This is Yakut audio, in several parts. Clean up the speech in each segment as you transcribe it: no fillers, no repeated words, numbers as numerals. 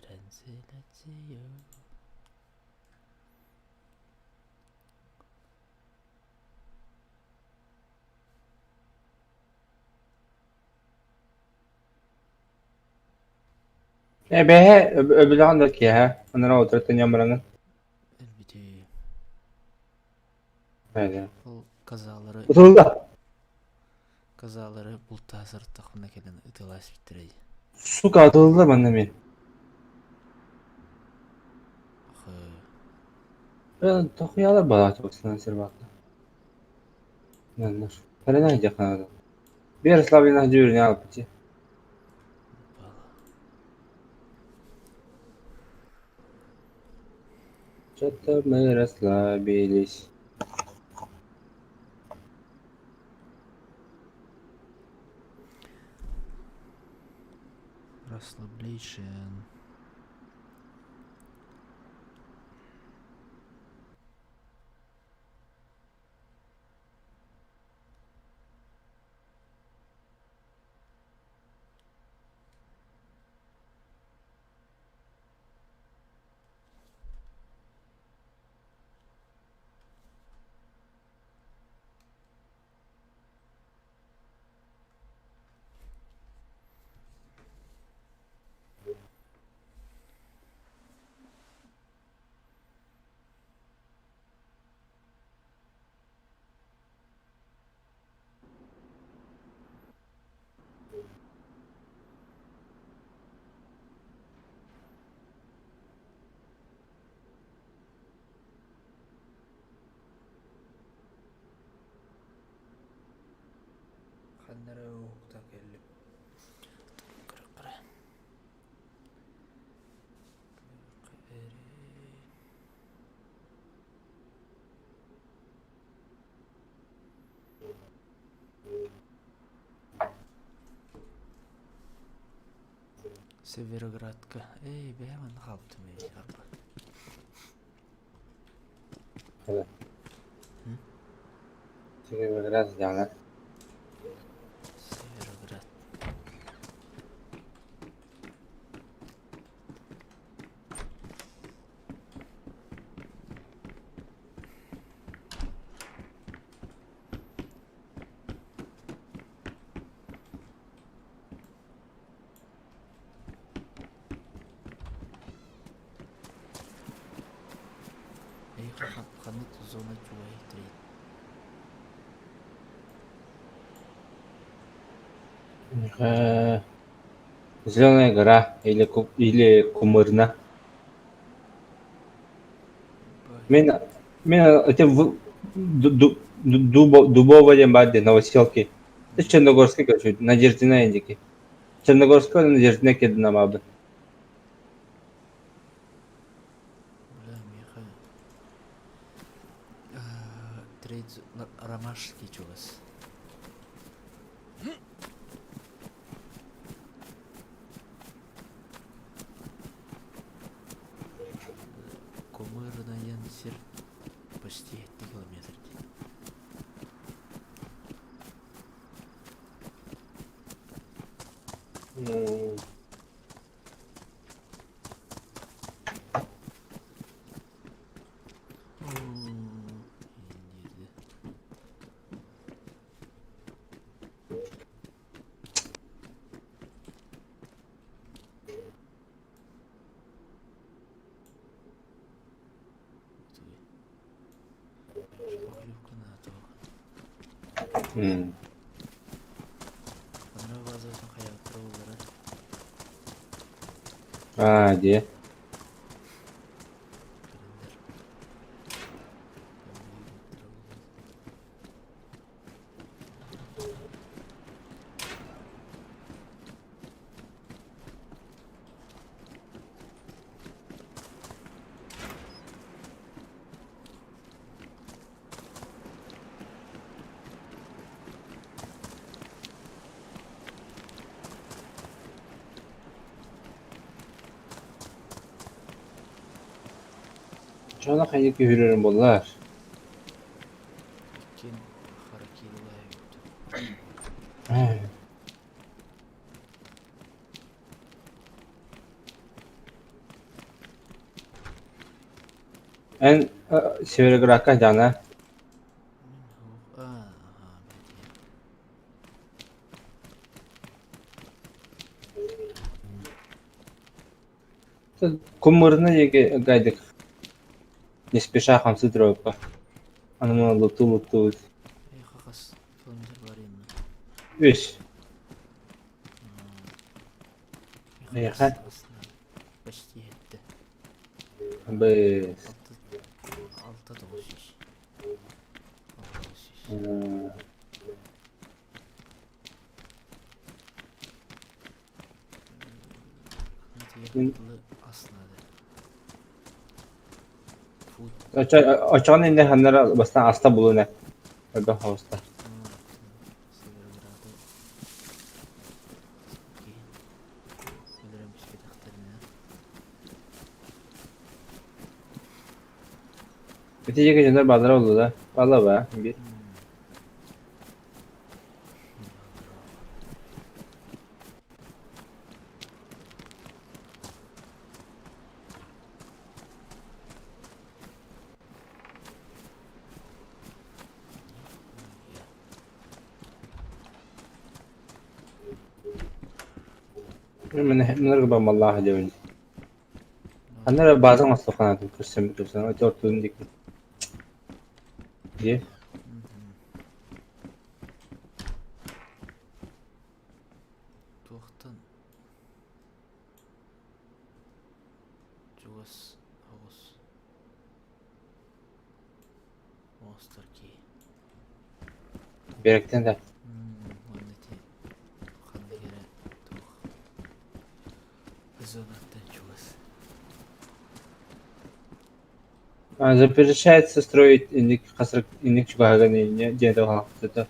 Трансляция. Эбэһэ өбүлэҕин да киэһэ анараа утары ньамыраҥын. Өлбүтүй. Эгэ. Ол казалары Утулла. казалары бултаһа сырыттахпына кэлэн ытыалаа испиттэрэй. Сука атылла манна мен. Хы. Тохуялар балаачы сир баата. Хрена дьаханада. Бер славина дьүүрүнэ алпычы. Что-то мы расслабились. Расслаблейшен. Ханна эрэ уһукта кэллим. Көрөххө Североградка. Эй, бэйэм манна хаалбытым ээ, арба. Североград дьаҥа. Североград. Ханнык зона чугай трейд? Зеленая гора или, или Кумырна. Мен, мен эти Дубово диэн баар дии Новоселки. Черногорскай короче, Надеждина диэки. Черногорскай Надеждина кирдинамаабыт. Бля, миэхэ трейд Ромашки чугас. Кумырынан сир почти 7 километр дии. Индиирди. Шпаклевка на Онно базатын хайааттара буоллара. Аа, дии. Кэлэннэр. Дьоно хайа күһүрэрин буоллар. Иккиэн харакирилаа эбит. Эн Североградка дьаана Куммурна диэки гайдык не спеша хамсыы турабыппа. Аны лутуу-лутуу үс. Эйиэхэ Почти иһиттэ. Быс. 6 900. 900. Очоҕун иннэ ханнара бастаан аста булуна. Элбэх оҕуста. Ити диэки дьоннор бааллара буолла да? Баалла баа, биир. Мин баммаллаах диэбин. Ханна эрэ бааза оҥостуохха көрсөн көрсөн ортотун диэки. Дии. Туохтан чугас оҕус оҕустар киһи Биэрэктэн да. Уонна ити ханнык эрэ туох зонаттан чугас. Запрещается строить инник хасрык инник чугаһыган диэн туһаахтыта.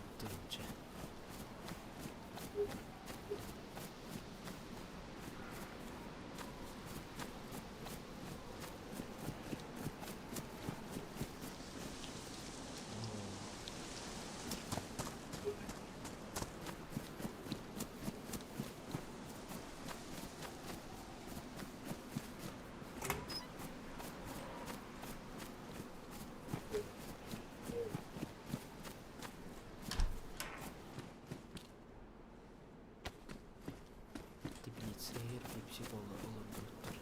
Теплицэгэр пепси олордубуттар.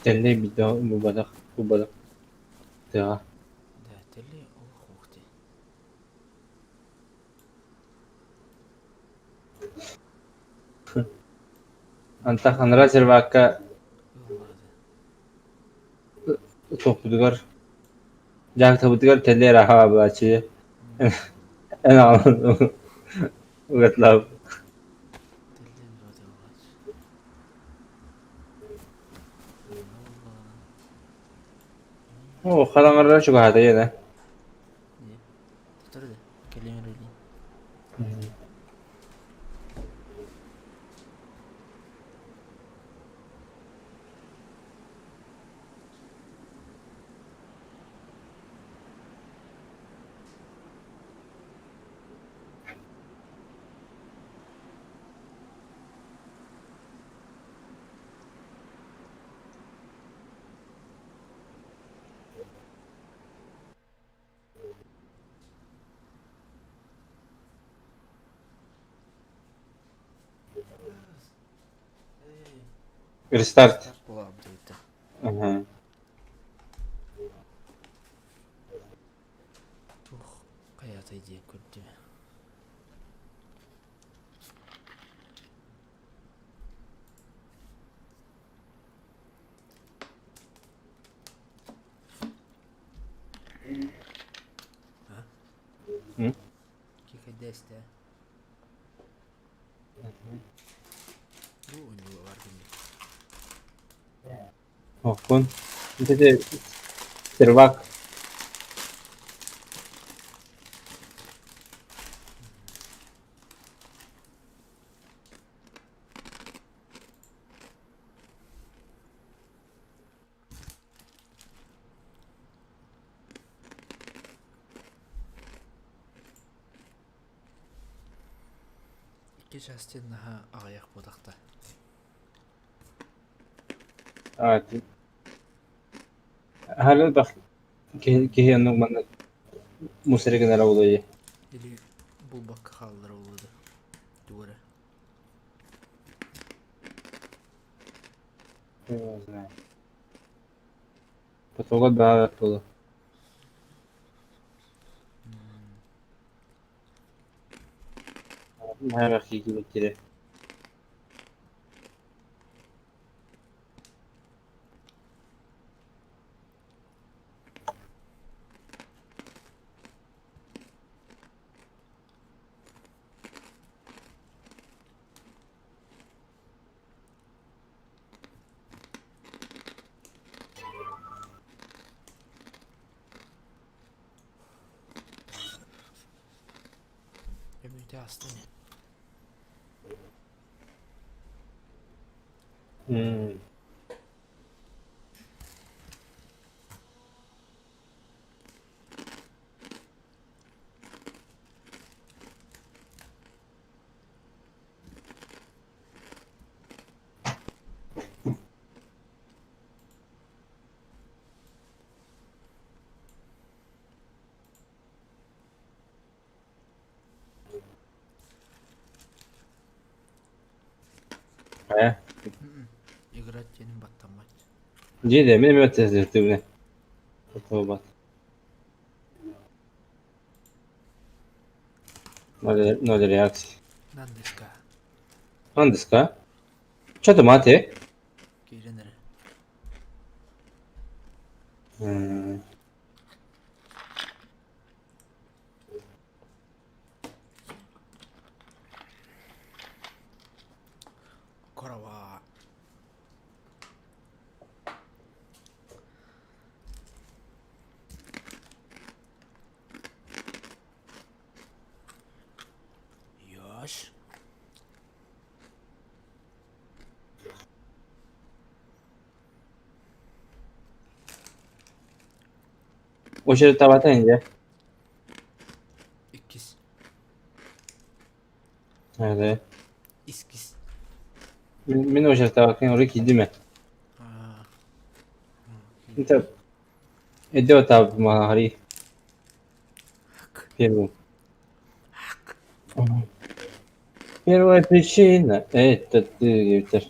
Тэллэй булбатах булбатах тыаҕа. Да, тэллэй олох уох дии. Антах анараа сервакка туохпутугар дьаактабытыгар тэллэй эрэ буолааччы эн аҕалан угатлаабыт. Оо, хараҥарара чугаһаата ийэнэ. Рестарт. Ага. Туох хайатай диэн көрдүм. М? Кикэдэстэ. Бу ойнууга бар гыннык. Оппун. Ити сервак. Икки чаас диэн наһаа аҕыйах буотахта. А, Аһары элбэх киһи, киһи оннук маннык мусоры гынара буолуо дии. Или булбакка хааллара буолуо да. Тугу эрэ. Не знаю. Потолок баар буолуо. Наһаа элбэх киһи киирбиттэрэ. Өмүтэ ааста ини. Э? Играть диэнин баттаммат. Дьиэ мин эмиэ баттыахтыыбын. Бат. Ноль, ноль реакции. 何ですか 何ですかちょっと待って。 Киирэн эрэ. うん。 Короба. よし。 Очередтаабата инде. Иккис. Ээ. Искис. Мин очередтаабаккын урут киирдим ээ. Аа. Это Идет там Мари. Первый. Первая причина это ты, это.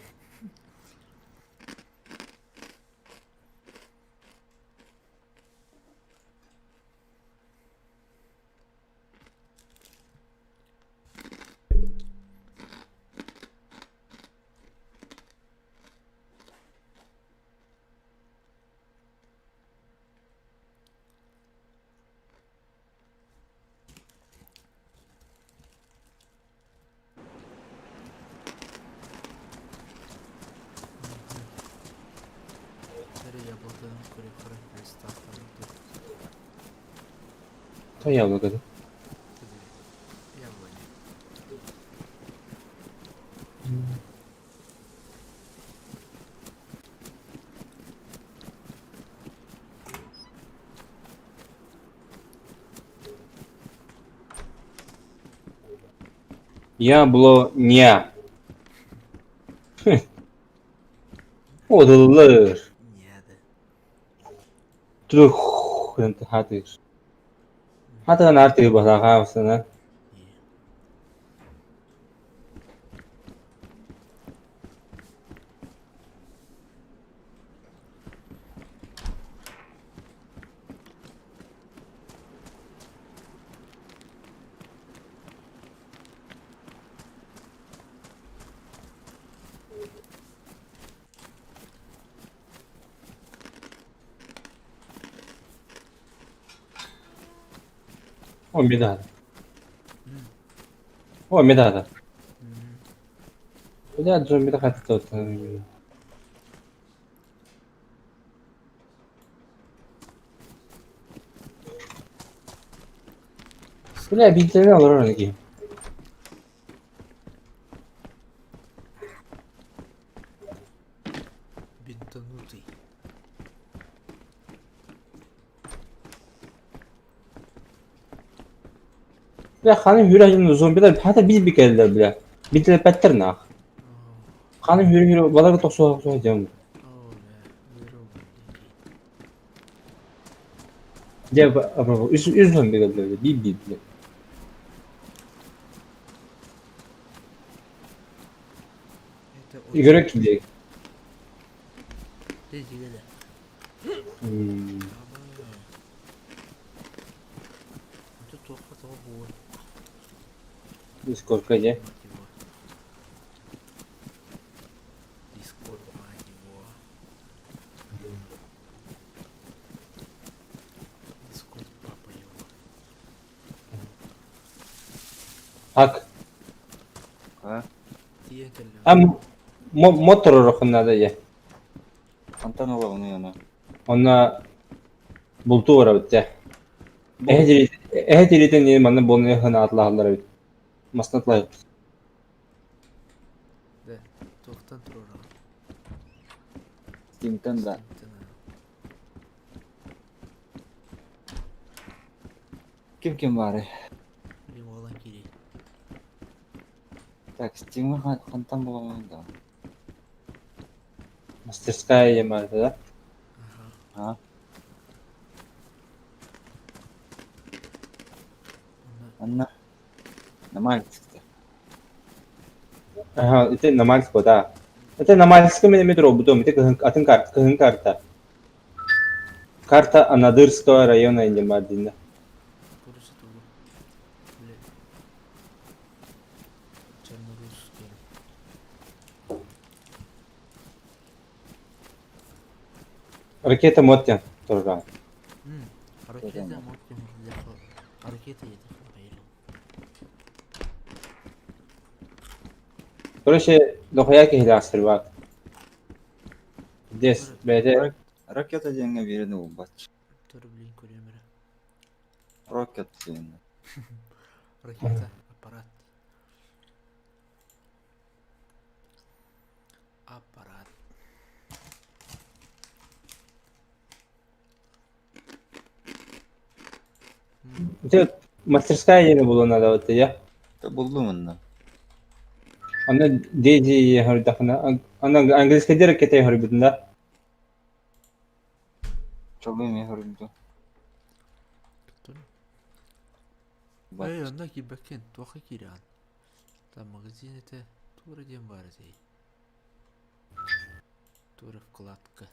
Эрэ яблокаларын көрүөххэ приставканы То яблоко. Да? Яблоня. Яблоня. Одылыр. Ньиэдэ. Трүх хатыр. Хатыр нарты баһаҕаасына. О, медада. О, медада. Бля, зомби хатта. Бля, бинтini олорор ки. Бинтанутый. Бля, ханым хүрәһин зомбилар хата биз бикәлләр, бля. Билбэттэр наах. Ханым хүрү-хүрү балары тохсуһа-охсуһа дьон. Дьэ, үс үс биир биир биир. Игорь киирдэ. Сколько дьэ? Ак. А мотор орохуннаада дьэ. Хантан ылабыный ону? Онно бултуу барабыт дьэ. Эһэ тириитин манна буолан ыһынаатылаһаллар эбит. Масна тылайбыт. Да, туохтан туруораҕын? Стимтэн да. Ким ким баарый? Лимолан киирий. Так, Стимы хантан буламын да? Мастерская Ямада, да? Ага. А? Анна. На Мальцеве. Ага, это на Мальцево, да. Это на Мальцевском метро, потом это атын карта, кыһын карта. Карта Анадырского района Ямадина. Короче, тугу. Бля. Чернорусский. Ракета Моттен тоже. Ракета Моттен Ракета Короче, дохуя киһилээх сырбаат. Здесь, бэйэтэ Ракета диэҥҥэ биэрэн уолбат. Тур, блин, көрүөм эрэ. Рокет диэн. Ракета, аппарат. Аппарат. Ити мастерская диэни булуон наада вот я. Буллум онно. Аны Дейзи хордахына, аны английский ракета хорбутун да. Чолу эмиэ хоруйду. Эй, онно киирбэккин, туохха киирэҕин? Там магазин этэ, туора диэн баар этэй. Туора вкладка.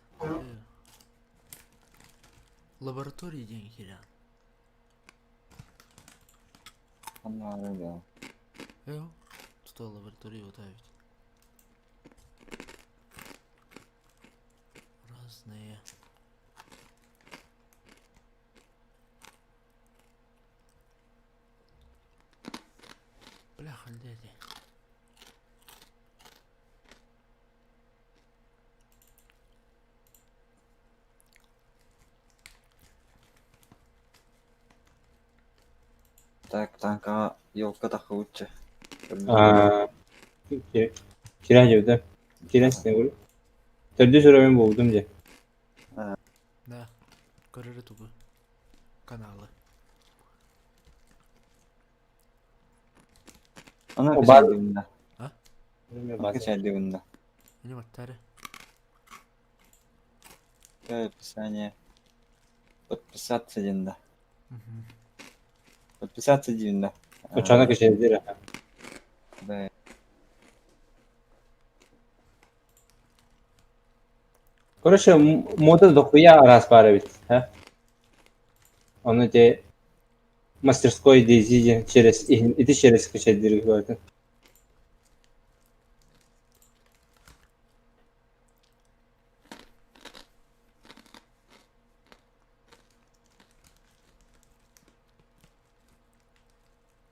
Лаборатория диэн киирэҕин. Ханна да. Э, тута лаборатория вот ведь. Разные. Бляха, дядя. Так, танка елка тахыбытчы. Аа, кирэн дьэбитэ. Кирэн синэ Төрдүс уровень буолбутум дьэ. Да, көрөрө тугу? Каналы. Ана О, бар- качайдыбында. А? Качайдыбында. Не баттары. Описание. Подписаться диэн да. Подписаться диэн да. Оччоҕуна кэчэйдир. Да. Короче, мода дохуя араас баар эбит. Ха? Ону ити мастерской Дейзи диэн через ити через кэчэйдир барытын.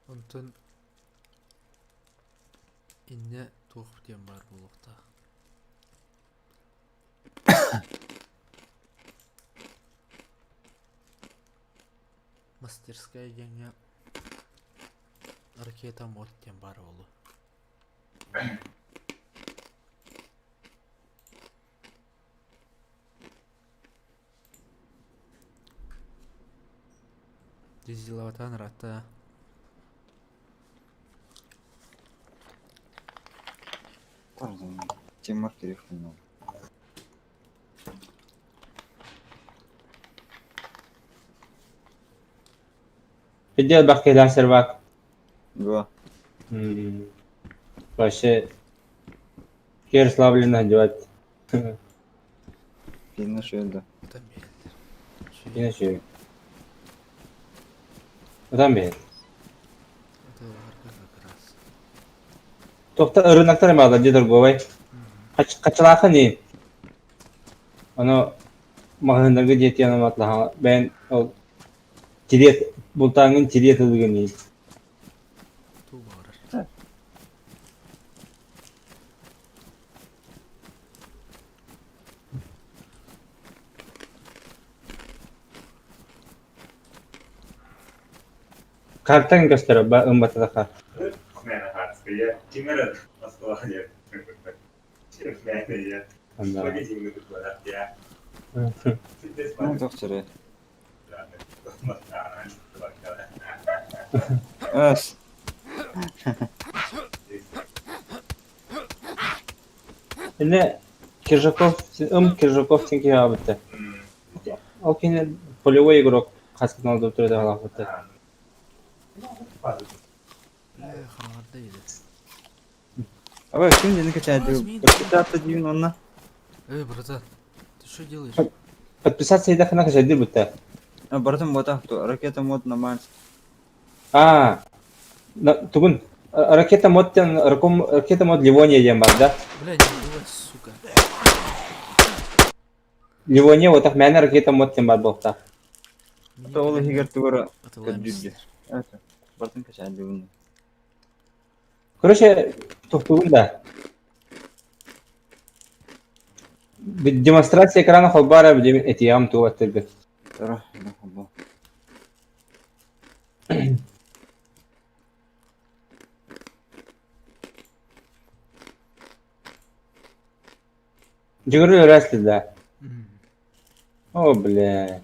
Онтон иннэ туох диэн баар буолуохтаах. Мастерская диэҥҥэ ракета мод диэн баар буолуо. Дизеловатан ыраатта. Тимур телефонун. Видео элбэх киһилээх сервак. Го. Вообще киэр славлена одевать. Кино шөйдө. Там биһэллэр. Кино шөй. Там биһэл. Атыларга как раз. Тохта рыноктар эмаалар дии торговай. Хаччалаахын ии. Ону маҕаһыыннарга диэтиэн аматлаһа бэйэн ол тириэт бултааҥҥын тириэт ылыгын ии. Туу баҕарар. Картаҥ көстөр ба ымбататаха. Ну, тохчары. Ас. Инне Киржаков, ым Киржаков син киһи Ол кини полевой игрок хаскытын олдуп турар халаахпыт. Бля, хаҥарда иде. Абай, ким дені качаады? Подписаться дейін онна. Эй, братан, ты что делаешь? Подписаться еда хана качаады бутта. А, братан, вот так, ракета мод на Марс. А, тугун ракета мод тен ракета мод Ливония диэн бар да? Бля, не убивай, сука. Ливония вот так мээнэ ракета мод диэн бар буолта. Это ол иһигэр тугара көрдүүрдү. Бартын качаады Короче, тохтугун да. Демонстрация экрана холбара билим этиям туга аттыргы. Тара, холбо. Дьүгүрү өрөөс да. О, бля.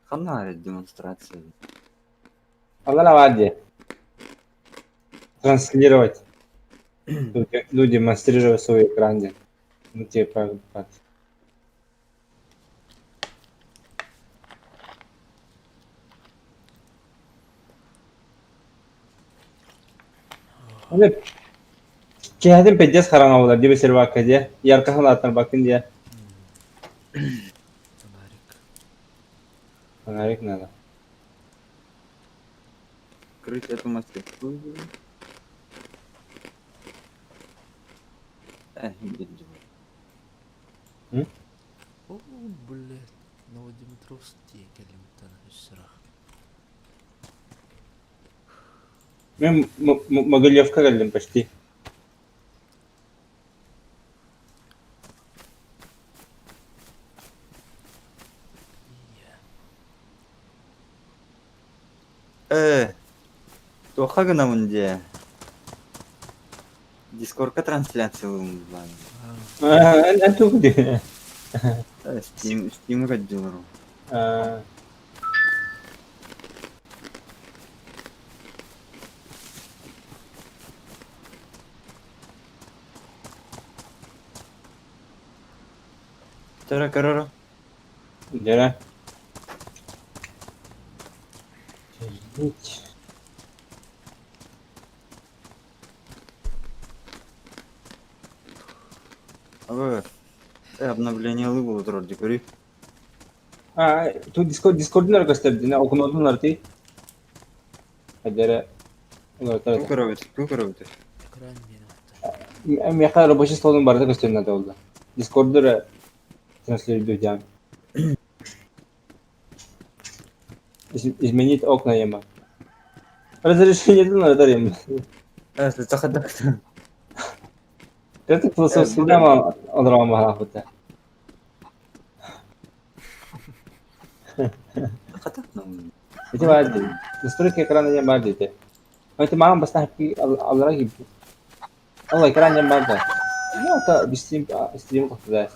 Ханна демонстрация. Алла лади. Транслировать. Ну, демонстрировать свой экран. Ну, типа, Киһэтин пиздец хараҥа буолар дии сервакка дии, ярко халааттар бакын дии. Фонарик. Фонарик надо. Крыть эту мастерскую. О, блядь, Новодимитровск кэлимтан үссэрах. Мен Могилевка кэллим почти. Э, туохха гынабын дии? Дискордка трансляциялыыбын Эн тугу дии? Steam, Steam'ы көрдүлэр. Тара көрөрө. Дьэ. Абы обновление буолу турар дии көрүй. А, тут Дискорд Дискордунар көстөр окунодунар ти. Эдere Ту көрөбүт, ту көрөбүт. Экран диэн Миэхэ рабочий столун барыта көстөр надо болду. Дискордура транслируйдук Изменить окна ема. Разрешение надо ем. Э, сахадак. Это философия олорон баһаахпыта. Ити баар дии. Настройка экрана диэн баар диэтэ. Ити маҕан бастаан аллара киирбит. Ол экран диэн баар да. Ну, это стрим стрим тохтуда.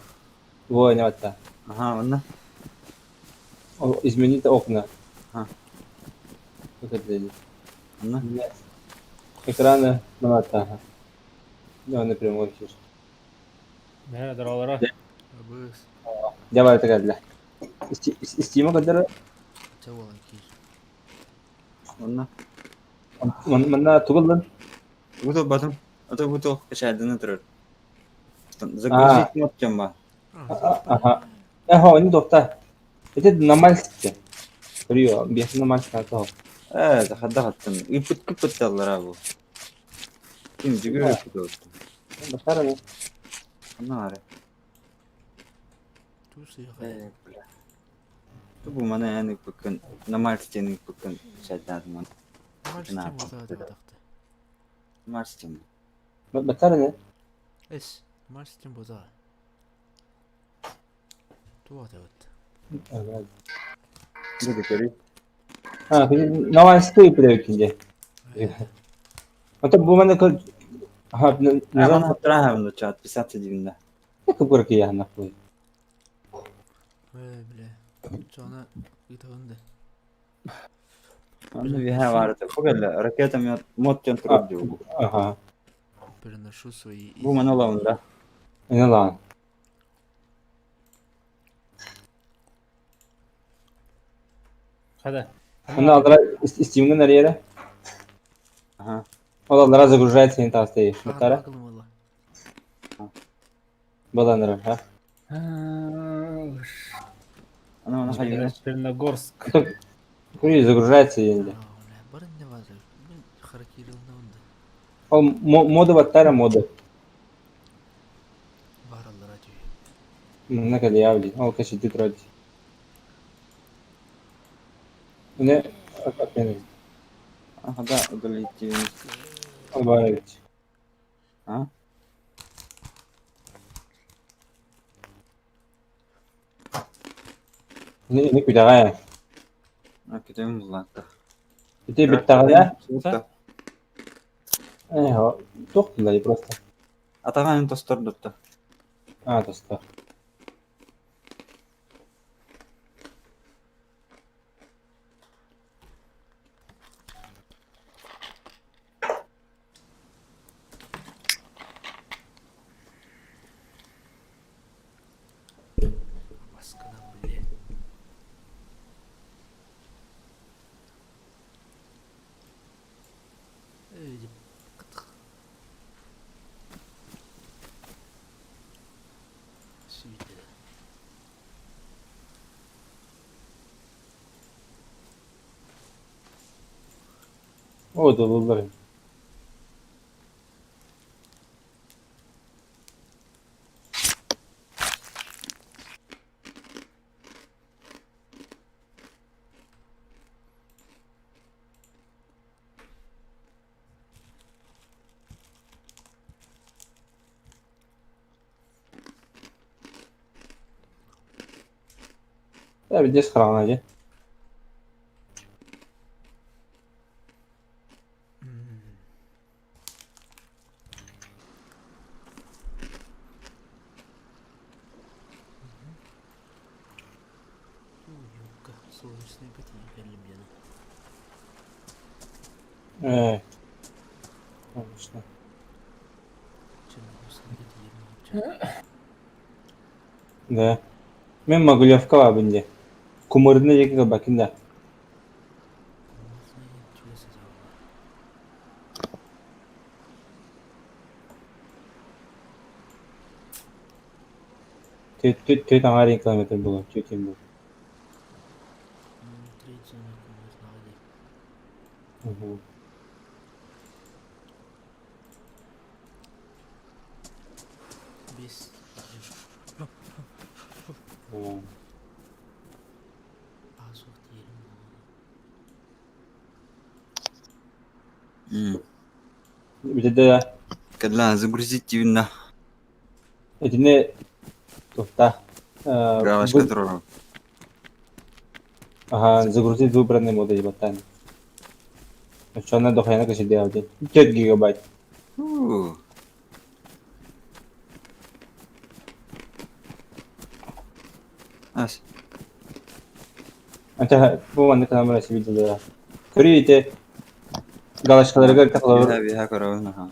Во, не батта. Ага, онно. Изменить окна. Ага. Вот это. Онно Экраны мынаттааха. Оны прямой эфир. Ээ, доролоро. Абыс. Давай кэллэ. Стима кадары Ча буолан киир. онно манна тугуллан тугу тылбатым. Ото бу туох кэчээдини турар. Загрузить мод диэн баар. Ага. Эхо, они доктор. Это нормальский. Рио, без нормальского того. Ээ, хайдах аттан ыыппыт кыппытталлара бу. Ким дьүгүр ыыппыт оттон. Башараны. Онно аары. Туус ыйаха. Ээ, бля. Бу маны эн ыыппыккын, Марс диэн ыыппыккын чайдаатым. Марс диэн буолтаҕа диэбэтэхтэ. Марс диэн. Башараны. Эс, Марс диэн буолтаҕа. Туох этэбит? Бу А, новостей привыкли. Это бу маны Ага, Низам хаттыраһабын чат отписаться дивинна. Как я нахуй. Эй, бля. Чона ыытаҕын да. Онно биһэ баарыта. Бу кэллэ ракета мод диэн турар дии. Ага. Переношу свои Бу маны ылабын да. Не ладно. Хада. Она алдыра стимген нарьера. Ага. Ол алдыра загружается не там стоишь. Батара. Кылымыла. Баланра, а? Ана ана хайгына. Черногорск. Кури загружается енді. Барын не базар. Мен харакирилна онда. Ол мода баттара мода. Бар аллара түй. Мына калиявли. Ол каши тетрадь. Не, опять. Ага, да, удалить дивин. Албаевич. А? Не, не кудагая. А кетем буллаатта. Ити биттаҕына, Суутта. э, туох тыллай просто. Атаҕын тостордутта. А, тоста. Баскана, бля. Эй, кытых. Сүйді. О, доллар. Да, здесь храна, де. Юбка, солнечный ботинок кэллим Э. Конечно. Да. Мен Могилевка бабынде. Кумырны екі бакында. Төт аңар километр было, чуть был. Угу. Бүтэ Когда загрузить дивинна. Итини туфта. Галочка турору. Ага, загрузить выбранный модуль ботан. Очона дохайна каши делать. 5 гигабайт. У. Ас. Anta бу маннык камера видел. Көрү ите. Галочкаларыгар холобур Биһа биһа көрөбүн аха.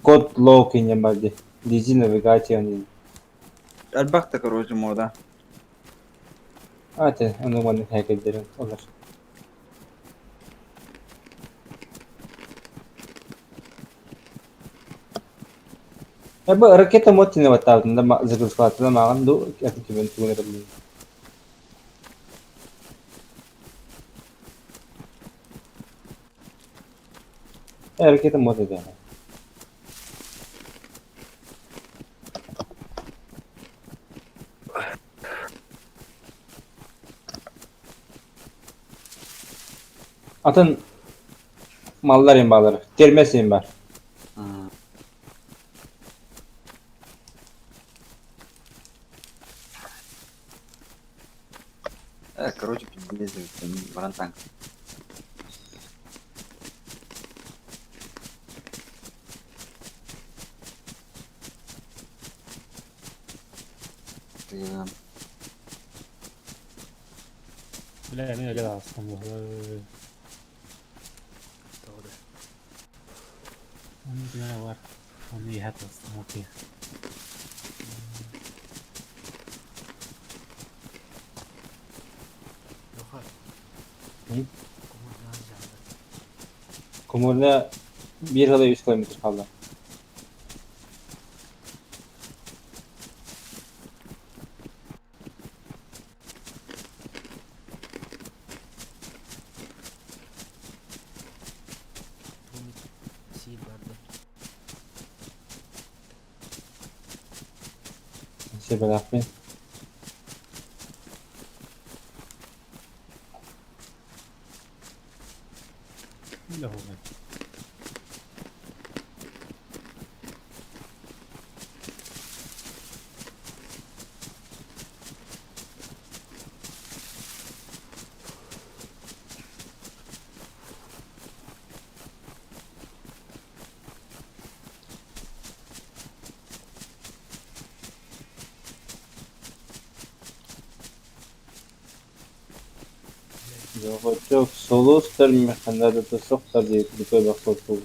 код лоу диэн бар дии. Дизи навигация диэн. Элбэх да короче мода. А те, ону маннык хакердерин олор. Бу ракета мод тине баттаабытында загрузкалаатына мааҕын ду кимен тугун эрэ Ракета мод этэ. Атын маллар им баалар. Термес им бар. Короче, пиздец, баран танк. Бля, мин өлө таҕыстым быһыы. Тоҕо да. Ону билэ бар. Ону иһэ таҕыстым окей. Леха. М? Кумурдаан дьаалар. Кумурна биир сыла үс километр хаалла. Тугун сиир барда. Себелахпин. Бля, оҕо. Доҕоччуок, сулус механада сохтор диэбит бохсуоппут.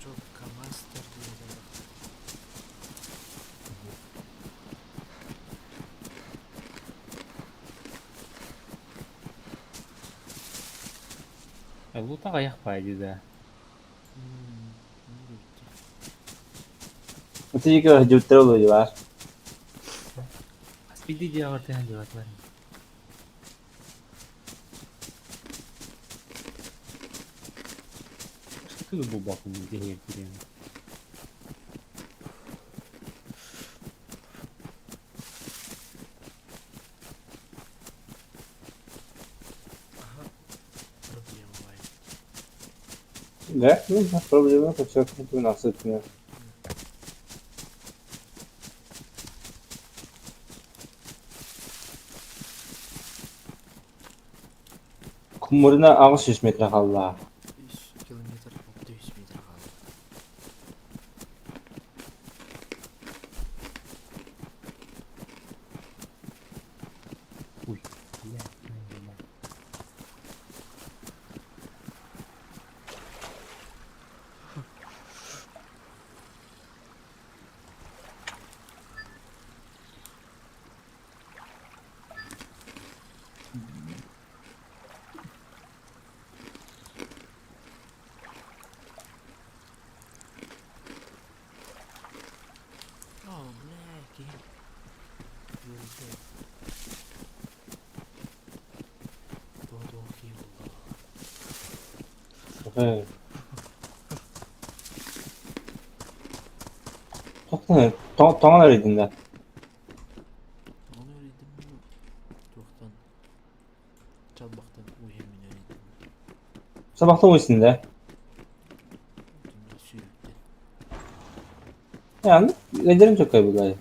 Чок КамАЗтар диэн элбэхтэр. Лута аҕыйах баайдыы да. Ити дьуттар олуйдулар. Хас биирдии дьиэҕэр түһэн дьыбатылар. Что булбакын диһиэр кириэн. Аха, проблема баар. Да, ну, проблема все насыпная. Кумурна 600 метр хаалла. 3 километр 600 метр хаалла. Ой, бля, О, бля, киһи. Үөрдэ. Туох киһи буолла. Тоқтан, тоңон эрийдин да. Ону эрийдим туохтан чалбахтан уйа мин эрийдим. Sabahtan uyusun да. Сүүрүктэн. Yani ederim çok kaybılar.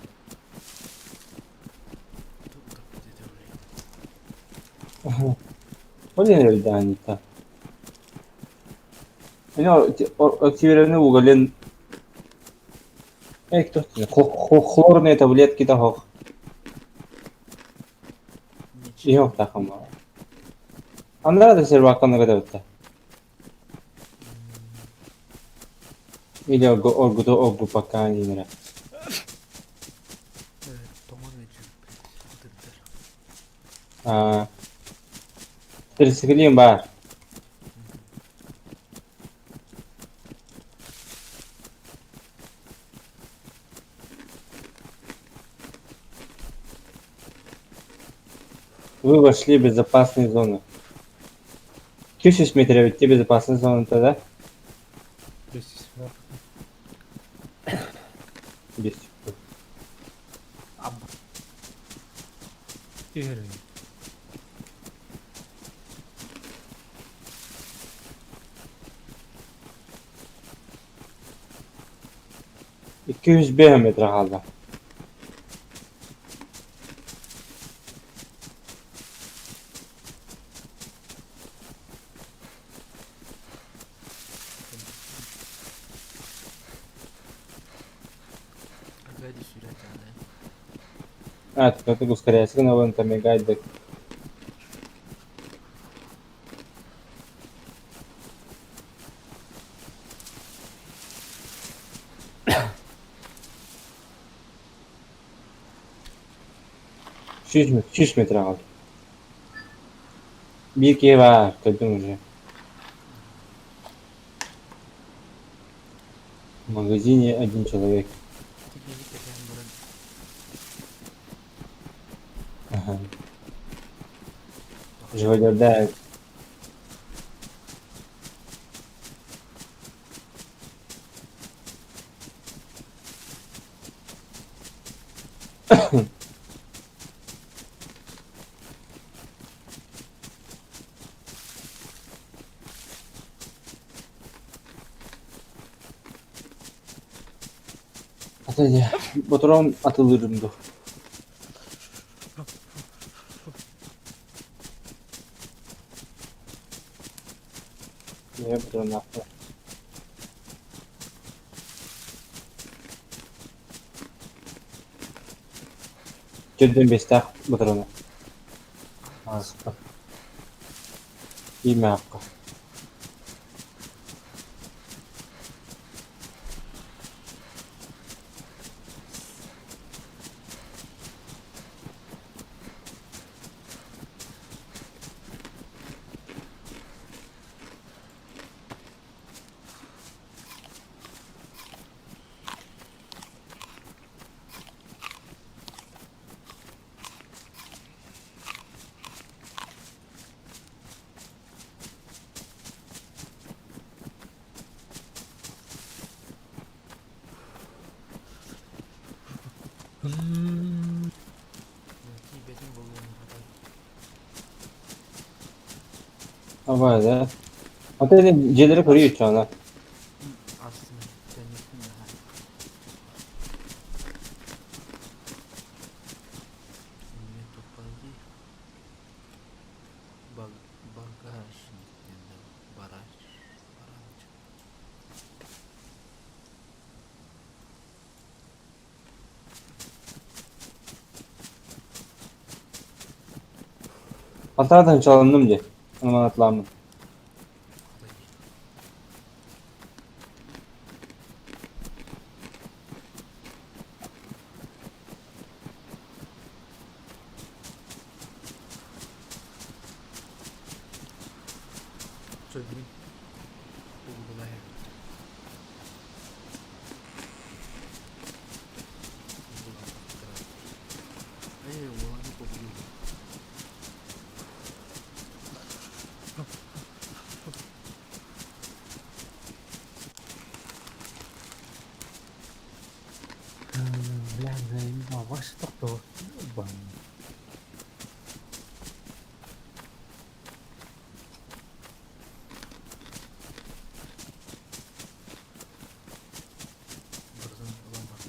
Ол иһин эрдэҕиниттэн. Активированный уголен хлорные таблетки таһох. Иһок тахама. Аннара да сервакканы кытабытта. Или оргуту оргуппакка диэнэрэ. Тоҥон өйдүүрбүт ытырдар. Аа, Трицикли баар. Вы вошли в безопасную зону. 200 метров идти безопасная зона тогда? 240. 200. Түһэрин. 205 метр хаалла. Аркадий сүрэ А, так ты ускоряйся, на вон там мигает. Так. 100 метр хаалла. Биир киһи баар, көрдүм уже. В магазине один человек. Тигини кэтээн баран Ага. Живодерда. Ата Ботурон атылырым ду. Не ботурон аппа. Төрдөн бестах ботурона. Аспа. Имя аппа. Тиийбэтин буолуон хата. Абай да. Ата дьиэлэри көрүү иччэҕинэ. Астына төннүктүн наһаа. Мне тупали багажник бараж баранчик. Алтаҕа тыһыынчаланным дии, аны Söyleyeyim. Uygulayayım. Ээ, уоланы побугу. Бля, ваш тохтоо. Бан. Барытын ылан бар.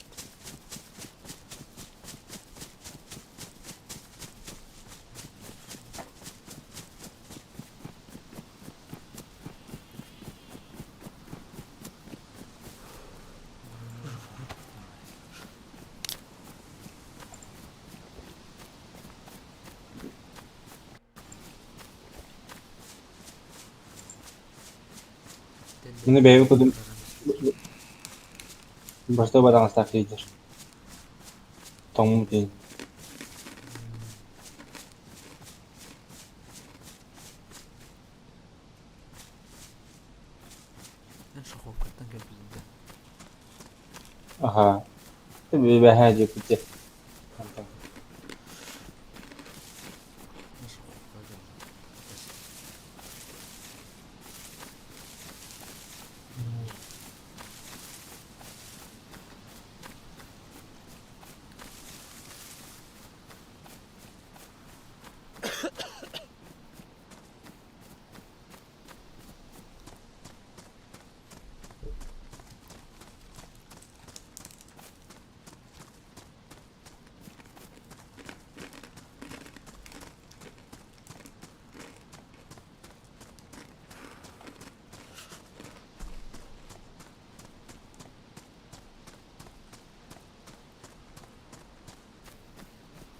Маны бэйэбит кудум Бастакы бадаҥастаах киһилэр. Тоҥмут иһин. Эн шаховкаттан кэлбитин да. Аһаа. Бэһээ диэбит Антон. Эн шаховка кэлбит.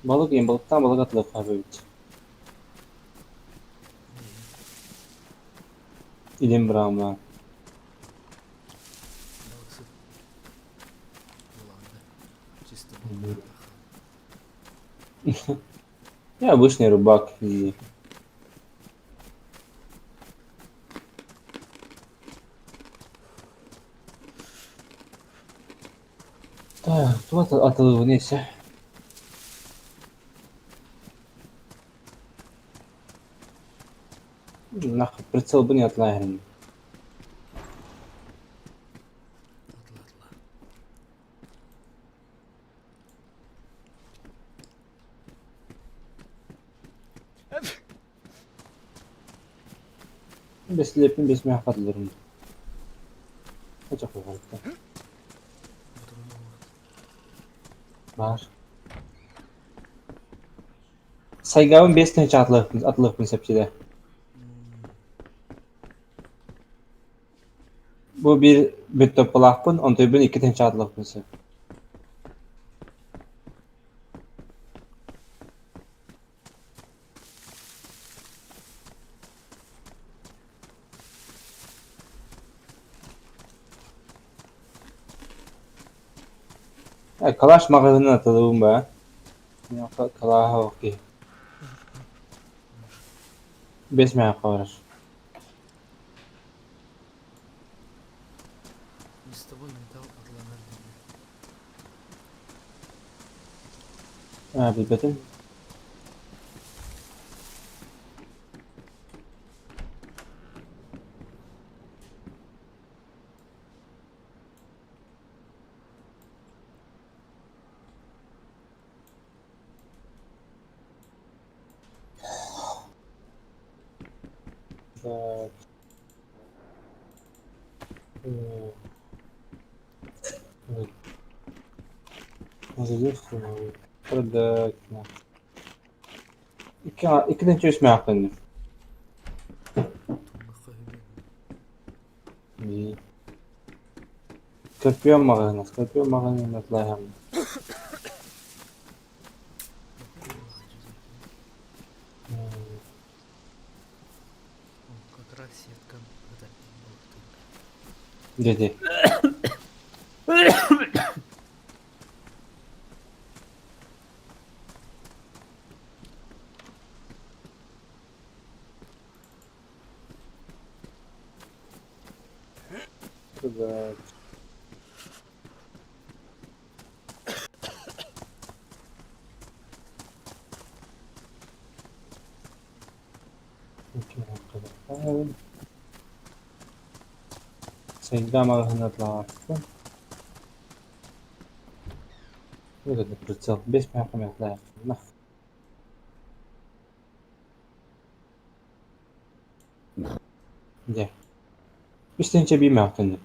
Балык ийэм балыктаан балык атылыахха эбит. Илин быраҕымаан. Балыксыт буолаҕын да чисто балыктаах. Я обычный рыбак и Так, туох атылыбын ise. Нах прицелбын ятлаһын. Атыла атыла. Бэстилиэппин биэс миэхэ хатылырым. Хача Баар. Сайгабын биэс тыһыынча атылыахпын атылыахпын сөпсүдэ. Бу биир бүттөппалаахпын, онтуйбун икки тыһыынча атылыахпын сөп. Калаш маҕаһыынын атылыбын баа. Калааһа ох киһи. Бэс мэһэххэ барар. Листовой металл атыланар дииллэр. Аа, билбэтим. Так. Продать. Икки икки тыһыынча үс мээхтэнним. Скорпион маҕаһыына, Скорпион маҕаһыына атлаһам. Как раз сеткам Дети. Продать. Всегда маҕаһыын атлаҕаспын. Прицел без мээхэ Дьэ. Үс тыһыынча биир мээхтэнним.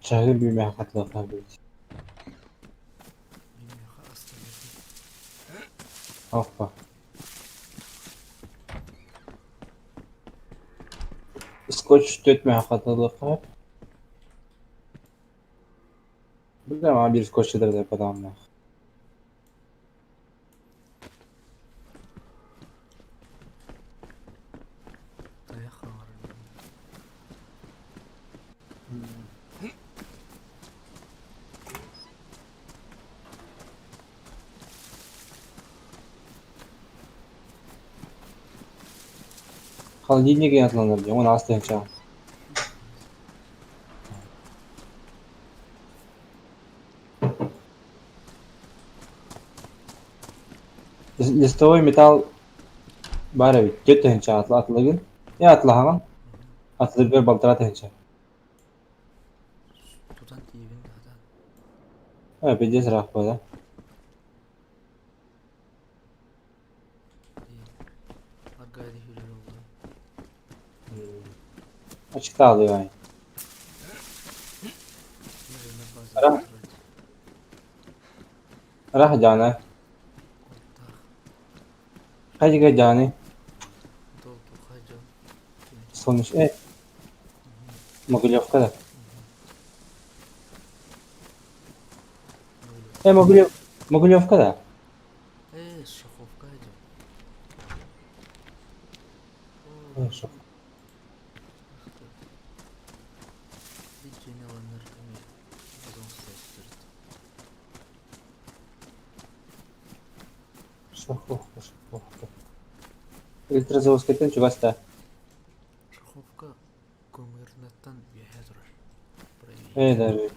Чаһы биир хатылахха эбит. Оппа. Скотч түөрт мөһө хатылыахха сөп. Бля, маа биир скотч сытар потомнаах. Тайах хаҥарар. Холодильник атланар дии, уон аҕыс тыһыынчаҕа. Листовой металл баар эбит, түөрт тыһыынчаҕа атылыгын. Ээ атылаһаҕын, атылыргар балтараа тыһыынча. Тутан тиийбин да сатаан. Ээ, пиздец ыраах буолла. Аргайда хүрэр олду. Ачыктаалыай. Ра Рах Дьаана. Хайдыга Дьааны. Солнечный. Могилевка да. Могилев... Могилевка да. Шаховка идем. Шаховка, Шаховка. Электрозаводскайтан чугас да. Шаховка көмөрнаттан үөһэ турар. Ээ, даже.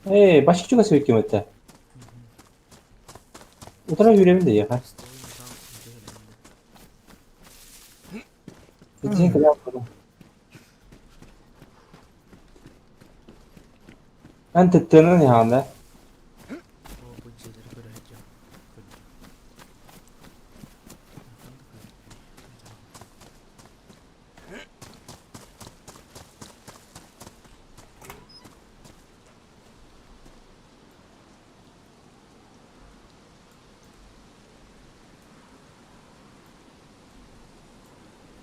Ээ, бачча чугас эбит ким этэ? Утара үүрэбин да иэхэ. Итини кэлэн Эн тыттыынан иһэҕин да?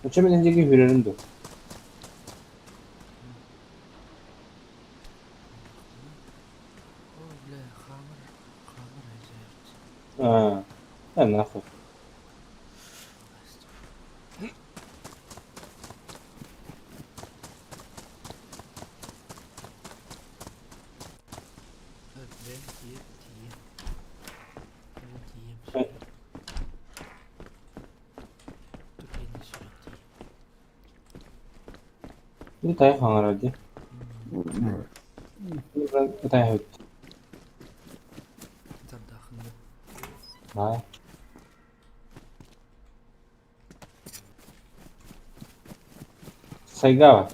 Оччо мин диэки үүрэрим дуо? Аа, нахуй. Бу тайах хаҥарар дии. Тайах Аа. Сайгава.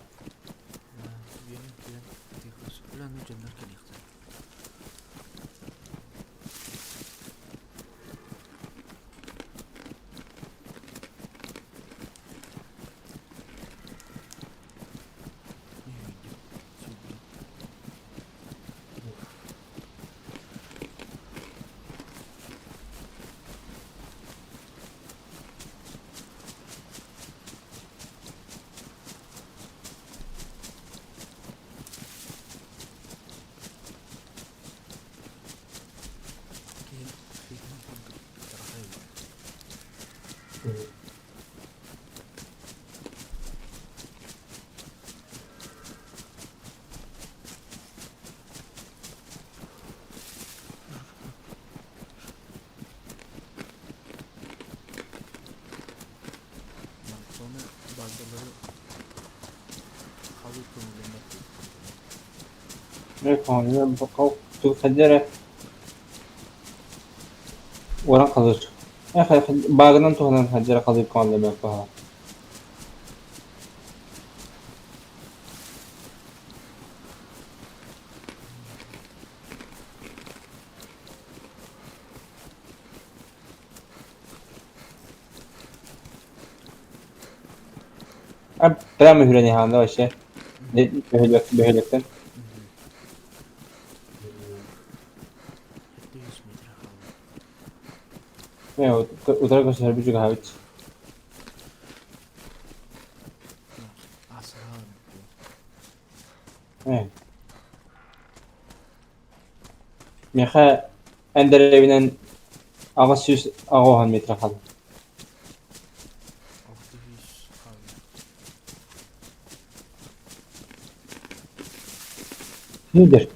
Хайдара уоран халыр. Баагынан туһанан хайдара халыып хаалла. Прямо үрэн иһаанда вообще. Бөһүлөктөн. Утары көрсөр бүчүг хабыч. Миэхэ эн дэриэбинэн 880 метр хаалла. 600 хаалла. Лидер.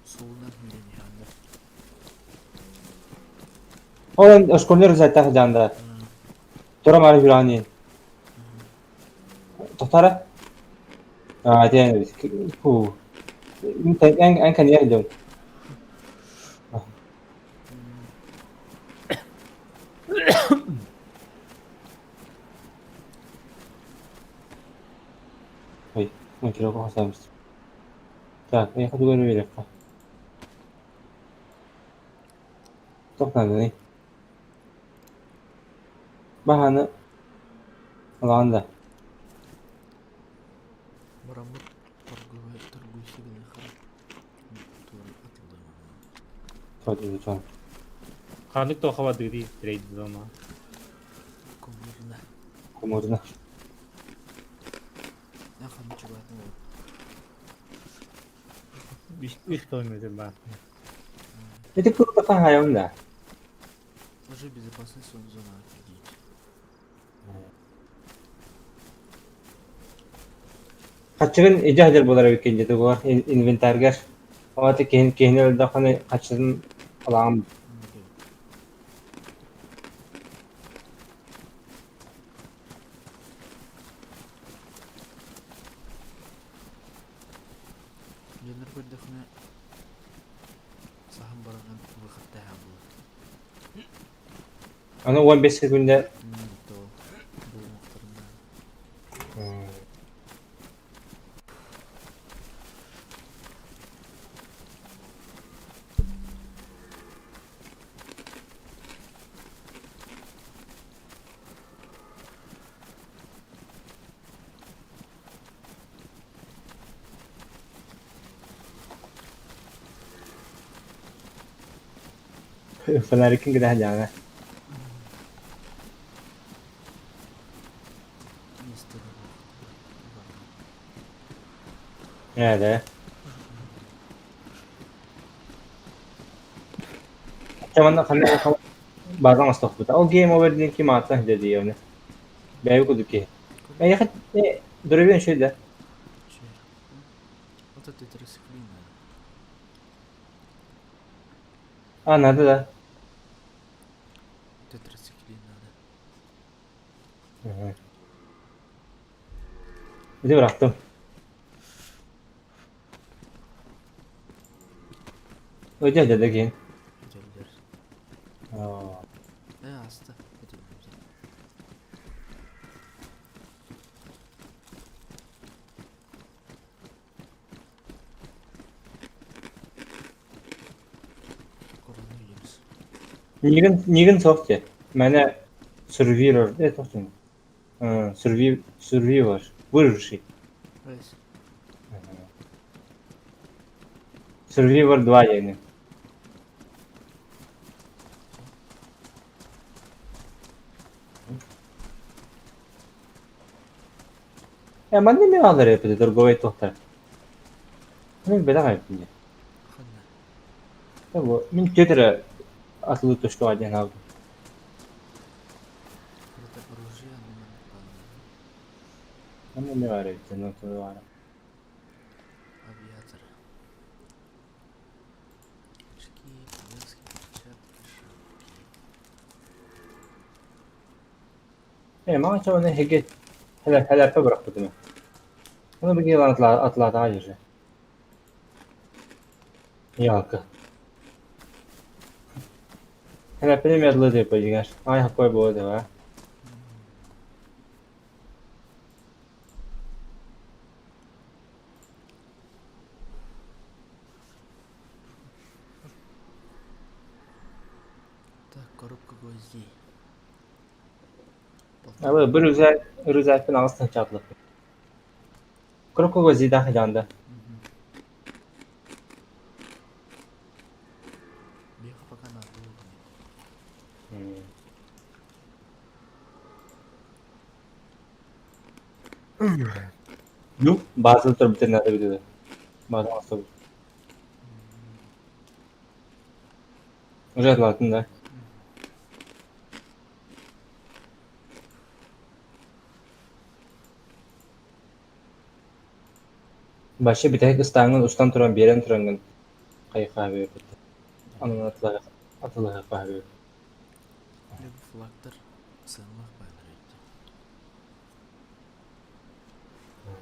Суолунан күүрэн иһэҕин Ол эн оскуоланы рюкзактаах дьаанда. Тура маары хүрэҕин иһин. Тохтара? Аа, итиэн эбит. Фу. Эн эн кэнниэр дьон. Ой, мочилок хасамс. Так, я хочу говорить. Туох нааданый? Баһааны ылаҕын да? Бараммыт торгуй торгуйса гыныахха туора атыллыам. Ханнык туохха бардыгытый трейд-зона? Кумурна. Кумурна. Я ханна чугаһатым ол. Үс километр баар. Ити курдук хаһаайабын да? Уже безопасный сон зона офигеть. Хаччыгын илдьэ сылдьар буолар эбиккин дьэ тугугар инвентарьгар. Оҕото киһин киһини өллөххүнэ хаччытын ылаҕын. Дьоннор көрдөхүнэ саһан баран выходтааһа буолар. Аны 15 секунда То булуохтарына. Фонарикын гына дьаҥа. Ээ Чаманна ханна баазан оҥостохпут. Ол game over диэн ким ааттаан сылдьар диэҕинэ. Бэйэбит курдук киһи. Эйиэхэ дөрөбүөн үчүгэй да? Вот это тетрациклин надо. А, надо, да. Тетрациклин надо. Ити бырахтым. Өйдө да киин. Өтөллөр. Э, аста. Өтөллөр. Нигин нигин суох диэ. Мэнэ survivor э туох диэн survivor выживший. Survivor 2 диэни. Э манна эмиэ бааллар эбит торговай туохтар. Мин бэлэх эбиппин дии. Бу мин түөрт эрэ атылыы түстүҕэ диэн хаалбытым. Манна эмиэ баар эбит баара. Авиатор. Очки, повязки, перчатки, шапки. Ээ маҕан чабаны эһиги хэлээппэ бырахпытым. Ону билигин ылан атылаатаҕа дьиэ. Ялка. Хэлээппэни эмиэ атылыы диэппэ дьиҥэр. Аай хаппай буолуо диэҕэ. Так, коробка гвоздей. Абы бір рюкзакпен аҕыс тыһыынча атылыппын. Коробка гвоздейдаах дьаанда. Беха пока надо. Ну, база турбутун наада эбит База оҥостобут. Уже атылаатын да. Вообще бүтэһик ыстааҥҥын устан туран биэрэн тураҥҥын хайхаа биэрбит. Анан атылаһыахха эбит. Дьэ бу флагтар сыаналаах баалар эбит. Оо,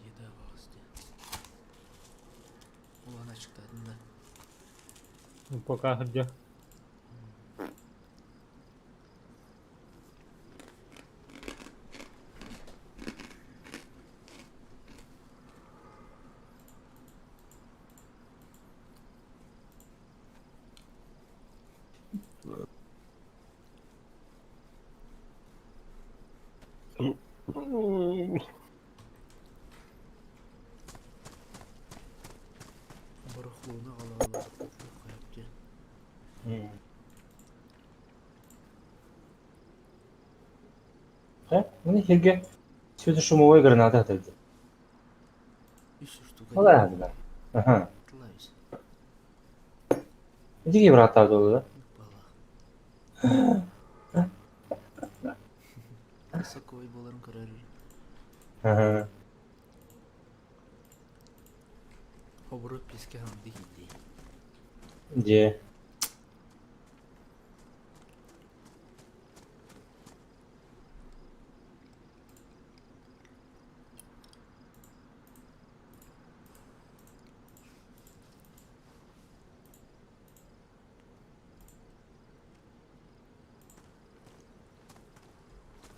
еда баҕас дии. Улахан аччыктаатым да. Пока сылдьа. Барахлону аҕалаалар хайап диэн. Э, маны сиргэ светошумовой граната атырды. Үс штука. Ол аһадылар. Аха. Тылайыз. Ити бырааттаах буолла. Балах. Сокой буоларын көрөр. Аха. Оборот писке ханды хинди. Дьэ.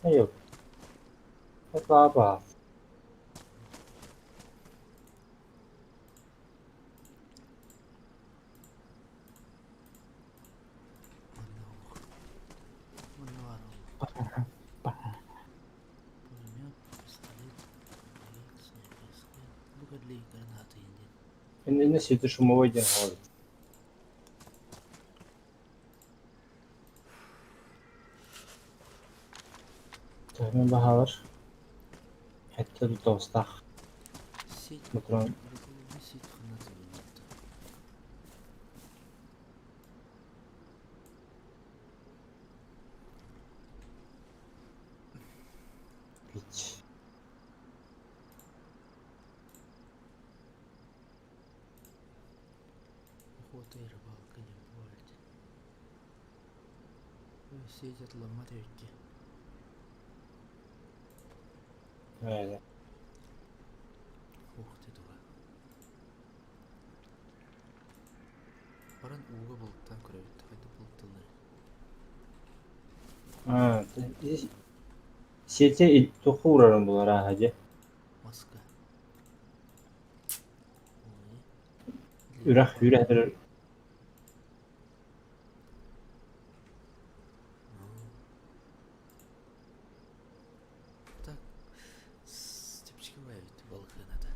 哎呦，爸爸。Манна олох. Манна баар Пулемет, пистолет, снайперская. Бу кэллэ гранаты диэн. Иннинэ светошумовой диэн оҕо Төһөнөн баһаалар Хэттэ тоҕустаах Сеть, ботуруон рыболовный сеть ханна тылыннарда. Пич Охота и рыбалка не бывает. Сеть отломать эбит Ээ Ух ты дура. Баран ууга балыктаан көрөбүт хайда балыктыыллар Аа сиэтэ туохха уурарын булар ааһа дьэ Маска. Ой. Үрэх үрэх эрэр Так, чэпчэки эбит балыкыната.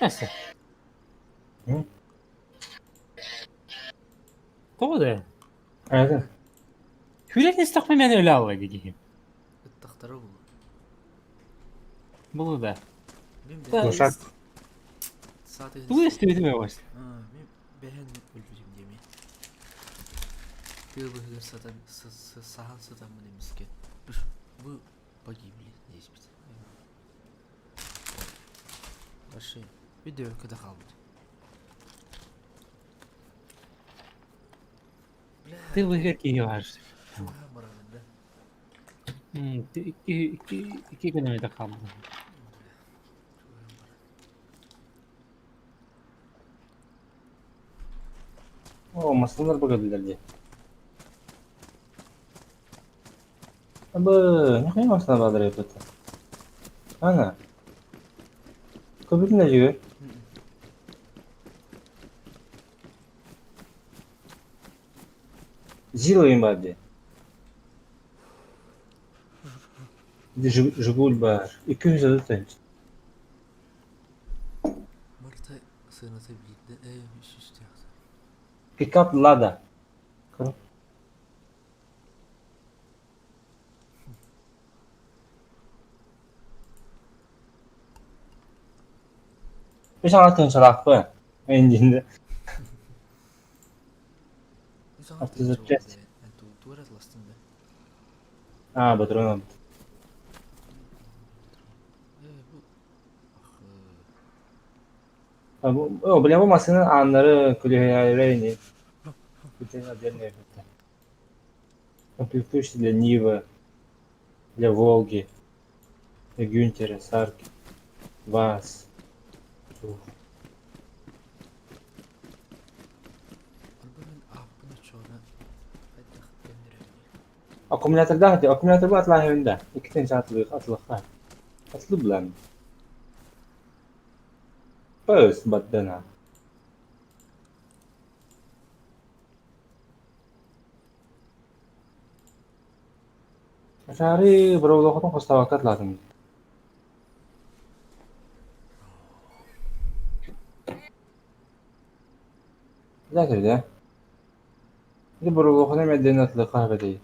Эссе. М? Тоҕо да? Айда. Хүрэн истэхпинэ мин өлө алла дии. Ыттахтара булу. Булу да. Мин Лошад. Сааты Тугу истибитим эбэс. Мин бэһэн өлбүтүм диэми. Тыа быһыгар сатан саһан сытаммын эмискэ. Вы погибли диэспит. Вообще, видео да хаалбыт. Бля. Тыа быһыгар киһи баар. Чугаһаан барабын да. Икки икки икки күн хаалбыт. Чугаһаан баран. Оо, массыыналар быгыллар дии. Абы, нахуй массыына баалар эбит. Ана. Көбүтүн эдьигэ. Зил ойун баар дии. Жигуль баар. 230 тыһыынча. Барыта сыаната биирдэ ээ үс үстээх. Пикап Лада. Үс аҥаар тыһыынчалаахпын. Эйиндиинде. Үс аҥаар тыһыынча буолла ээ. Тугу эрэ атыластым да. Аа, ботурун ылбыт. Ээ, бу О, бля, бу массыына ааннары күлүһүйэллэр ини. Бүтүн отдельно эбит. Комплектующие для Нивы, для Волги, для Гюнтера, Сарки, ВАЗ. Арба мин ааппын оччоҕуна хайдах көннөрөбүнүй? Аккумулятордаах дии, аккумуляторбу атылааһын да, иккитин атылыах атылыахха. Атылы булан. Пыс баддана. Акаары боруулуохутун хостообокко атылаатым. Дэ кэллэ. Ити боруулуохуна эмэрдэн атылыахха эбэтий.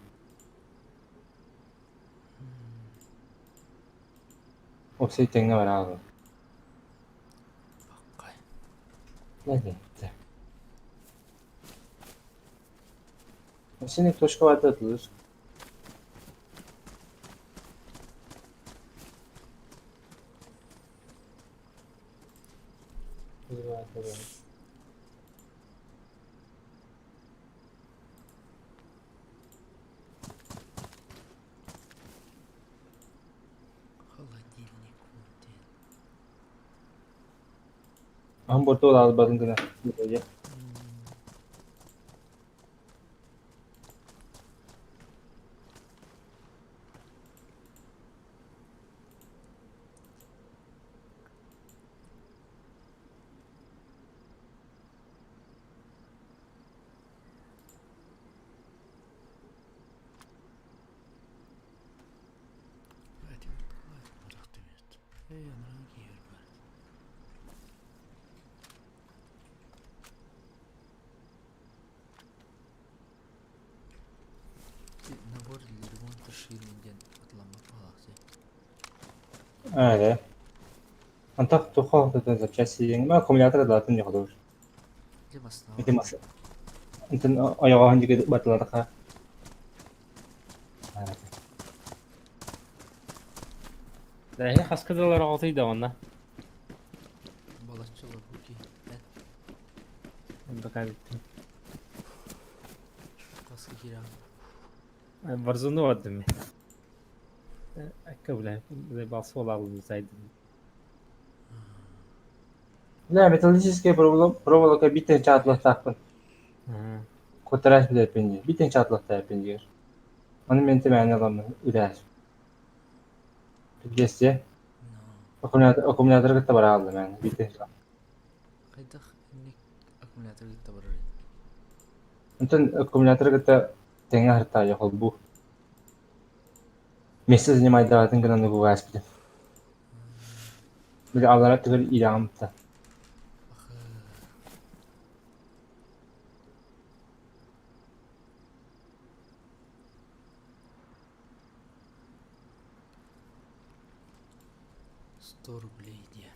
Уопсай тэҥҥэ барааллар. Баккай. Дэ Синик точка баата атылыр. Холодильник диэн. Аһын бортуол аалбатын гына. Набор для ремонта шины диэн атыламмат баҕалаах Ээ, Антах туха запчасти диэҥ аккумулятор даатын дьоҕдуур. Дьэ массыынаҕа Ити мас Онтон ойоҕоһун диэки батылатахха Эһи хаска дылы оҕотуйда онно? Балачча олорбут киһи Бака бүттүм. Хаска киирэҕин? Warzone бардым. Акка бля, балсуолаабын сайдым. Бля, металлическая проволока биттэн чаатылахтаахпын. Куттарааш билэрпин дии. Биттэн чаатылахтаахпын диир. Ону мен тэмээнэ ыламмын үдээс. Билгэсте. Аккумулятор кытта бара хаалла мээнэ. Биттэн Хайдах инник аккумулятор кытта барарый? Онтон аккумулятор кытта тэҥҥэ аһартаайа холбуу. Место занимайдаабатын гынан угугааспытым. Били аллара түгэр иилэҕим да. Сто рублей диэ.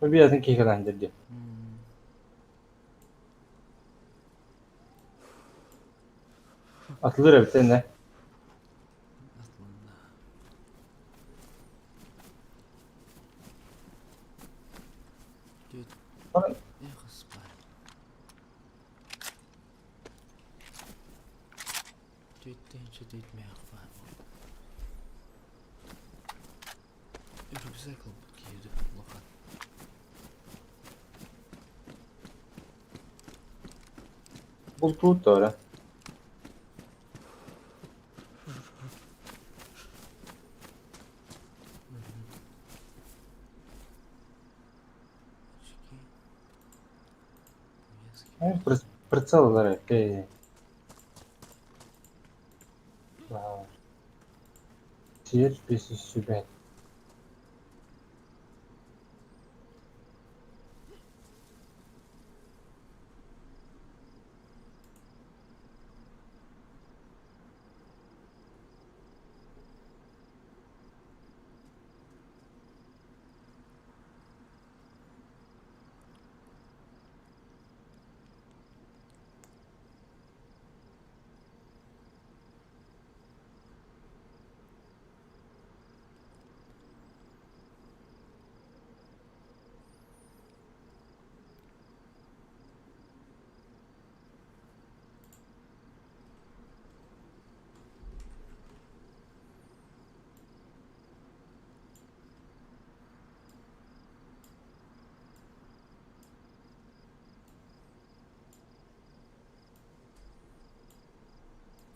Бу биятын киһи кэлэн дии. Атылыр эбит эн Атланна. Түөрт эх баар. Түөрт тыһыынча түөрт мөһөх баар. Рюкзак ылбыт киһи улахан. Бултуут да эрэ. Прицел ылар Сиэр сүбэт.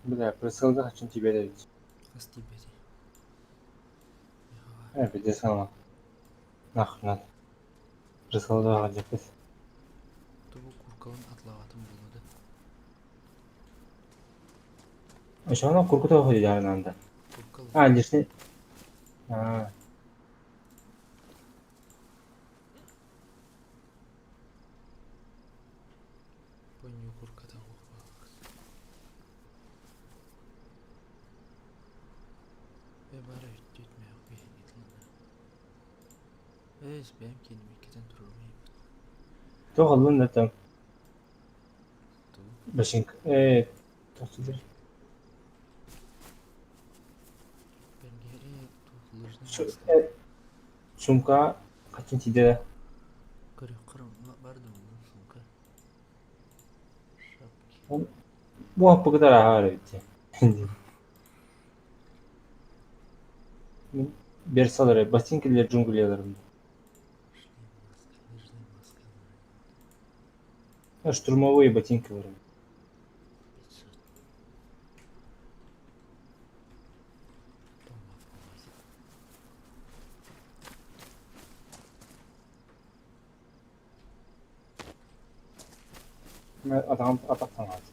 Бля, прицелга хочу тебе дать. Хас тиийбэтий? Пиздец ана. Нахуй надо. Прицелга дьэппит. Тобу куркалын атлаҕатын буолуо да. Ошоно куркута ходьярынан Куркал. А, лишний. А. Понью курката курбаах. Э бара үттүт мэх биһиги Эс бэйэм кииним иккитэн туруорумайбыт. Туох ыллын да там. Тугу? Башинка. Тохтулар. Бэргэһэ туох лыжный маска. Сумка хачын тиде. Көрүөххэ бар да сумка. Шапки. Бу аппыгытар аһаар эбит. Берсалары, ботинки для джунглей Шлем, маска, лыжная маска. Штурмовые ботинки вроде. 500. Тома помазал. Атаҕым атах таҥаат.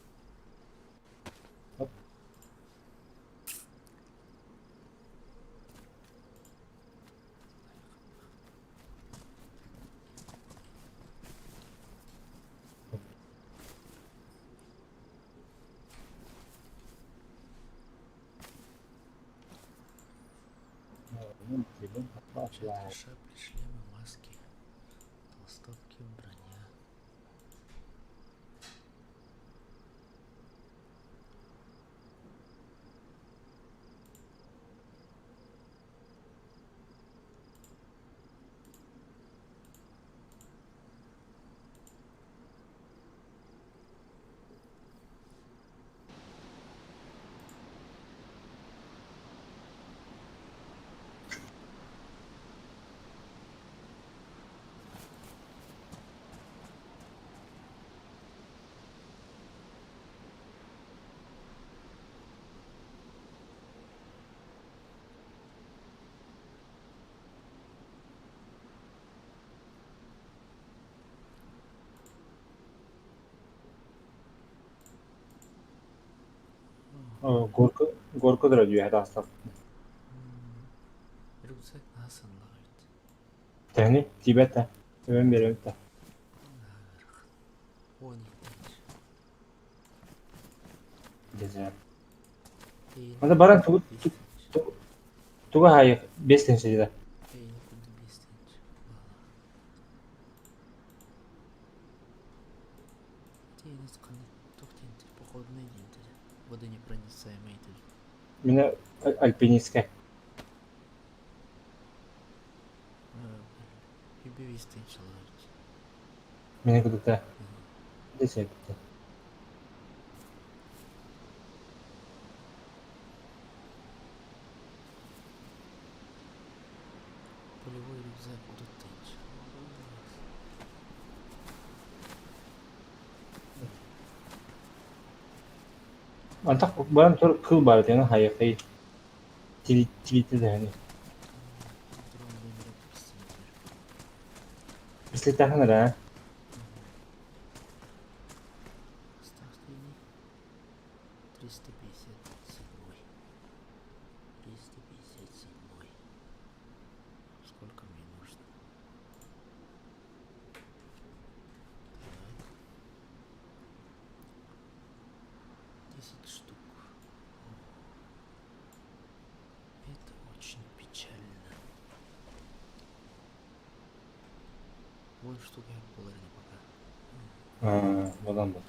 Шапки, шлемы, маски, толстовки, броня. Горка горка дөрөдүйэ таастар. Рюкзак наһаа эбит. Тэни тибетэ. Эбэн беребит. Он итинч. Дезер. Анда баран тугу туга хайы бес тенче. Эйни курдук биэс тенч. Тиэнис ханна туох диэнтэй походный диэнтэй водонепроницаемый этэ. Меня альпинистская. Үбү биэс тенчалаах эбит. Меня куда-то. Десять. Полевой Антах баран тур кыл баар этэ хайыахый тилиитэ дэһэни. Пистолеттаахын эрэ ээ. 357. 357. Сколько мне нужно? Так. 10 штук. Это очень печально. Вон штука буолар ини пока. Буолан бу.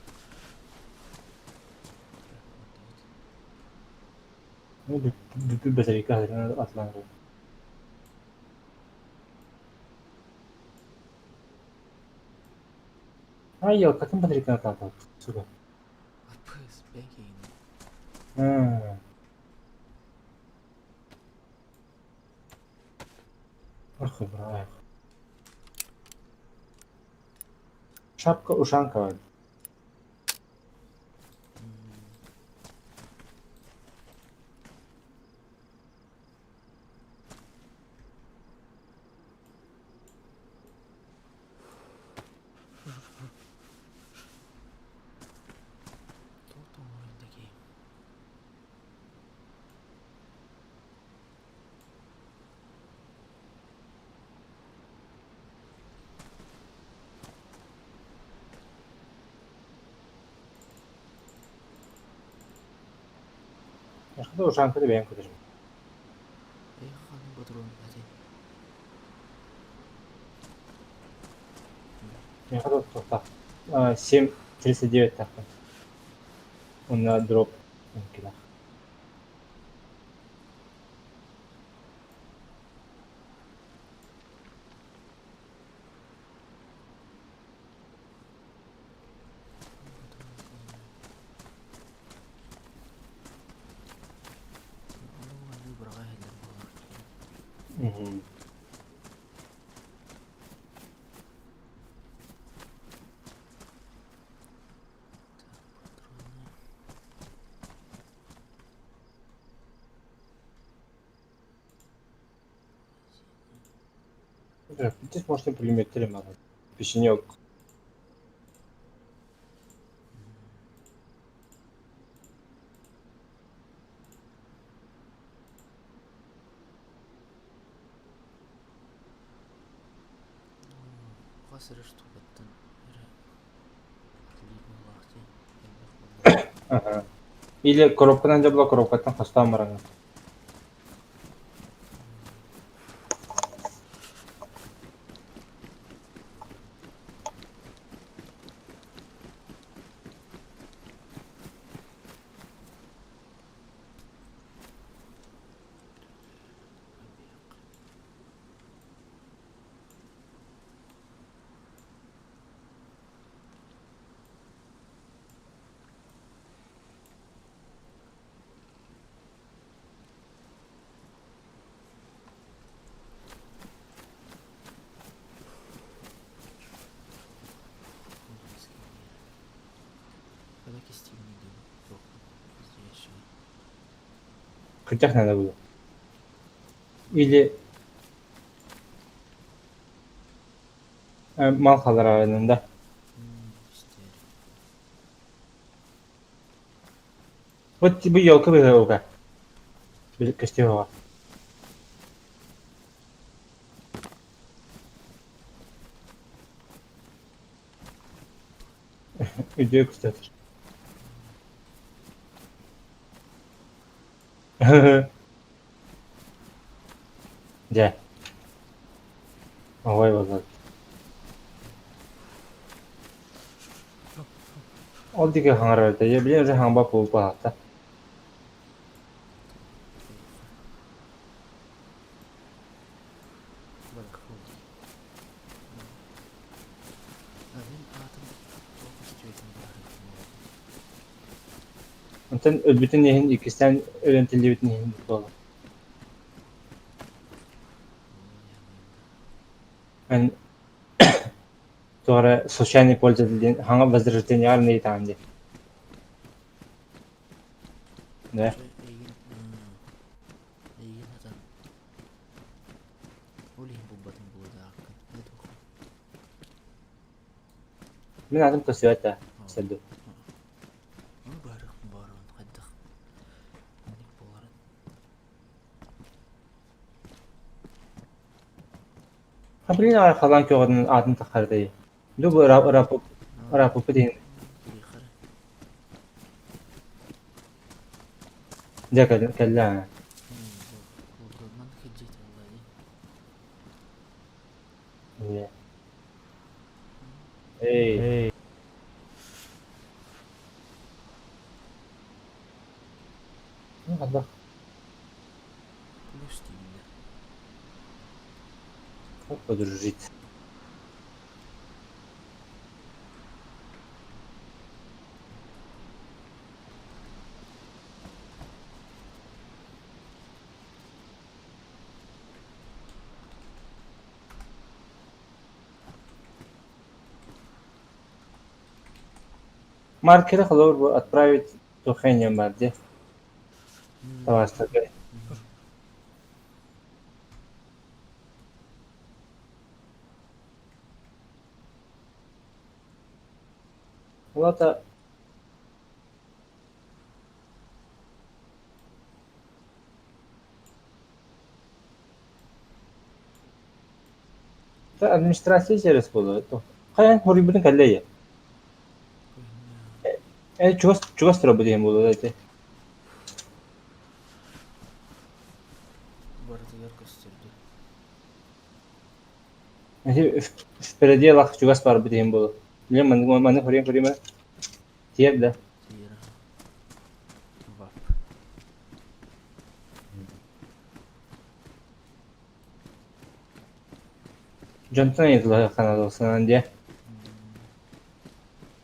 Бүппүт батарейка атылан Ай, елкатын батарейканы атаатабыт, сука. Ах, браво. Шапка-ушанка бар. Эхэдэ ушанканы бэйэм көтөрүм. Миэхэ туохтаах 7.39 таххан. Уонна дроп килэх. Мгм. Здесь можно пулеметтерим надо. Печенек. Ага. Или коробканан дьэ була коробкаттан хостоон бараҥҥын. Хотя надо было. Или мал халараанын да. Вот бу елка быһыга. Көстүөҕэ. Үтүө көстөр. Дьэ. Ой, буолла. Ол диэки хаҥарар этэ, билигин уже хаҥбат буолбатах. Онтон өлбүтүн иһин иккистээн өлөн тиллибитин иһин буолар. Эн туох эрэ случайный пользователь диэн хаҥа возрождениеҕар ыйытаҕын дии. Да. Эйигин эйигин хатан ол иһин булбатым буолуодааххын это Мин атым көстүбэт да сэрдик. Ону быһаарыахпын баҕарабын хайдах маннык буоларын. Хабырыын аҕай халаан көҕүтүн аатын таххарытай. Ду бу ырааппыппыт иһин. Дьэ кэллэ аа. Эй. Хайдах? Плюс дииллэр. Как подружить? Маркеры холобур бу отправить туххайниан баар дии. Табаастарга. Ол аата администрация через буолуо. Хайаан хоруйбутун кэллэ ийэ. Э чугас чугас турабыт диэн буолуо ити. Барытыгар көстөрдө. Ити в пределах чугас барбыт диэн буолуо. Билем маннык маннык хоруйан хоруйма. Тиэр да. Тиэр. Вап. Дьонтон ыйыталаһыахха наада диэ.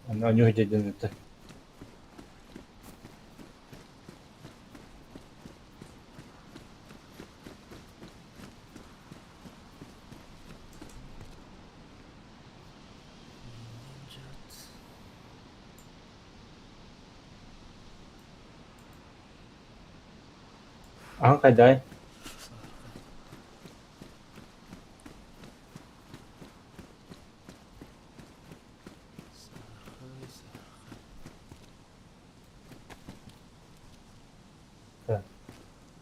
Оонньуу сылдьан ыытта. Аһын хайдай?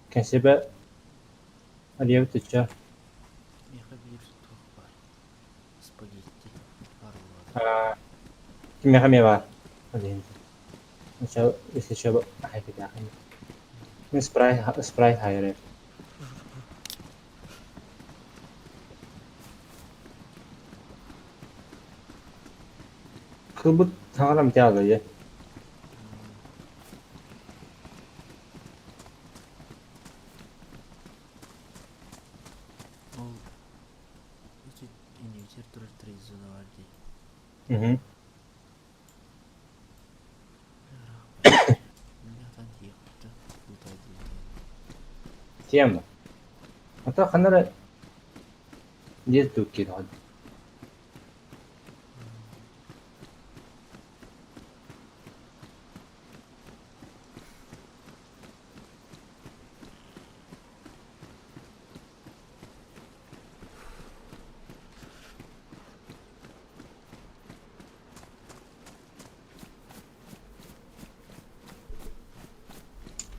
Кэнсиэбэ Алиевы тучча Миэхэ биир туох баар спагетти баар Кимиэхэ эмиэ баар Если что, Спрайт спрайт хайры. Кылбыт саҥарам тяалайы. Ол ити иннибитигэр турар трейд-зона баар дии. Мгм. Тема. А то ханна эрэ диэс дуу киирэҕин.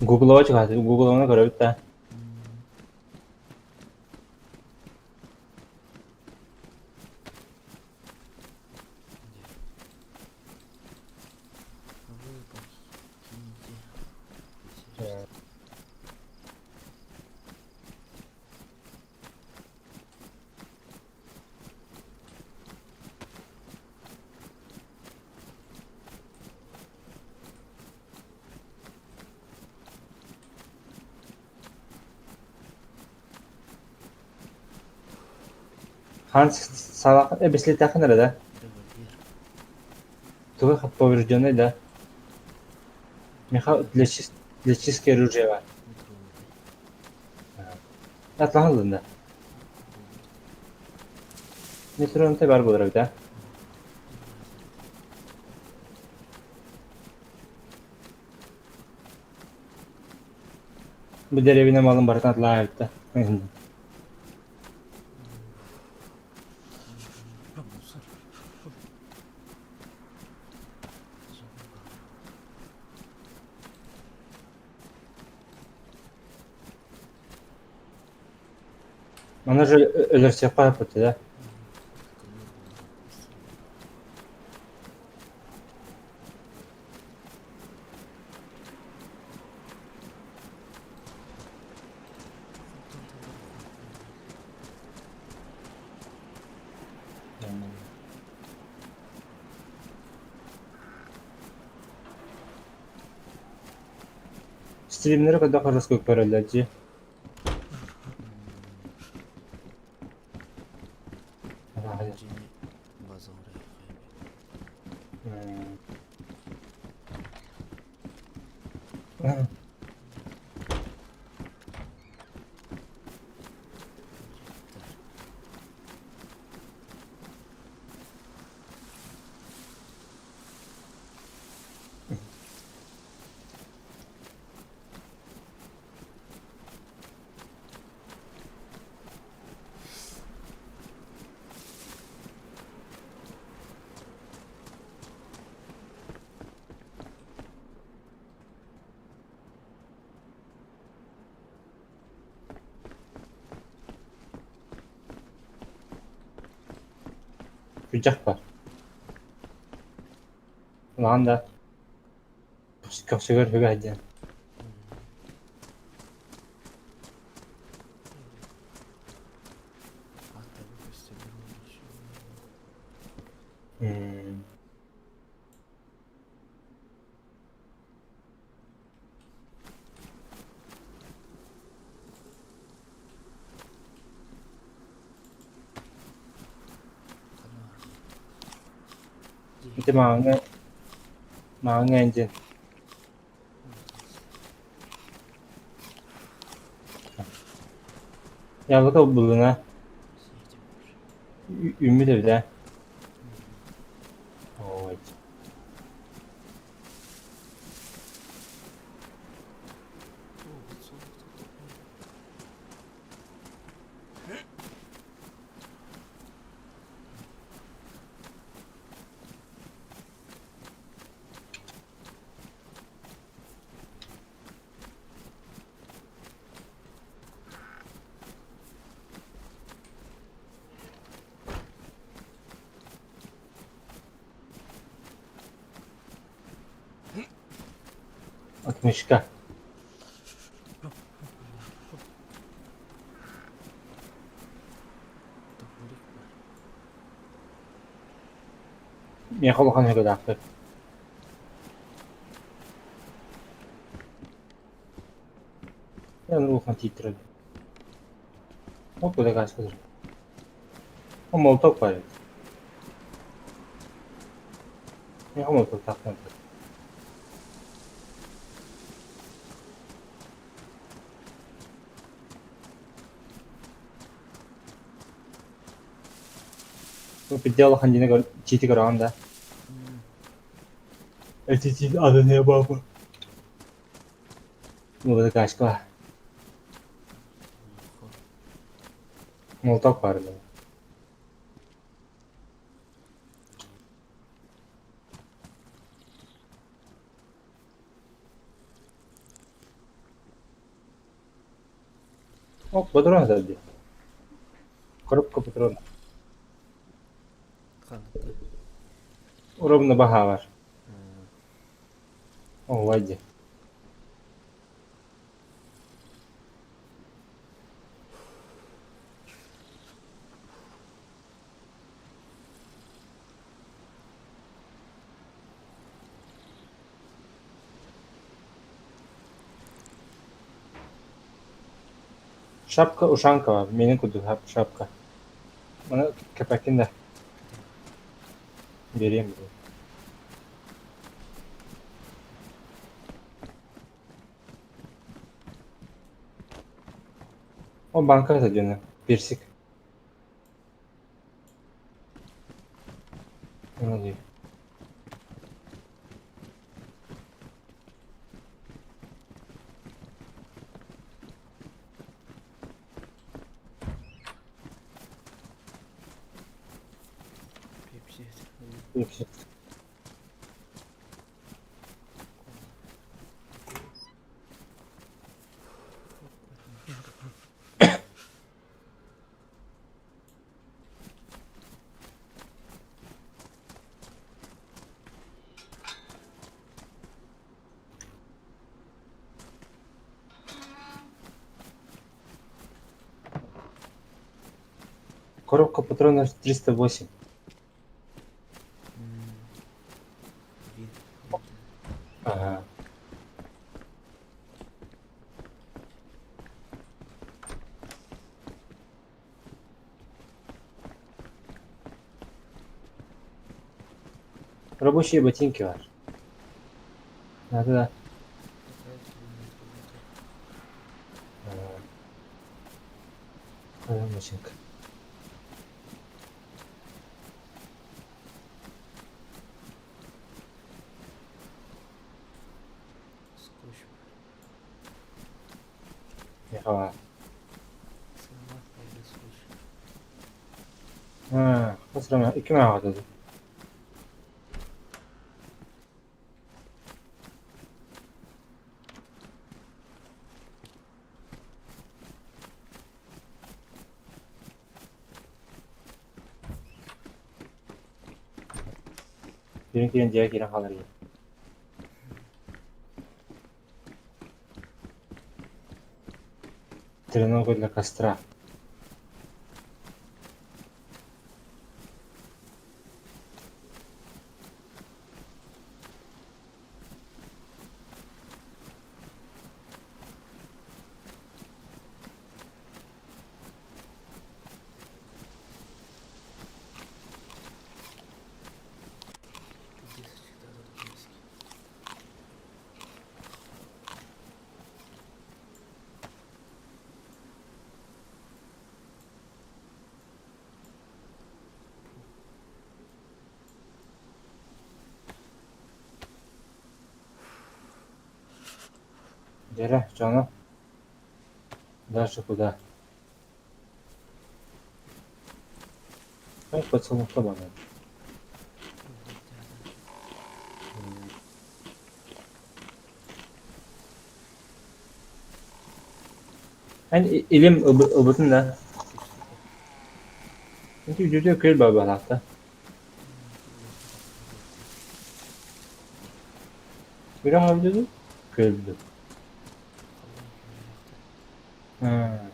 Гуглова чугаһатыы Гуглованы көрөбүт да. Ханс салах эбислитэхин эрэ да? Тугу поврежденный да? Миха для, чист... для чистки оружия бар. Атлаһан ылын да. Метронте бар буолар эбит ээ. Бу дэриэбинэ малын барытын атылаабыта. Маны же өлөрсүөххэ сөп да. Стримнэри хайдах хараска көрөллөр дии. Күдьэх бар. Улахан да көхсүгэр үгэ сылдьан. Ити мааҥҥа мааҥҥа диэн Яблоко буллуна үүммүт эбит ээ. Ой. Отмычка. Миэхэ улахан үгэдэхпит. Эн улахан тииттэрэ. Ол куда газ Ол молоток баар эбит. Миэхэ молотоктаахпын. Бу пидде улахан дьиэни көр чиити көрөҕүн да? Эти чиит адыһыа баапа. Музыкашка. Молоток баар да. О, патрон сзади. Коробка патронов. Ровно баһаавар. Оһуобай дии. Шапка-ушанка баар, миэнин курдук шапка. Маны кэпэккин да биэриэм дуо. Ол банка сылдьана, персик. Ону дии. Коробка патронов 308. Ага. Рабочие ботинки бар. Да-да. Ботинка. Ага. Икки маҕа Киирэн киирэн дьиэҕэ киирэн хаалар ийэ. Тренога для костра. Дьэрэ, дьоно дальше куда? Подсолнухта банан. Эн илим ылбытын да? Үтүө күөл баалаахта. Үрэх өлдү Күөлдү. Аа.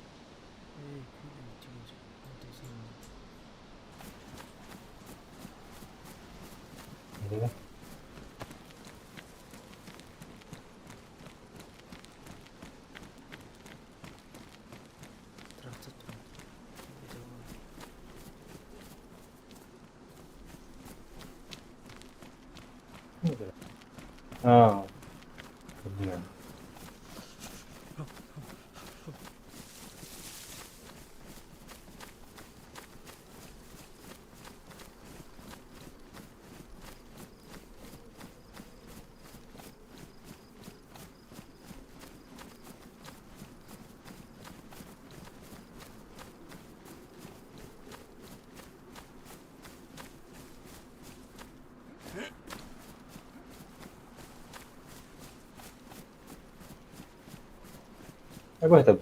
Эбэтэр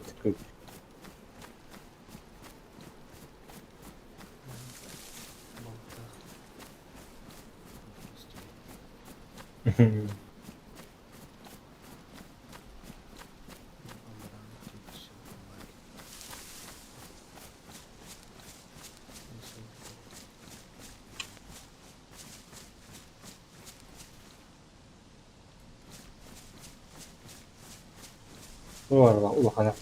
Улахана.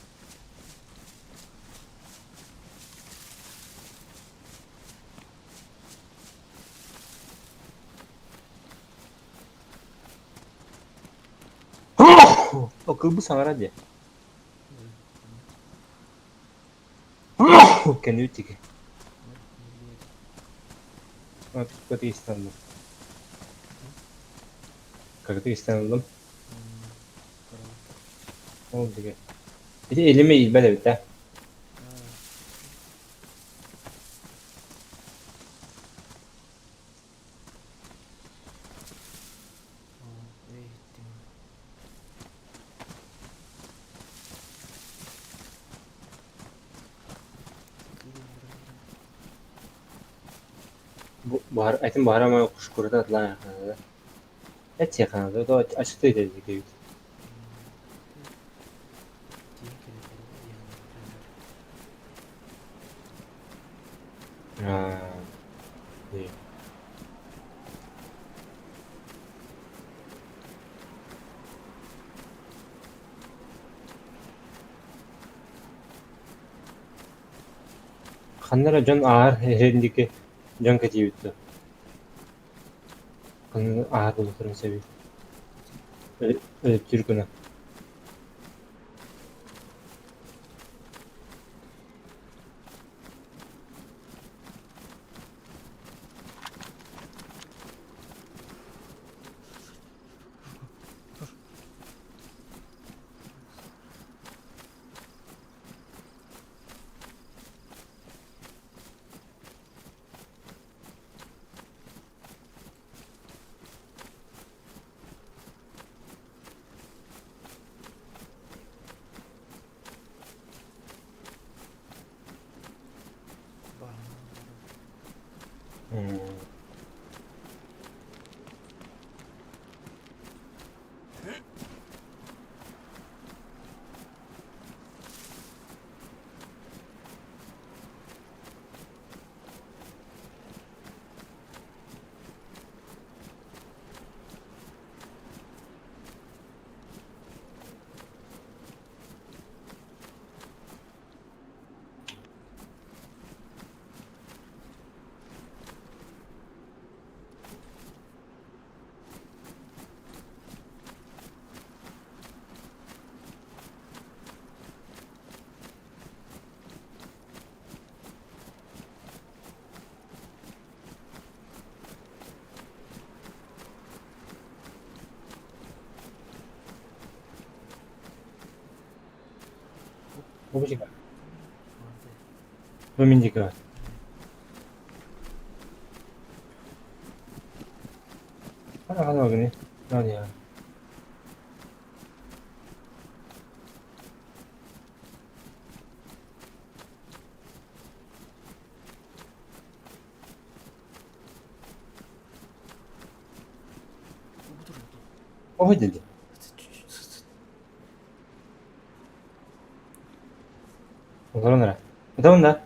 Кылбы саҥара диэ. Кэннибит Кыргызстанным. Кыргызстанным. Ол дигэ. Ити илими иилбэт эбит ээ. Буһар, этин буһара ма шкурата атлаан да. Эт сиэххэ то аччыктыы этэ Ханна эрэ дьон ааһар иһэрин диэки дьон кэтиибит дуо? Ханна ааһар буолуохтарын сөбүй? Өлөттүүр гына. Бу мин диэки бар. Оһо диди. Олорон эрэ. Ытабын да?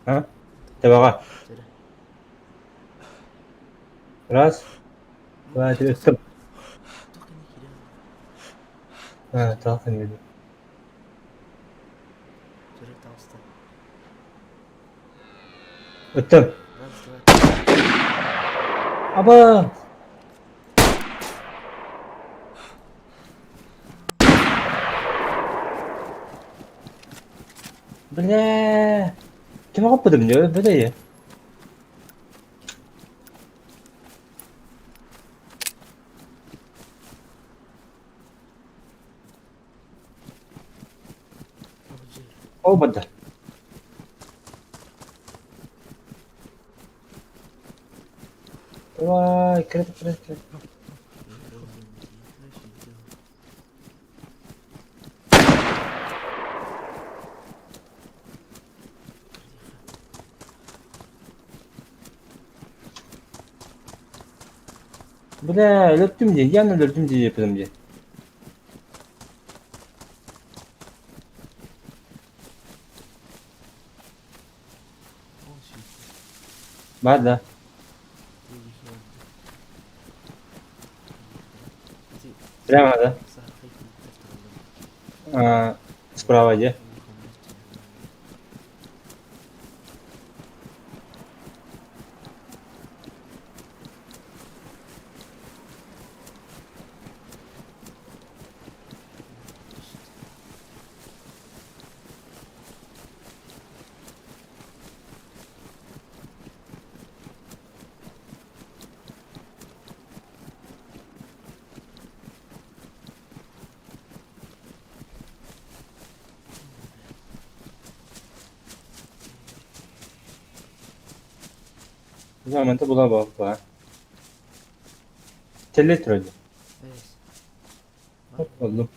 А? Табаҕа. Раз, два, три, стоп. А, таах Ыттым. Аба! Бля! Ким оҕоппутум дьэ, бэдэйэ. Ол барда. Давай, кире кире кире. Бля, өлөрдүм дии, ян өлөрдүм дии диэппитим дии. Баар да? Прямо, да? А, справа где? Заманта була буолла. Теле турар. Боллум.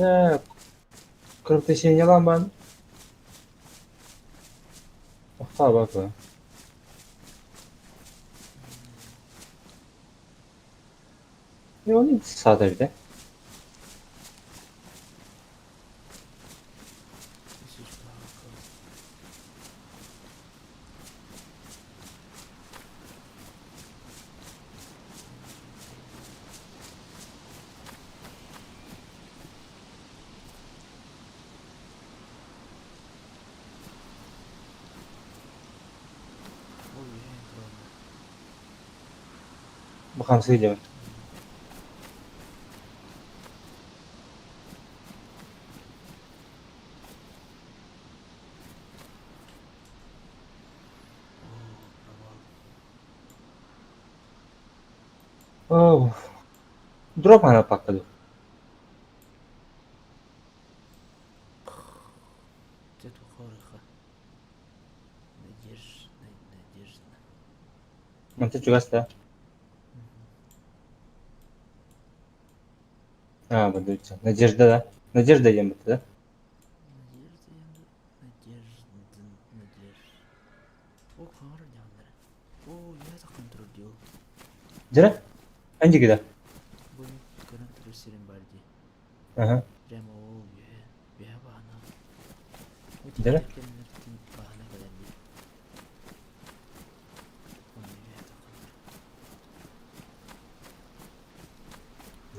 Ээ, кровотечениелаан баран охтообокко. И он саата эбитэ. Бу хамсыы дьон. Оо, дроп ханаппакка дуу? Онто чугас да? Аа, бадыычча. Надежда да? Надежда диэн бытта да? Дьэ, эн да? Аха. Дьэ.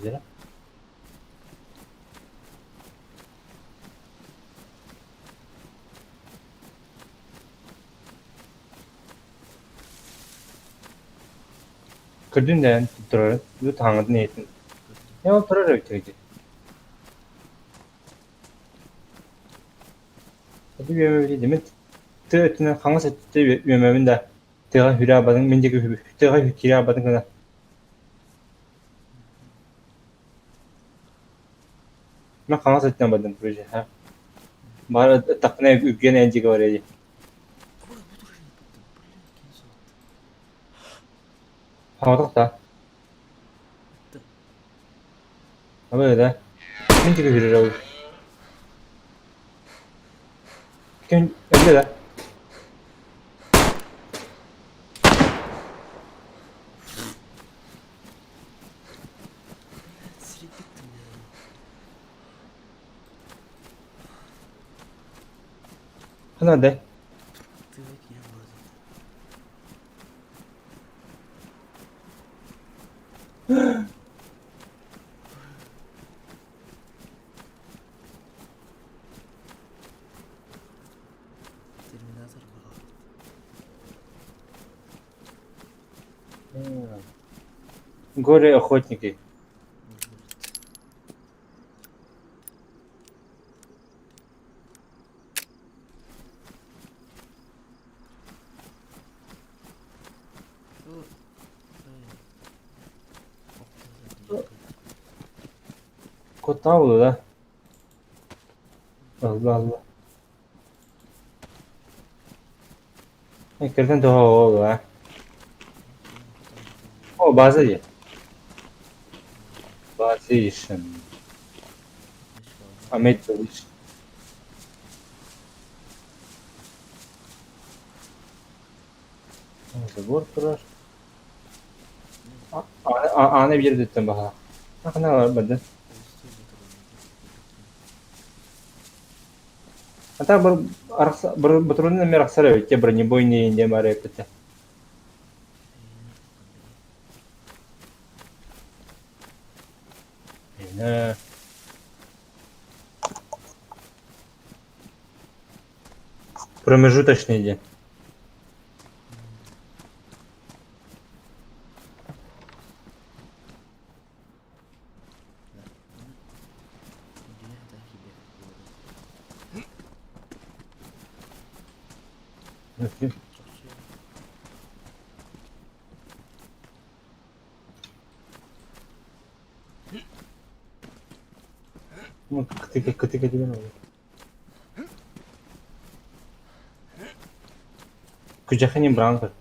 Дьэ. Көрдүн да эн турарын, бу таҥатын иһитин. Ээ ол турар эбит дии. Ити үөмэбит димит тыа өттүнэн хаҥас өттүттэн үөмэбин да тыаҕа хүрэ абатын мин диэки тыаҕа киирэ абатын гына Мин хаҥас өттүнэн бардым короче Баар ыттахпына үргүөн эн диэки барыа дии. Хаҥатах да Абы да Мин диэки хүрэр ол Ким өллө да Ханна Горе охотники. Куттаабыт да? Allah Allah. Кэргэн тоҕо а? О, база дии. База Ahmet Çalış. Забор турар. Аана биир өттүн баһа. Ханна бардын? Ата бір бір батрунун эмиэ арахсар эбит бронебойный диэн баар эбит Промежуточный диэн. Кытыка диэн ол. Күдьэхини браҥка.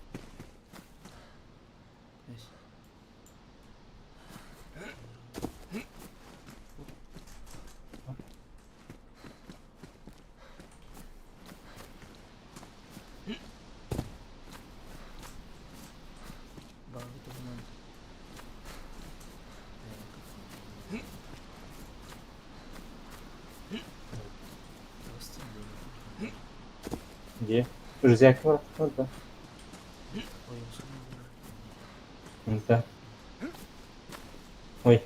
Дьиэ. Рюкзакка барахтар да. Да. Ой.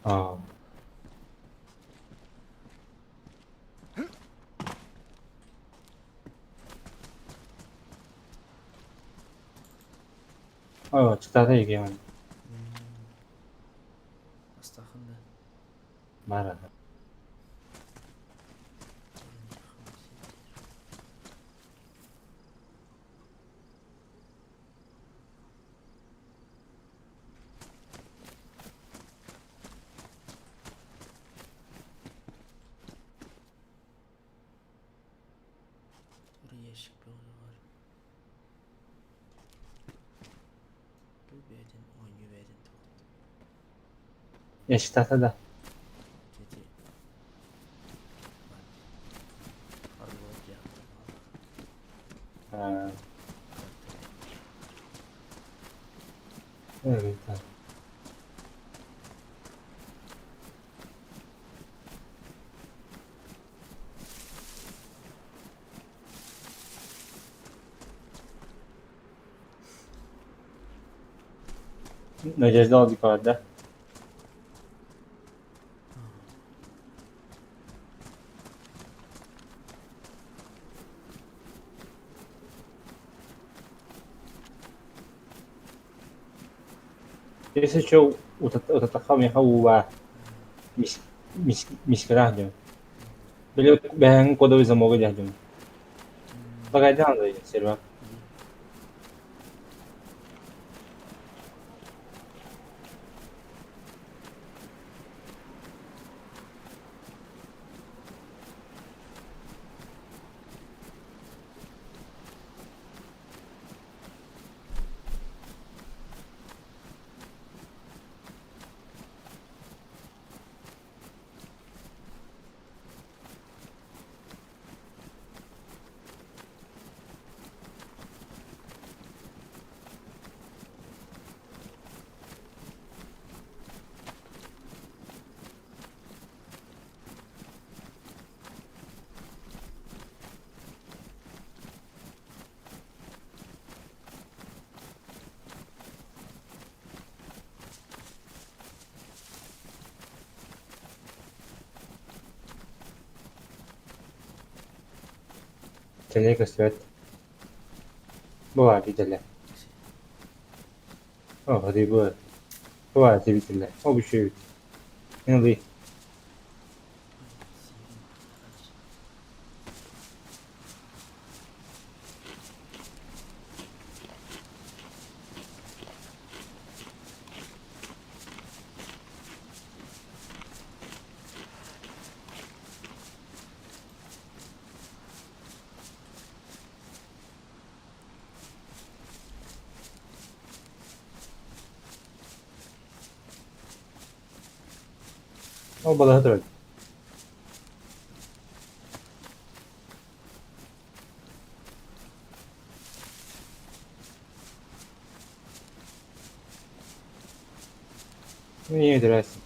Аа. Ой, чытаата игиэн Астахын да. баар. Ящик бар. Бу бэйэтин оонньуу бэйэтин туһунан. Ящиктаата да. Дети. Арыллыбат Аа. Evet. Надежда yukarıda. Если что, утатахам яха мис мис мискалаах дьон. Били бэһэҥ кодовый замогы диэх дьон. Багайдаан да серва. Теле көстүбэт. Бу баар теле. О, hadi bu. Bu var теле. О, bu şey. Ne Ол балаһа турар. Не өтөрөөсүн.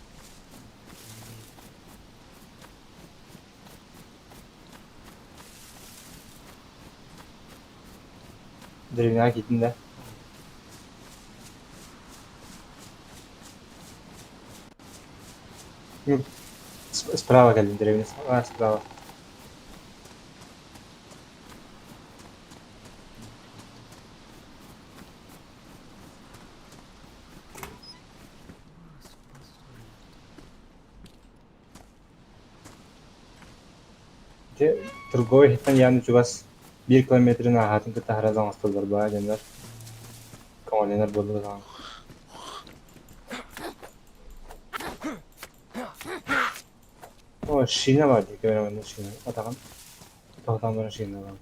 Древняк киттин да. Справа кэллин деревня. А, справа. Ити торговай иһиттэн яны чугас биир километрын ааһаатын кытта аһара оҥостоллор баа дьоннор көҥүллэнэр буоллулар. О, шина бар дии көрөмүн шина. Атаҕын тоһутан баран шина бар.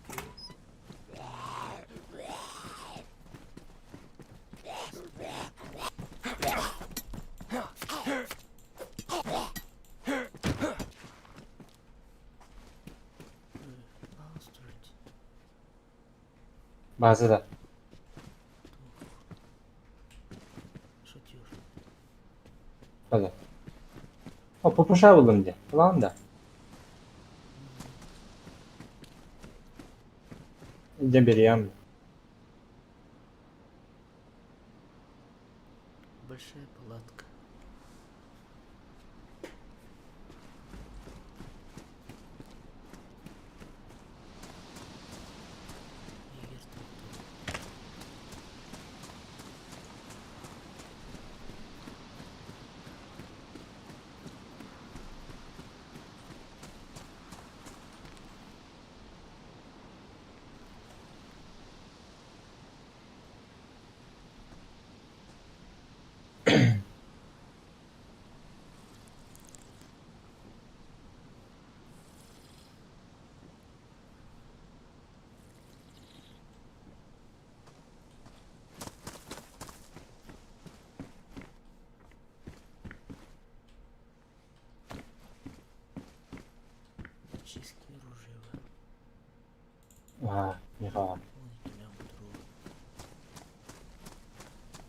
База да. База. О, ППШ булдум дии. Ылаҕын да? Дьэ бириэм. Большая палатка. Егерь топтор. Чистки оружия. Аа, нихуя.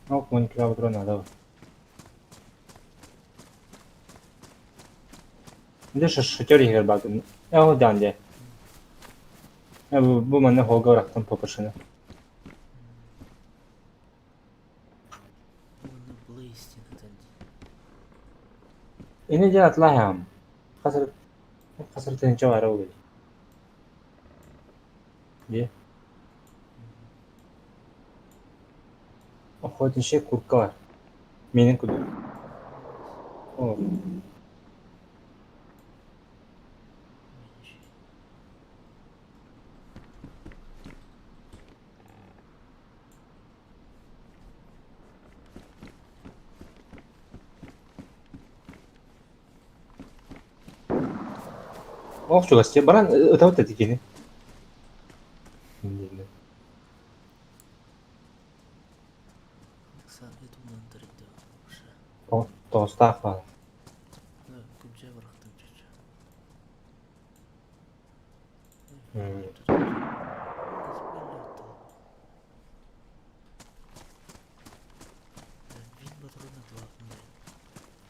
Ол 12 надо. Дьэ шатер иһигэр баатын. Ээ ол даан дьэ. Ээ бу манна холга ырахтан попашына. Уонна Блейстин этэн Ини дьэ атлаһаам. Хасыр хасыр тыһыынча баара буолуо. Дии. Охотничья куртка бар. Менин курдук. О. Ох чугас баран ытабыт эти кини. Тоҕустаах баар.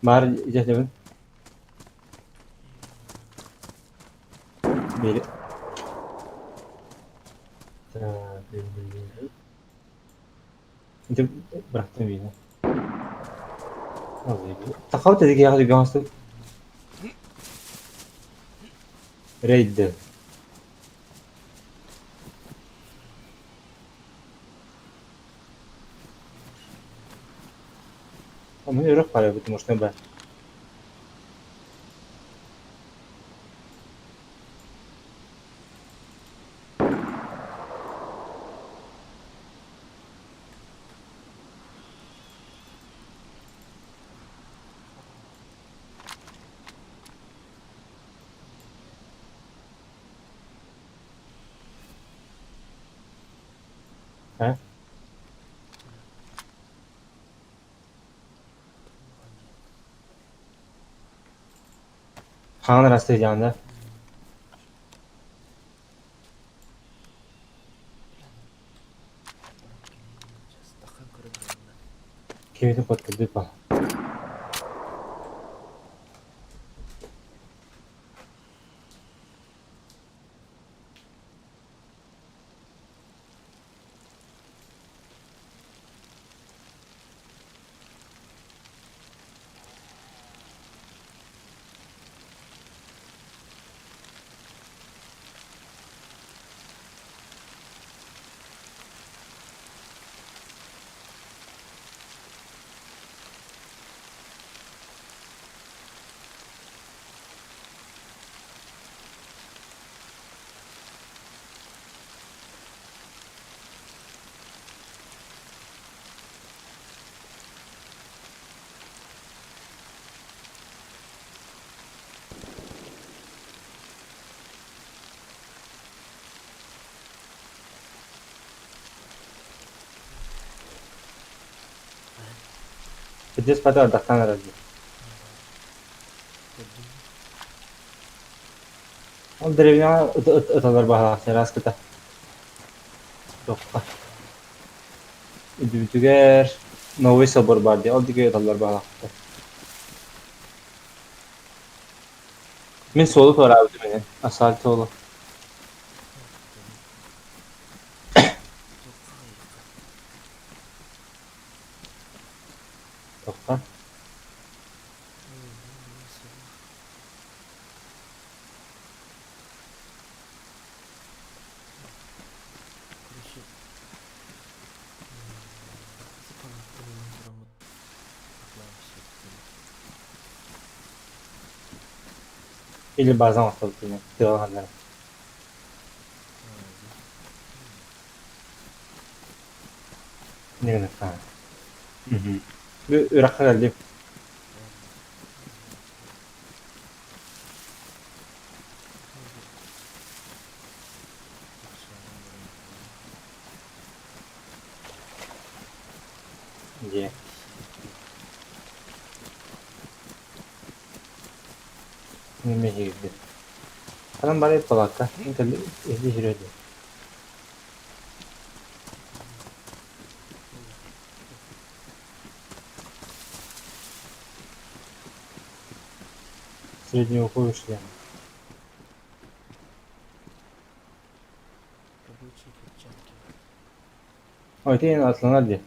Баар дьэтэбин. Били. Ити бырахтым биини. Тахабыт эдигиэхэ түгэҕэстик. Рейд. Ону өрөх барабыт, может, ба. Э? Хаҥан ырастыйдаҕын да? Киһитин куттардык ба. Кырдьыс бата ардахтаан эрэр дии. Ол дэриэбинэҕэ ыталлар баһылаах чарааскыта. Туохха? Үрдүбүтүгэр Новый собор баар дии, ол диэки ыталлар баһылаахтар. Мин суолу туораабытым ини, асфальт суолу. Туохха? Или база оҥостубут дии, тыалаһаллар. Не гыныахтаах. Бу үрэххэ кэллим. Дьиэ. Немэ иһигирдим. Ханан барай палаакка? Мин кэлли иһди сүрүө дии. Средневековый шлем. Ой, ити атланар дии.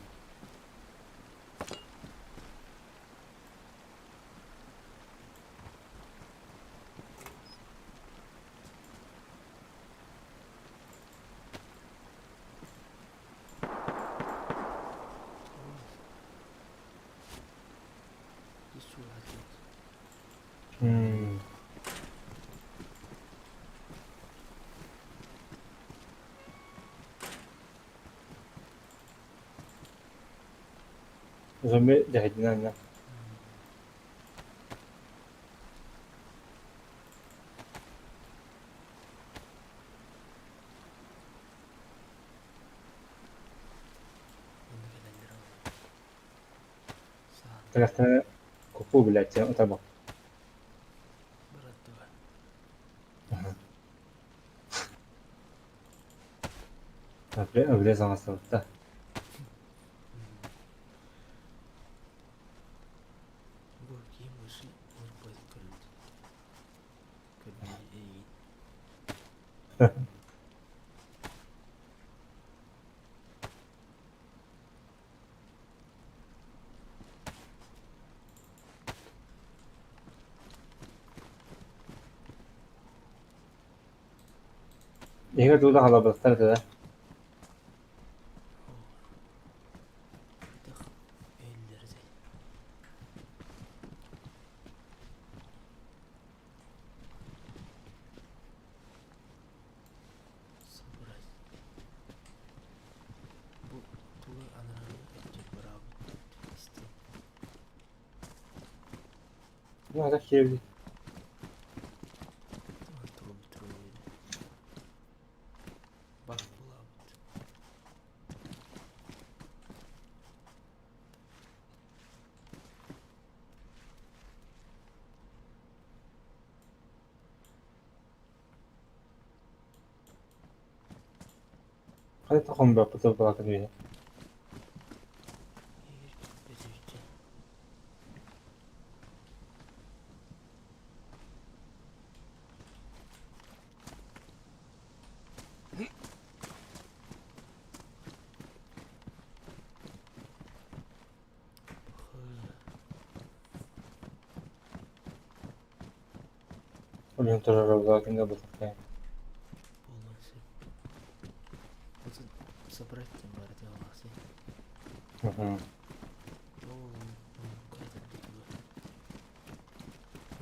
М. Зомби дэһэйдинэн Кэлэхтэрэ купуу билээччи утарбат. Өгле саҥастыбыта. Эһиги тугу да халабыттар этэ да? Ну, это херня. Хайа хомбаппыт балаакан үһү. Өлөн турар балаакан буолбатах.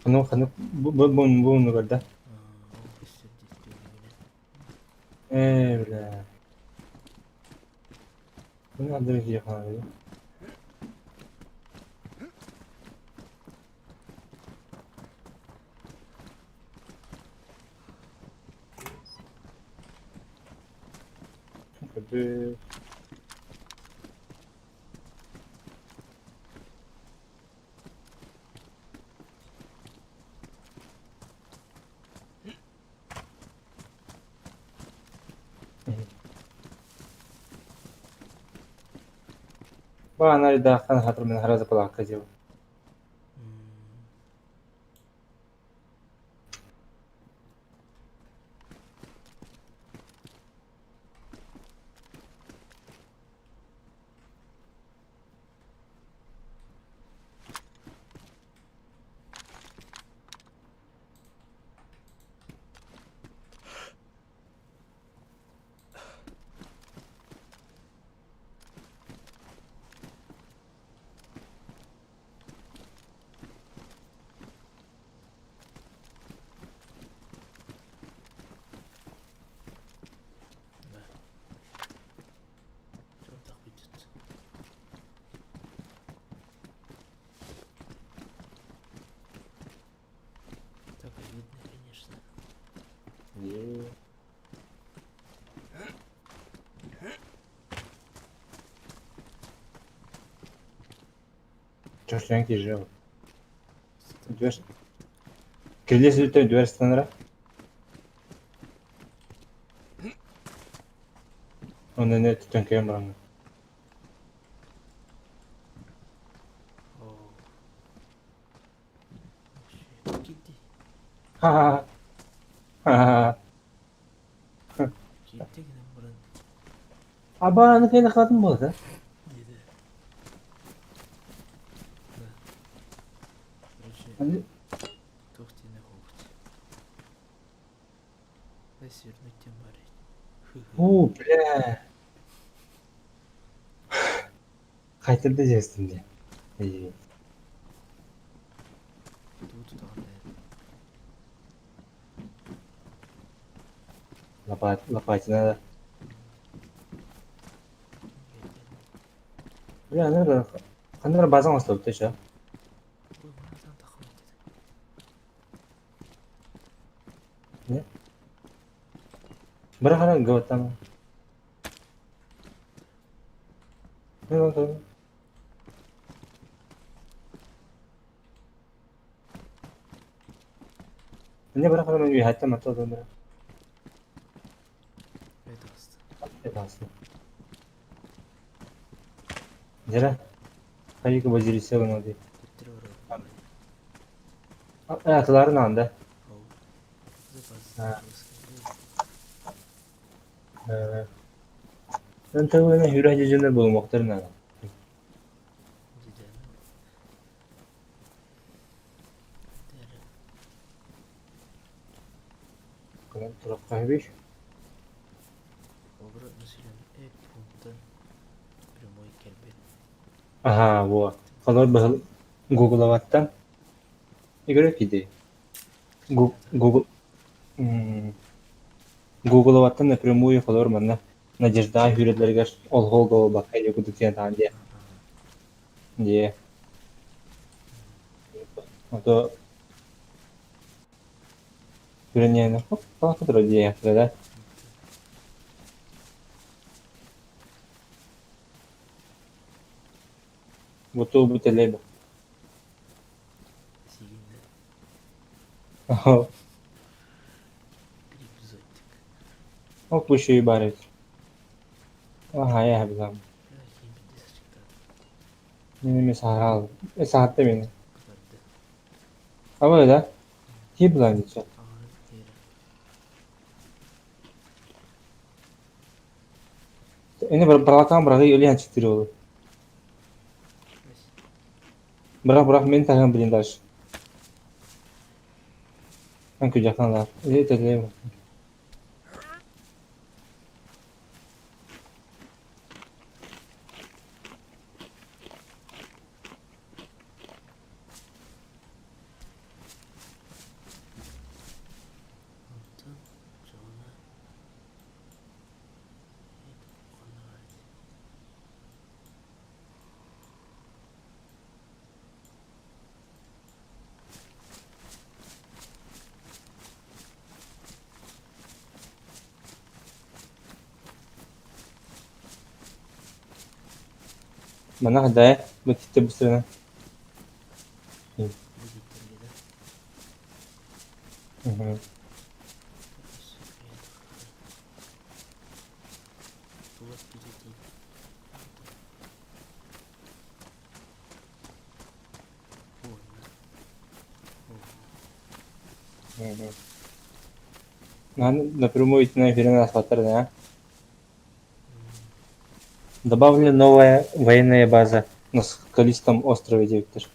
Ханнык ханнык бу бу бу көрдө. Ээ бля. Bunu adı bir abi. Hadi. Баанардаахтан хатырмын хара заплакка дьыл. Так обидно, конечно. Чорчуйан киирэр Дверь. Кирилиэс үрдүттэн дверь станара. Онно эмиэ төҥкөйөн бараҥҥын. Ха-ха. Ха-ха. Абааны кэлэ хатын буолла. Оо, бля. Хайтарда дьиэстин дии. Лопатина да. Бля, аны ханна эрэ базаҥ оҥостубут еще. Бара хара гыбаттан. Эмиэ бара хара үөһэттэн матта ылан Дьэрэ, хайыка базилиса гына дии. Атыларын аанда. Эн хүрэх дьүдьэнэр буолумуохтарын наада. Кынан турахха үһүбүй? Аһаа, во. Холор быһыл гугловаттан Игорь киди. Гугл Гугловаттан напрямую холор манна Надежда үүрэллэригэр ол холго буолбакка кудук диэн таан диэ. Диэ. Ото Күрэниэни хоп тура диэхтэрэ да. Бутуу бутэлэй Ол пущу баар эбит. Аһаа билам. Мин эмиэ саһараал. Саһарта мини. Абы да? Кии билан дичэ. Ini быралакаан быраҕыы өлүөн читтиир уолу. Бырах-бырах мин таһыам блиндаж. Эн күдьэхтэн ылаар. Или тэтилиэ Манна хайдаа бу титтэ быстарына. Напрямую итинэн эфирин аспаттар да. Добавлена новая военная база на Скалистом острове диэбиттэр.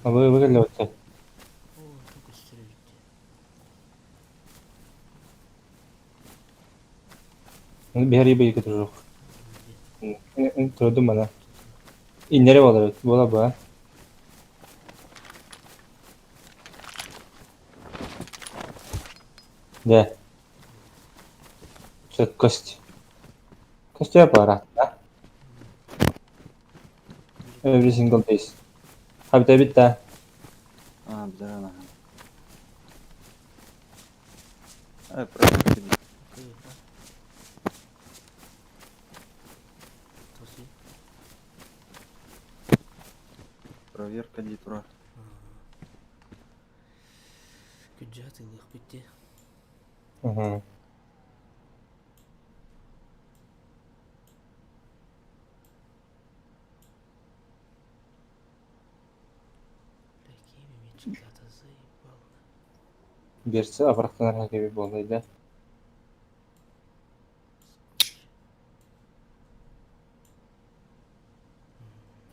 Абы выглядит. Биһири быйыгы турук. Турдум мана. Иннере болар буола ба. Да. Чё кость. Кость пора, да? Every single days. Хабита битта. А, бля, ага. Просто проверка дитура. Күдьэт ылыахпыт дии. Угу. Бля, ким читата заебал. Берсе абрактанар кеби болду да.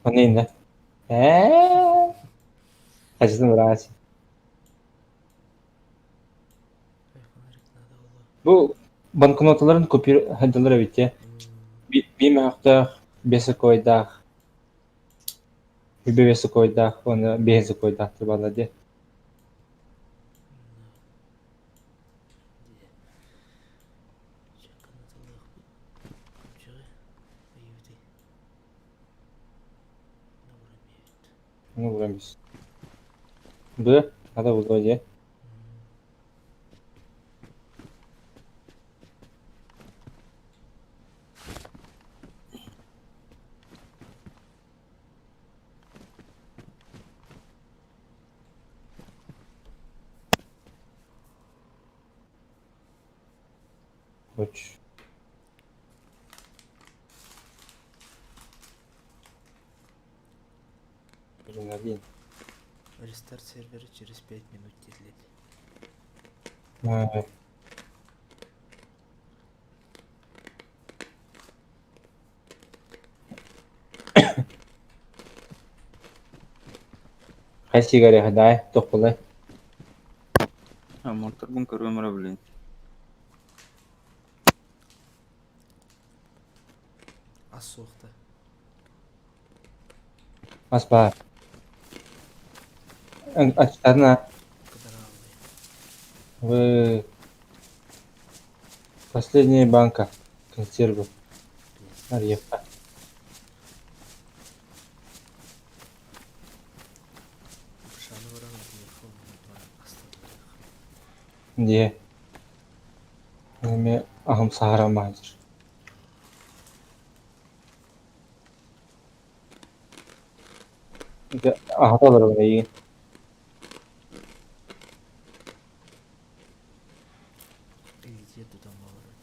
Анейин да. Э? Хачытын быраас. Бу банкноталарын купюр хаддалар эбит Биир бес койдаах, үбэ бес койдаах, уонна биэс койдаах балла дии. Ну, бурамис. Б, надо было дии. Үч. Один. Рестарт сервера через 5 минут диэтилэр. Хай сигареха дай, тохпулай. А, мотор көрөмөрө, блин. Ас суохта. Ас баар. Ачтарна. Вы... Последняя банка консервы. Арьевка. Дие. Эме ахым сахара махажыр. Ахаталар iyi. Илдиэ тутан баҕарар.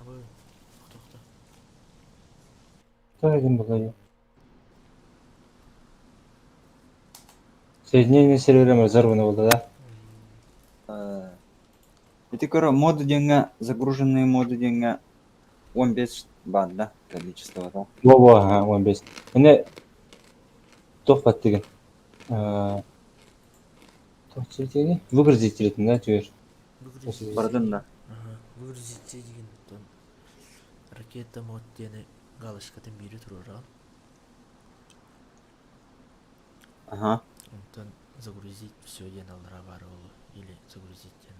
Абы, тохто. Тоже было. Соединение сервером разорвано было, да? Эти көрө моды диэҥҥэ, загруженные моды диэҥҥэ 15 баар да, количество да. Во-во, ага, 15. Эне туох баттыгын. Туох чертени? Выгрузить да, түгер. Выгрузить. Бардын да. Ага, выгрузить деген там ракета мод диэни галочкатын биири туруораҕын. Ага. Онтон загрузить все диэн аллара баар буолуо. Или загрузить диэн.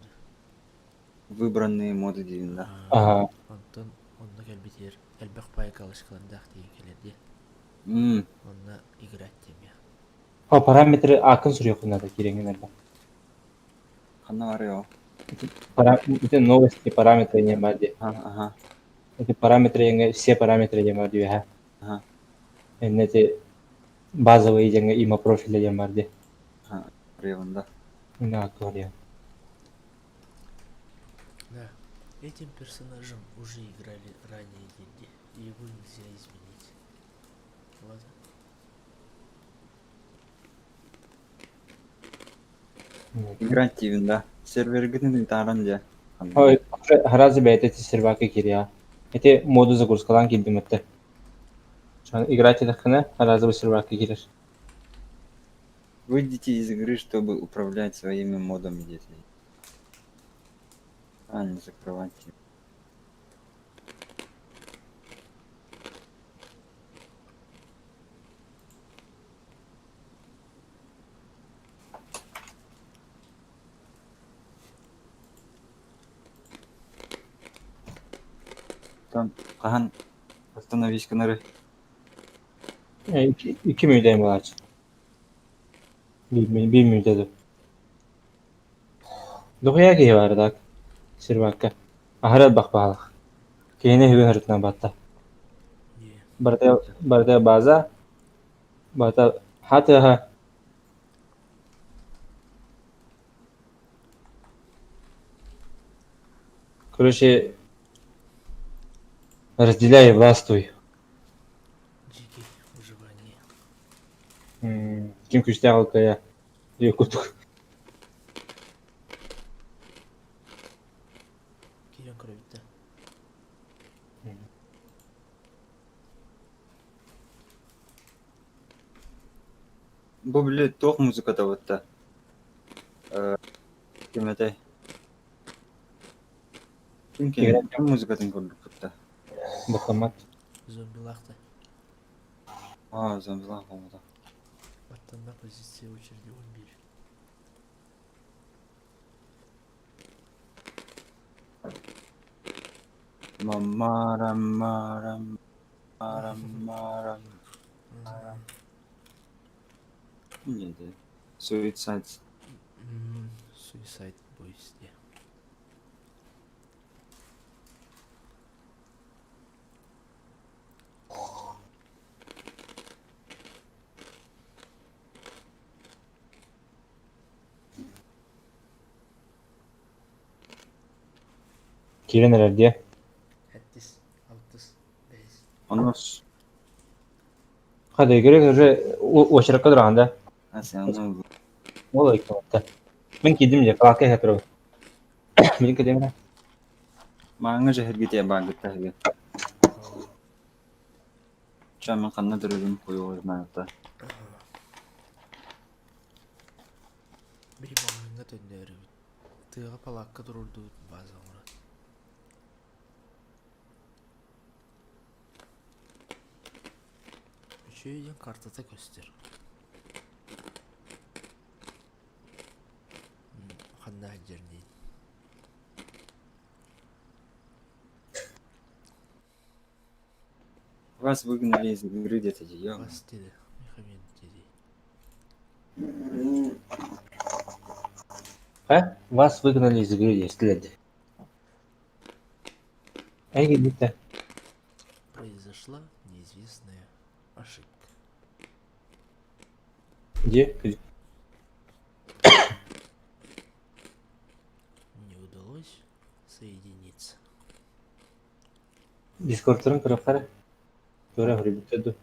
Выбранные моды диэн да. Ага. Онтон онно кэлбитигэр элбэх пай галочкалардаах тиийэн кэлэр дии. Онно играть диэмиэ. О, параметры акын суруйуоххун надо киирэҥҥин эрэ. Ханна барыо? Эти новости, параметры не баар дии. Ага, ага. Эти параметры, все параметры не баар дии, ха. Ага. Эти базовые диэҥҥэ имя профиля диэн баар дии. Барыабын да. На говорю. Да, этим персонажем уже играли ранее деньги, и его нельзя изменить. Ладно. Играть диибин да. Сервергытын ыытааран дьэ. Ой, сразу бэйэтэ сервакка киириэҕэ. Ити моду загрузкалаан киирдим этэ. Играть этиххинэ, сразу сервакка киирэр. Выйдите из игры, чтобы управлять своими модами детей. А, не закрывайте. Там хаһан остановись гынары Икки мүнүүтэ буолааччы. Биир мүнүүтэ дуу. Дохуя киһи баар так сервакка. Аһары элбэх баалах. Киһини үһүгүн ырытынан батта. Барыта барыта база, барыта хатыһа Короче, разделяй и властвуй. Дикий выживание. Ким күүстээх алкая курдук. Киирэн көрөбүт да. Бу били туох музыката бутта? Ким этэй? Ким кини ким музыкатын көрдүкпүт да? Бакамат. Зомбилаах да. Аа, зомбилаах буолбута. Баттанна позиция очереди 11. Мамарам марам марам марам марам. Нет, Suicide. Suicide Boys диye. Киирэн эрэр диэ. Сэттис, алтыс, бэһис. Онус. Хата керек уже уочаракка тураҕын да? А сен Ол икки Мин киирдим дьэ, палатка иһэ турабын. Мин кэлиэм Мааҥҥа дьэһиргитиэ бааргытта эһиги. Чэ, мин ханна төрүүрүм хуйуо Били маҕаһыыҥҥа төннөөрүбүт. Тыаҕа палаакка туруордубут база оҥорон. Үчүгэй диэн картата көстөр. Ханна сылдьар диэн. Вас выгнали из игры где-то, ё. Вас диэри, Михамед диэри. А? Вас выгнали из игры, если Эй, где-то. Произошла неизвестная ошибка. Где? Не удалось соединиться. Дискордтарын көрөххө Тура хөрүбүттэ дуу.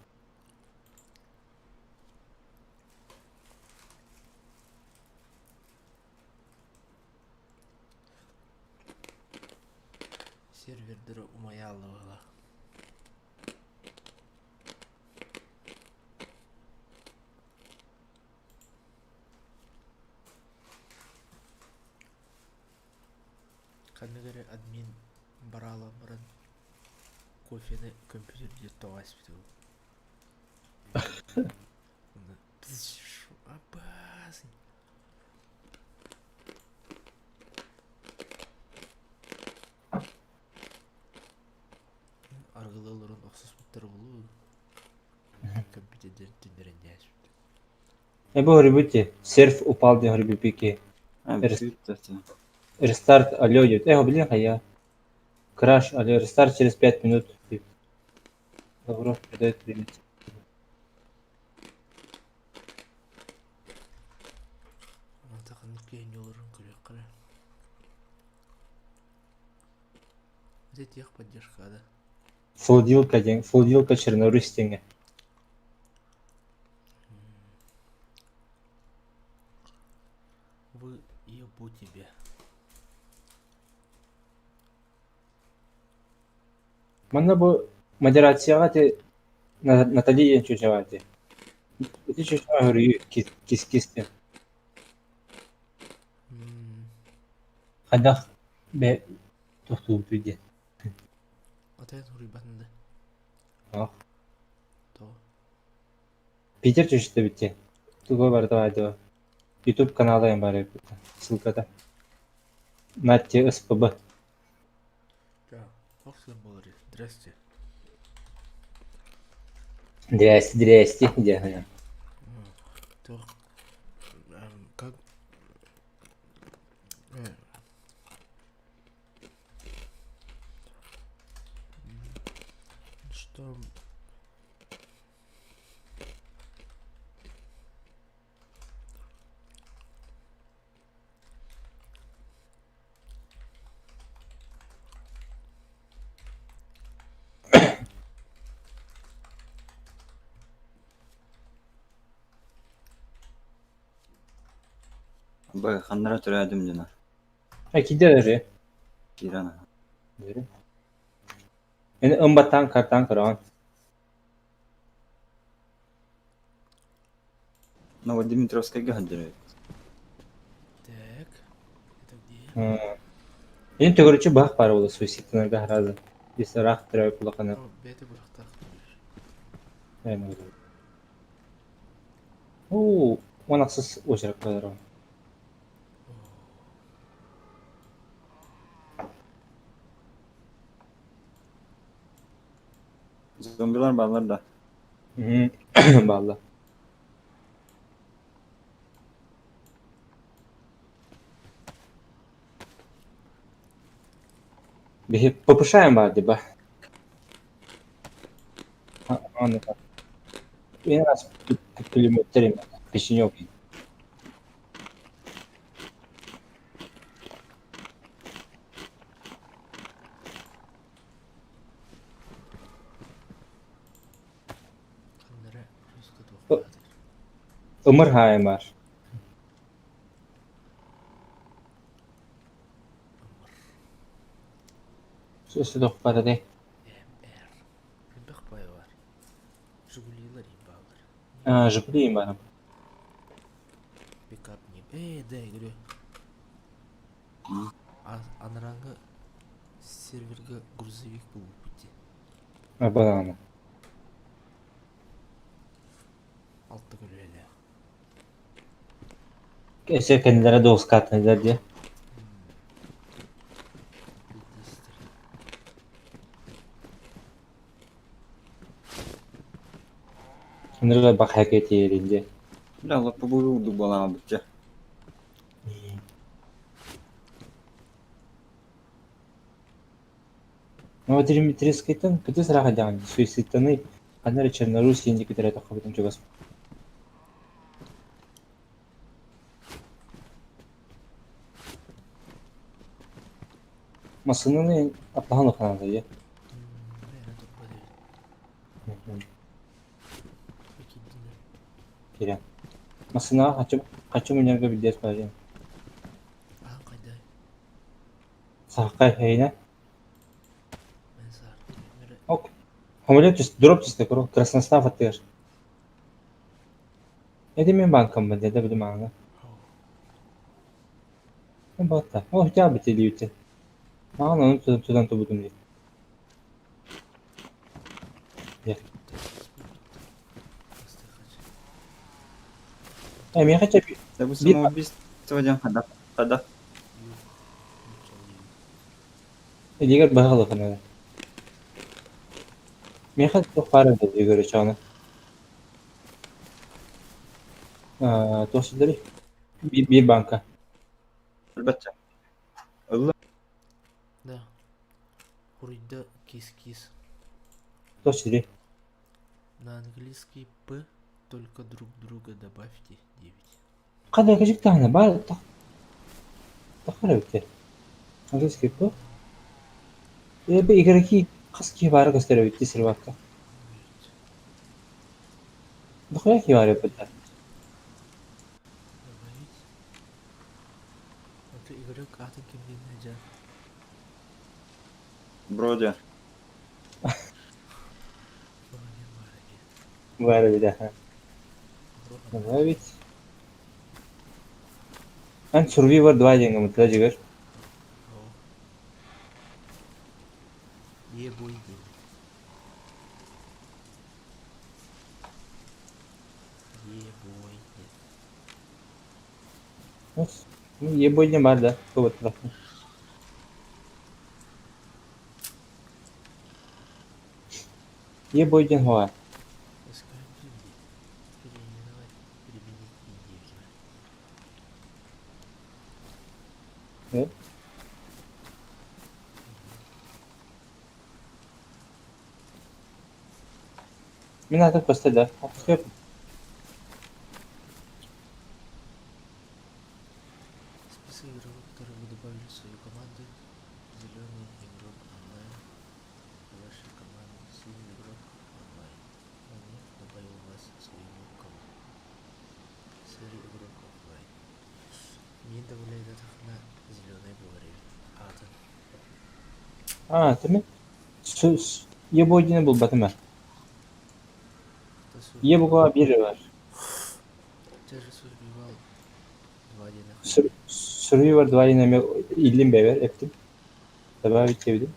Сервердері умайалла Ханнык эрэ админ бараалаан баран кофены көмпүүтэрдиир тоҕо испитэ Абаас Аргылыы олорон охсуспуттар буолуо компьютердэрин түннэрэн дээспит. Э бу хөрүбүт серф упал диэн хөрүбүппүт Рестарт алло диэбит. Э, блин, хайа. Краш, алло, рестарт через 5 минут. Лавров передает привет. Онто ханнык киһини олорон көрүөххэ эрэ. Ити техподдержка да. Флудилка диэн, Флудилка Чернорусь диэҥҥэ. Вы ебу тебе. Манна бу модерацияҕа ити Натали диэн чүөчэ баар дии. Ити чүөчэҕэ өрүү кис-кис диэн. Хайдах бэ тохтуубутуй диэн. Отойон суруйбатын да. Ох. Тоҕо? Питер чүөчэтэ эбит дии. Туга барыта баар дуо? Ютуб канала баар эбит. Ссылката. Натти СПБ. Здрасте. Здрасте, здрасте, диэхинэ. Как что Бай ханнара төрөөдүм дьоно. Киирдэ эрэ. Киирэн. Ини ымбаттаан картаан көрөҕүн. Новодимитровскайга сылдьар эбит. Так, это где? Ини төгүрүччү быһах баар буолла суицидтанарга сразу. Если ыраах төрөөбүт улахана. Бэйэтэ быһахтаах. Оо, уон ахсыс очеркка олорор. Зомбилар бааллар да? Бааллар. Биһи ППШ-м баар дии ба? Эн раз пулеметтер печенек. Ымыр хаайым баар. Өссө тохпата дии. МР. Элбэх баай бар. Жигулилар баалар. А, Жигули баар. Пикап не... Э, да, я говорю. Анараңы серверге грузовик был пути. Абааны. Алта көлүөлээх. Өссө кэннилэрэ доускаатынылар дии. Ынырыга бахайка тиэрин дии. Бля, лаппа буруурдук буолаабытча. Новодмитриевскайтан кытыс ыраах даҕаны суицидтаныы ханна эрэ Чернорусь диэн диэки төрөөтөххө чугас. Массыынаны аттаһан ылханаата дии. Киирэн. Массыынаҕа хаччы хаччы мунньарга билдиэс баар Сахакай эйинэ. Ок. Самолет түс, дроп түстэ куру, Красностав аттыгар. Эти мин банкаммын деді билим аана. Батта. Ол хотя бы телевизор. Маҕан ону тутан тутан тубутум дии. Миэхэ чэ Да бу самоубийство диэн хада хада. Илиигэр быһа ылыхына. Миэхэ туох баар эбит Егорычаны. Туох сылдьарый? Биир банка. Өлбөтчө. Ылла. Да. Хуруйда кис-кис. Туох сири? На английский «п» только друг друга добавьте 9. Ханна кэжик даҕаны баар таххар эбит Английский П. Э, игроки хас киһи баара көстөр эбит дии сервакка. Дохуя киһи баар эбит да. Добавить. Это игрок атын ким диэн дьэ. Бродя. Баар эбит аха. Добавить. Эн Survivor 2 диэҥҥэ мытыла дьигэр. Е-бой диэн. Е-бой диэн. Е-бой диэн баар да, тугуттара. Е-бой диэн хуа. Переименовать, переменить идею. Э? Мин атын көстө да. Сөп. Список игроков, которые вы добавили в свою команду. Зеленый игрок онлайн. Вашей команды синий игрок онлайн. Он добавил вас в свою команду. Серый игрок офлайн. Мин добавляет на зеленый говорит. Атын. А, ты ми? Е-бой диэни булбатым ээ. Е-буга биир бар. Ты же сурбивал 2 диэн. Survivor 2 диэн эмиэ иллин бэйбэр эптим. Добавить диэбитим.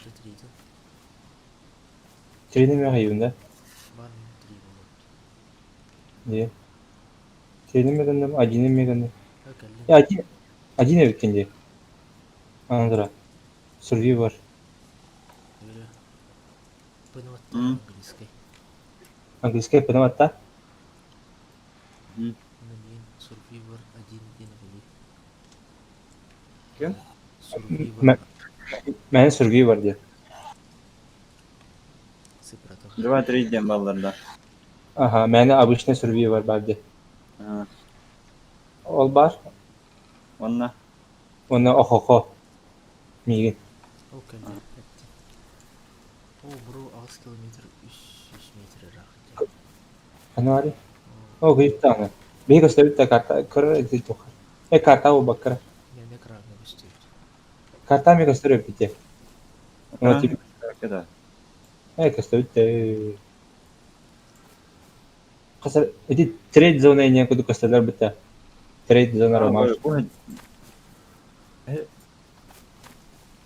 Это 3 Трини эмиэ хайыбын да. Бар 3 болот. Дии. Трини эмиэ гынным, один эмиэ гынным. А кэллин. Э, один, один эбиккин дии. Аны тура. Survivor. Говорю. Пыныват М. английской. Английскай пыныматта. Мин Survivor 1 диэн були. Ким? Survivor. Мэн Survivor диэн. Цифрата. 2-3 диэн баллар да. Аха, мээнэ обычный Survivor баар дии. А, Ол баар. Онно. Уонна охохо. Миигин. Ол кэллэ. Эттин. О, бро, 6 километр 300 метр ыраах. Ханаари. О, кыйыттаҕына. Биһи көстөбүт да карта көрөр эти туха. Э, карта буолбаккара. Мен экраҥҥа көстүбүт. Карта эмиэ көстөр эбит дии. Ону тип Да. э көстөбүт да. Хасар эти трейд зона инен курдук көстөллөр бытта. Трейд зона ромаш.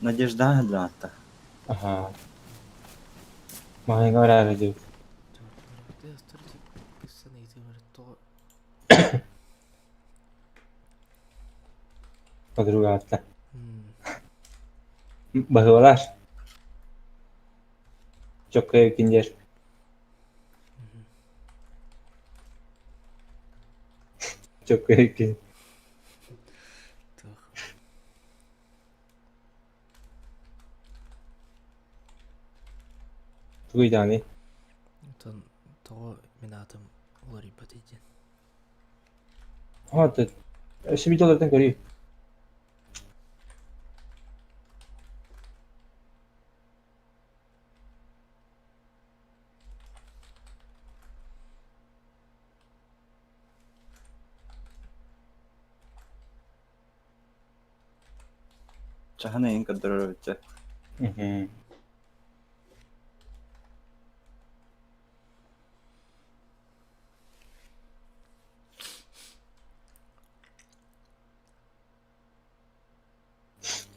Надежда да. Аха. Маһыҥа бараары диэбит. Подруга атта. Баһыылар. Чоккай киндер. Чоккай кин. Тугуй даҕаны. Онтон тоҕо мин аатым уларыйбатый диэн. Ха, өссө видеолартан көрүүй. Чаһаны иһин көрдөрөр эбит дьэ. Мгм.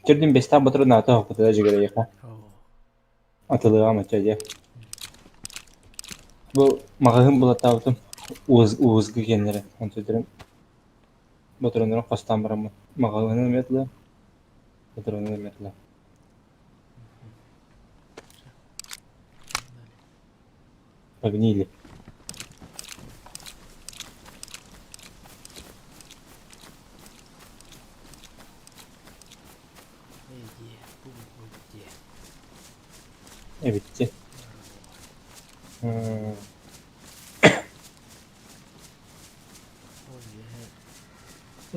Төрдүн бэстээх ботурун аата оһохпутугар дьүгэрэйиэхэ. Атылыаҕым оччо дьэ. Бу маҕаһыын булаттаабытым уузгы киэннэрэ онтуларым ботуруоннарын хостоон бараммын маҕаһыынын эмиэ атылыам, ботуруонун эмиэ атылыам. Погнили. Эбитти.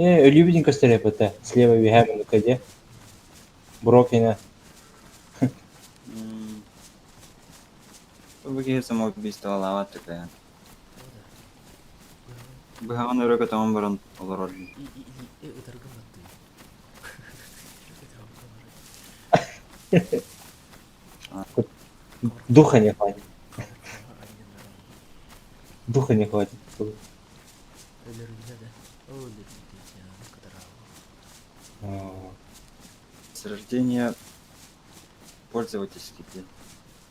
Э, өлүүбүтүн көстөр эппитэ. Слева үөһээ муннукка дьэ. Брокина. Бу киһи самоубийстволаабат такая. Быһаҕын өрө көтөҕөн баран олорор дии. Духа не хватит. Духа не хватит. С рождения пользовательский день.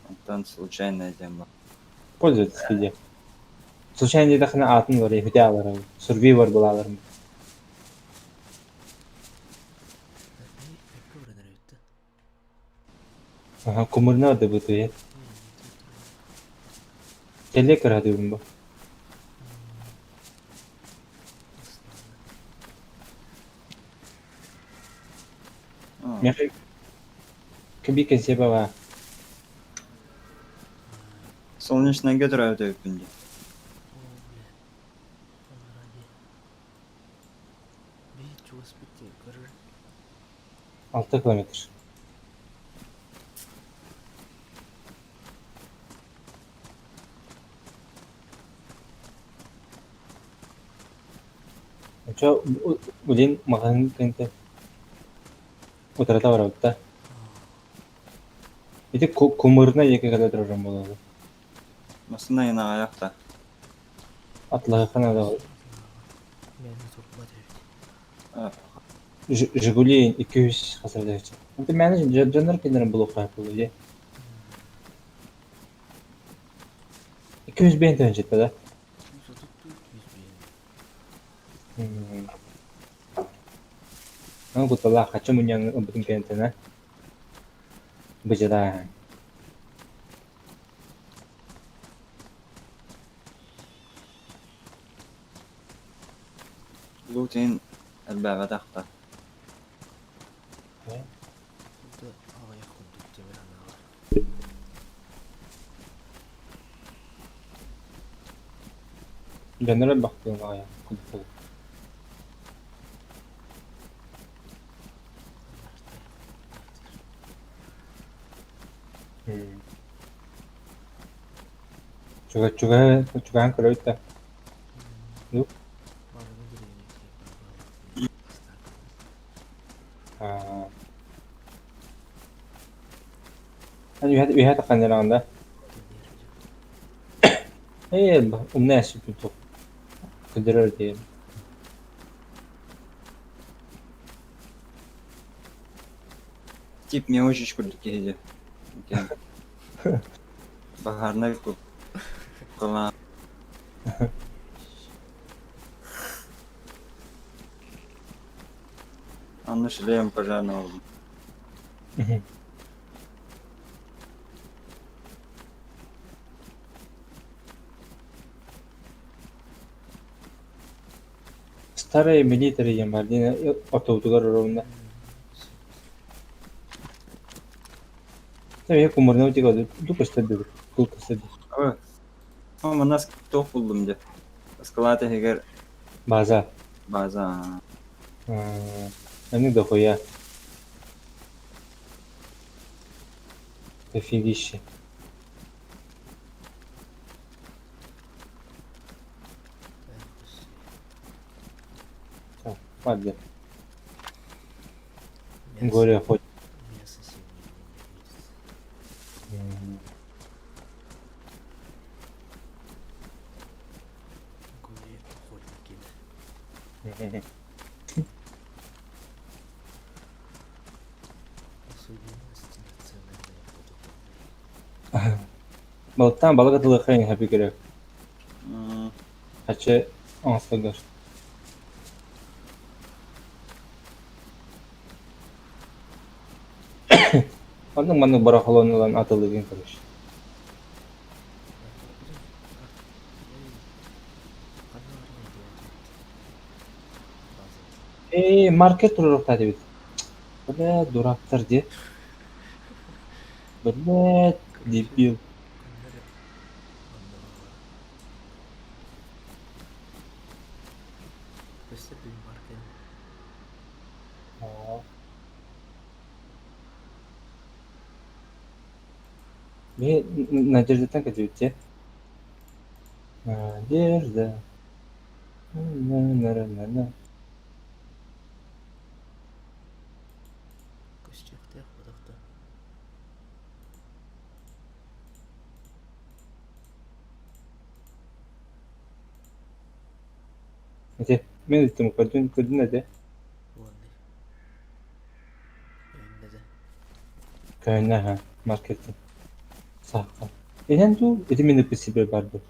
Онтон случайная тема. Пользовательский дии. Случайно диэтэххинэ аатын уларыйа бүтэ ааларабын. Сурвивор булааларым. Аха, кумурна да бытует. Теле кыраһатыыбын бу. Миэхэ кэбии кэнсиэбэ баар. Солнечнайга төрөөбүт эбиппин дии. 6 километр. Очо блин маҕаһыын кэнтэ утарыта барабыт да. Ити кумырына диэки кэлэ турар дьон буолаллар. Массыына айанаҕайах да. Атлаһыахха наада. Жигули 200 хасардааччы. Онтон мээнэ дьоннор кинилэрин булуохха буолуо дии. 205 тыһыынча да? Аны кутталаах хаччы мунньан ылбытын кэнниттэн ээ быдьалаа Лутин элбээбэтэх да. Дьоннор элбэхтик аҕайа куттал. Чуга чугаһа чугаһаан көрөбүт да. Үһэ үһэ таххан да? Ээ, умна эсиппит Кыдырар диэн. Тип не очень курдук киһи дии. Баһаарынай куккалаан. Анна шлем пожарного. Старая милитари диэн баар диэн ортобутугар оруобуна. Эбиһэ кумурна утика ду көстөр кул көстөр. Манна туох буллум дьэ. Ыскалаат иһигэр База. База. Аны дохуя. Дофигище. Ладно. Горе хоть. Балыктаан балык атылыахха иҥэһэ керек. Хаччы оҥостогор. Оннук маннык барахолон ылан атылыгын короче. Ээ, маркер туруохтаах эбит. Бля, дурактар дии. Бля, дебил. Надеждаттан кэтибит Надежда. На-на-на-на-на. Көстүөхтээх бодохто. Ити мин ыттым көрдүн көрдүн этэ. Уонный. Өйүннэ да. Көһүннэ аха маркеттен. Саахха. Итэн дуу ити мин ыппыт сирбэр бар дуу.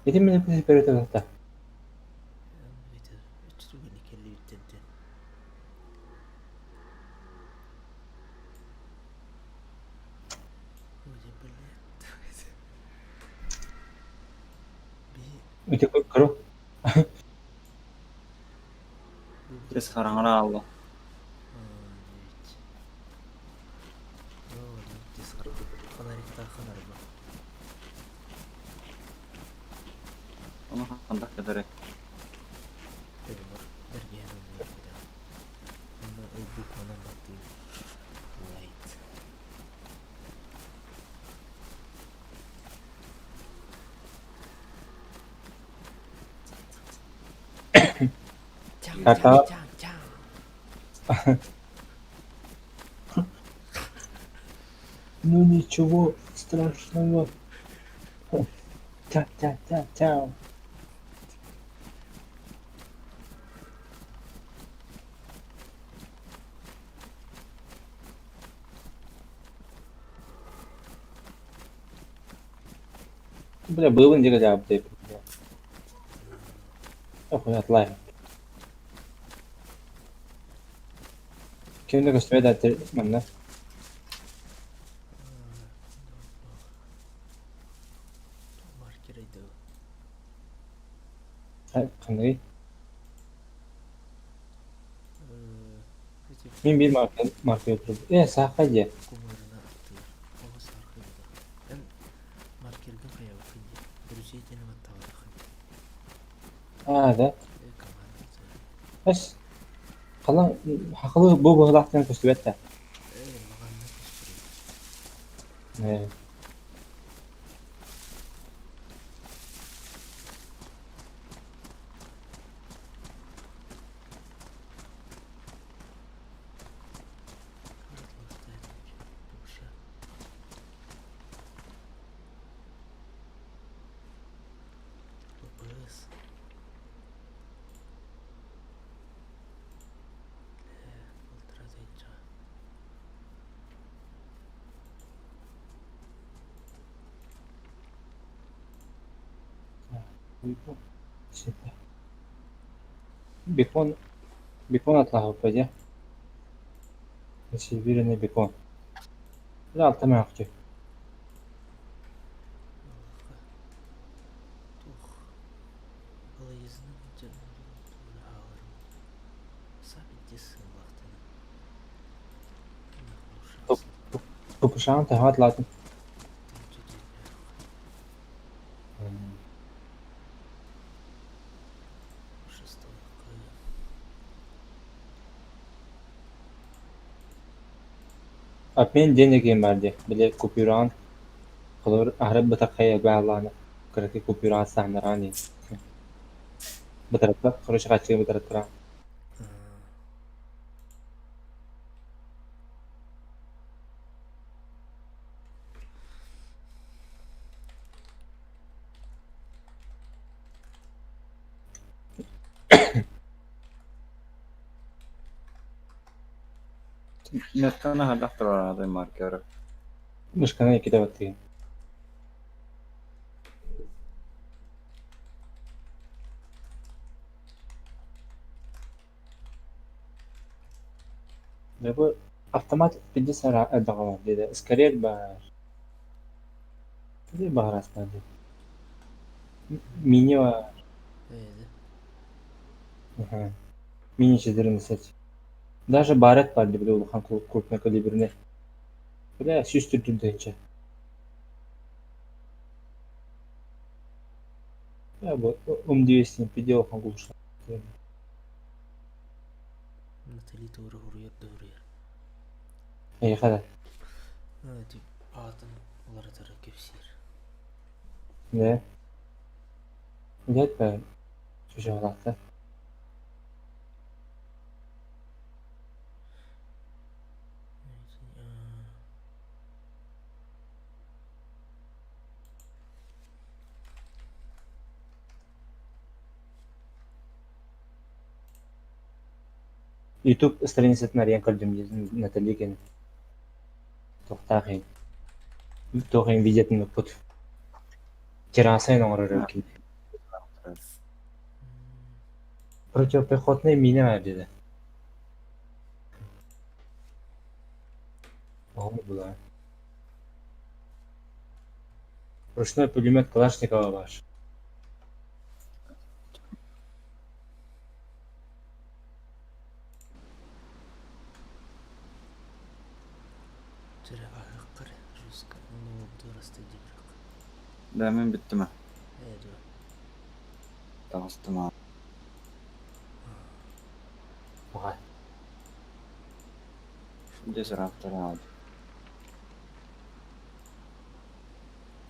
Ити мин ыппыт сирбэр өтө Ити көрө. Тес хараҥара аалла. Ону ханна кэтэрэй? Kata Ну ничего страшного. Тя-тя-тя-тя. Бля, было не апдейт. Охуй, отлайм. Кимде көстүбэт манна? Ханныгый? Мин биир маркер Э, саахха дьиэ. Аа, да. Эс, халан хахылы бу быһылаахтан көстүбэт да. Э. Бекон, бекон атлаһыппа дьэ. Сибииринэй бекон. Бля, алта мөөхчү. Тупушаан төһө атлаатын? Обмен денег диэн баар дии, били купюраҕын холобур аһары бытархай элбэх аллааны кыракый купюраҕа саһыннараҕын дии. Бытарыппат, короче хаччыгы бытарыттараҕын. Мертана хайдах турар маркеры? Мышканы иккитэ баттыгын. Дьэ бу автомат пиздец элбэҕэ баар диэтэ. Скорее баар. Баҕарас баар дии. Мини баар. Мини 14. Даже Барет баар дии били улахан крупнокалиберный. Бля, сүүс төрдүн тыһыынча. Бу М200 пиздец улахан кулуштаах. Натали туора уруйар да уруйар. Эйиэхэ да. Ити аатын уларытары кэпсиир. Дьэ. Дьэ, чучуһалаахтар. Ютуб страницатын арыйан көрдүм Натали кини туохтаах иһин туох иһин видеотын ыппыт терраса оҥорор кини противопехотная мина баар диэтэ Оҕо булаа Ручной пулемет Калашникова ваш. Чэрэ аһыаххар жестко дуорастай дьибирэх. Да, мин бүттүм. Ээ дуо. Таҕыстым аа. Аҕай. Дьэ сыраахтар аҕалдым.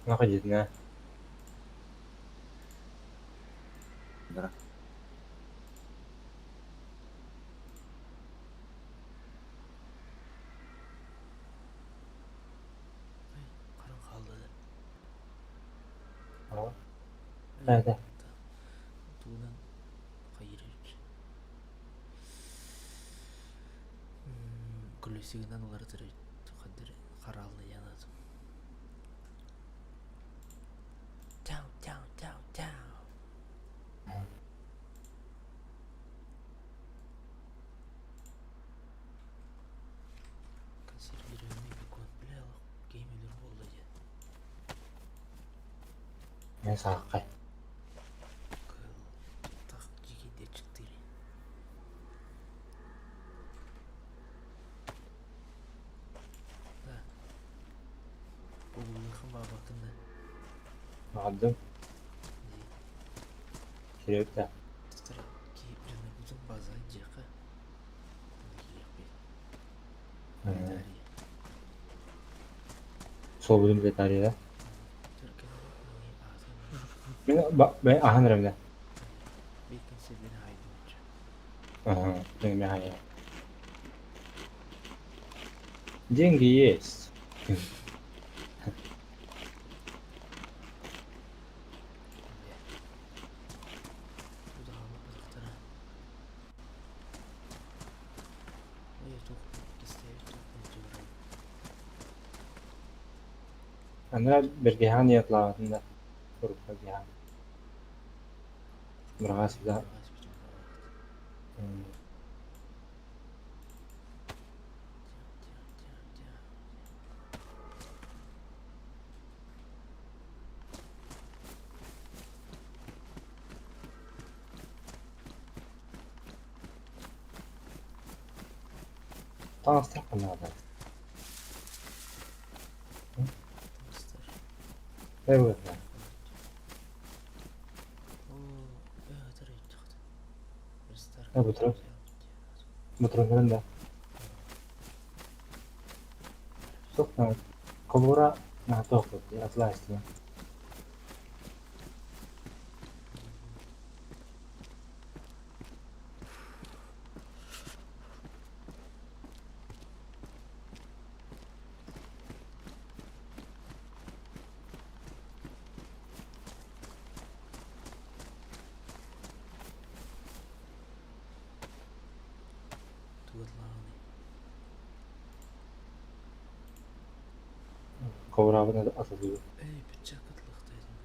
Наха дьитинэ. Да. Харан хаалла да. Хайда. Тугунан хайырыч. Колесигынан уларытыр харааллыйанат. Down, down, down, down. Консервированный бекон. Бля, геймер буолла диэн. Мен сааххай. Кыл тах дьигиндэ чыктыыр. Да. Бугуллахын баабаккын да. Баҕардым. Кириэбит да. Тутара ки дьонобутун база дьиэхэ. Кириэхпит. Суолбутун билетария да. Мин аһан эрэм да. Ага, Деньги есть. Ана бэргэһэҕин ыйатлаабатын да урукка диэҕин быраҕаас да Таҥастар наада. Evet. Bu taraf. Bu tarafların da. Сохна. Колура на тоқут, атластия. Кобурабын атылыы. Эй, перчаткалаахтайдым.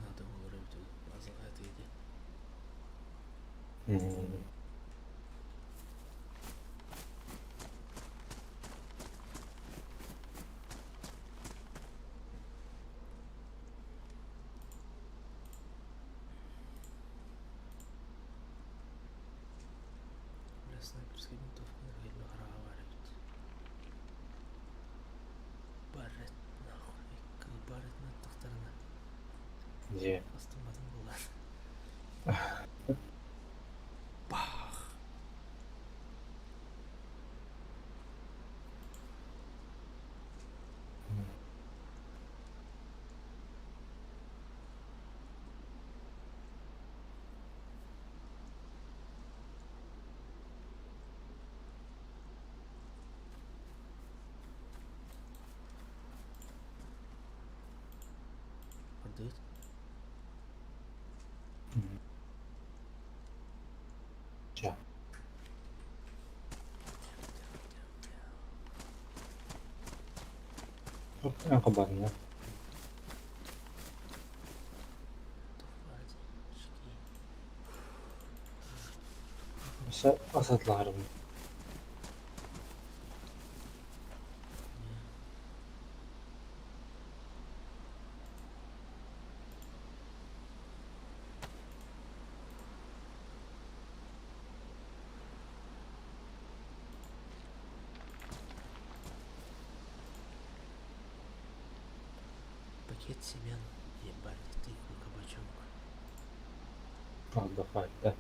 Надо было эбит азаҕа диэн. Бля, снайперская винтовка хараҕа баар эбит. Баррет нахуй, Барретны аттахтарына Дьиэ. астымматым буолан. Хабарна. Асатларым. Пакет семян, ебать, тыквы, кабачок. Отдыхать, да?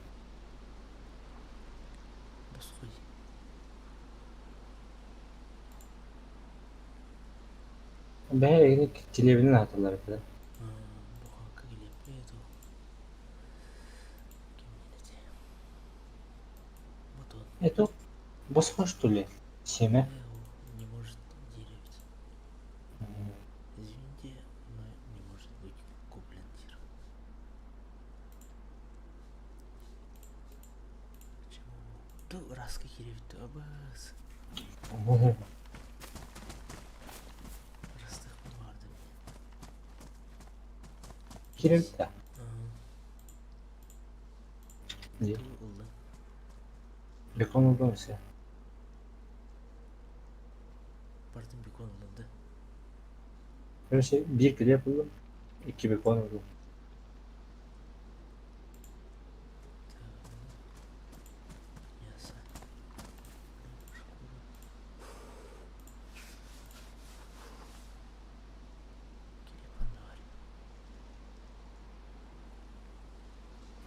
Босхой. Бэйэ телевизор аһаталлар этэ. Буханка килиэппэ эту. Батон. Это босхо что ли? Семя? Не может деревить. Извините, но не может быть куплен тир. Почему? Ту раска киревит абас. Растых барды. Киревит да? Ту ылла. Бекон ылдым все. Бардым бекон ылынды. Короче, биир килиэп ыллым, икки бекон ыллым. Мясо. Шкура. Килиэп анныгар.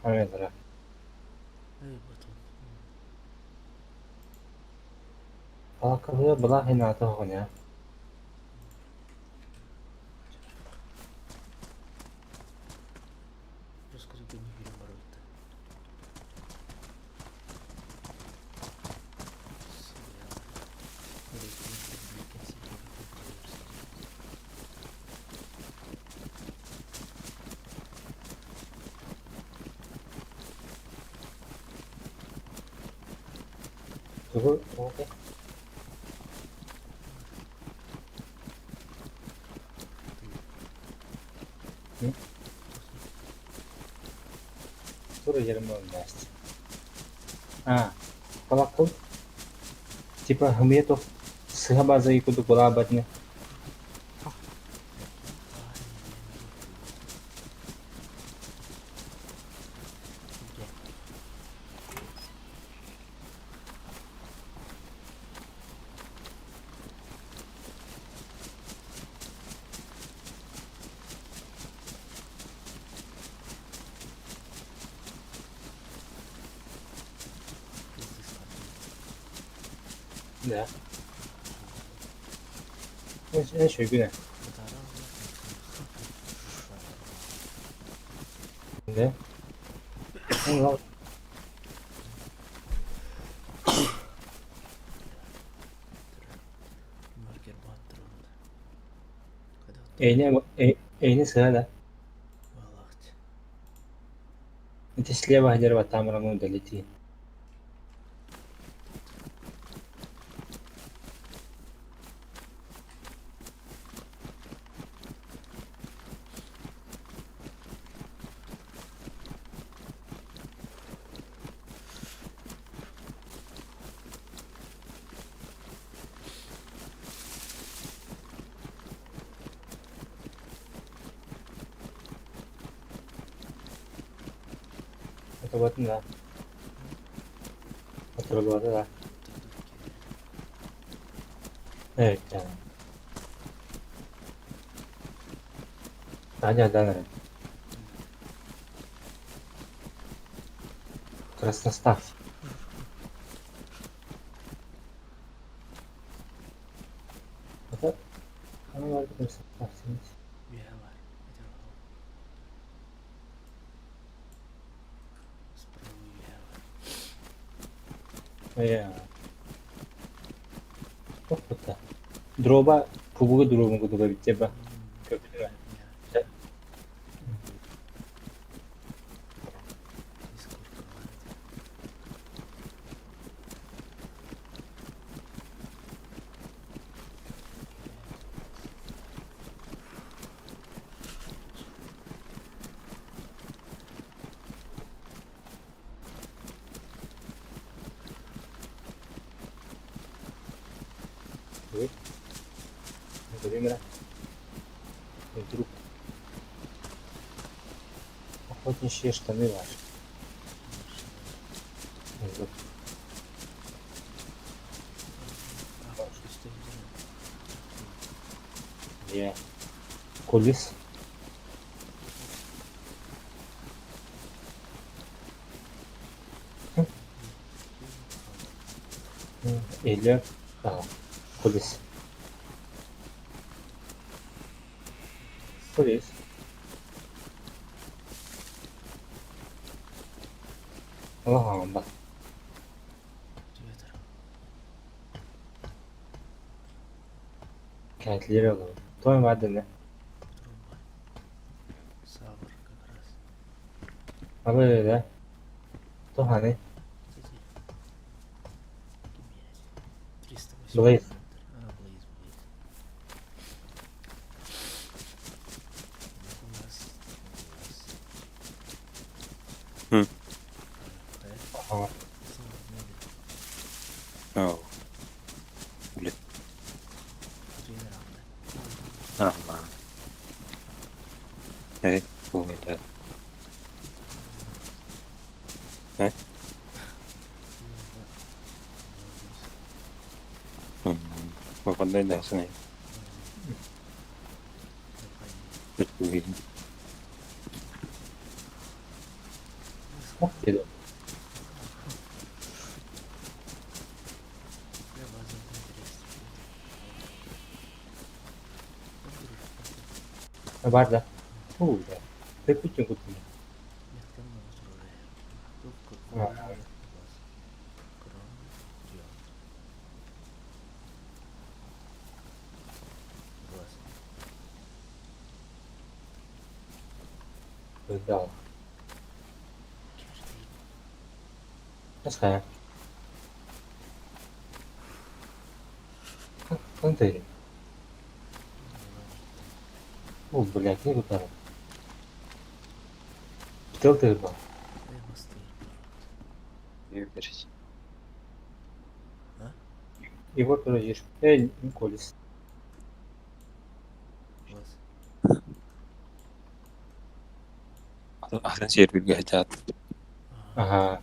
Арыйдара. Эй, батон. Балакабыа былаах инаата оҕуня. Просто не верим барбыта. Тугу тугу Тура ермон Настя. А, балакыл типа хымыйа сыһа бааза курдук былаабатына. Да. Эн шөйгүнэ. Да. Эйне эйне сыһа да. Ити слева дерево там равно долети. Это вот да. Это да. Evet yani. Hadi hadi. Красностав. Это? Ана бар Красностав. Э. Тоқта. Дроба кубуга дробун кудуга битте ба. Көптүрө. Көрү. Көрүм эрэ. Вдруг охотничьи штаны ваши. Вот. Где? Кулис. Или Кулис. Кулис. Аллах Кээтлиир олорор. Той баардыны. Сабыр как раз. Абы Туханы. 308. Блейз. А, Блейз, Блейз. Ага. Oh. Ага. Э, это. Э? Попадай да, сына. Деду. Бар да. Уу да. Тэппитин кутун. Да. Асхая. Хантери. О, блядь, не кутара. Пител ты был. Егор тоже Эй, Николис. Атын серверге хотят. Ага.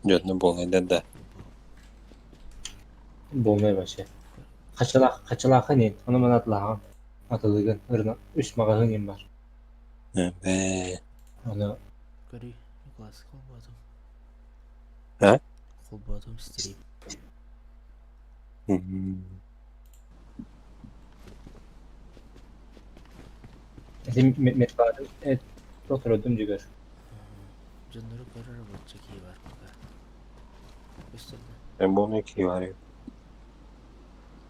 Дётно болный да. Болмай вообще. Хачалах, хачалаха не, оны мана атлахан. Атылыгын, ырна, үс мағаһын им бар. Э. Оны Көрүй, класс холбатым. А? Холбатым стрим. Меткадым, э, тотородум жүгөр. Дьоннору көрөр бочча кии бар пока. Өстөрдө. Мен болный ки бар.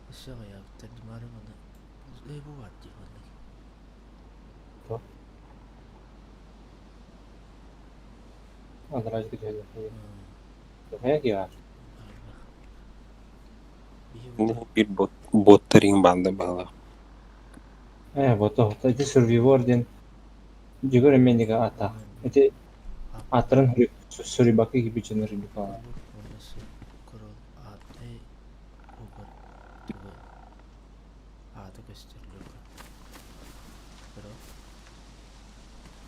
Өссө аҕыйаабыттар димары маны. Эй, бу бар дии маннык. Адражды келди. Хайа ки бар. Бир бот боттарин банды бала. Э, вот эти сурвивор ден жүгөр эмендиге ата. Эти аттарын сурибаки кибичен рибика.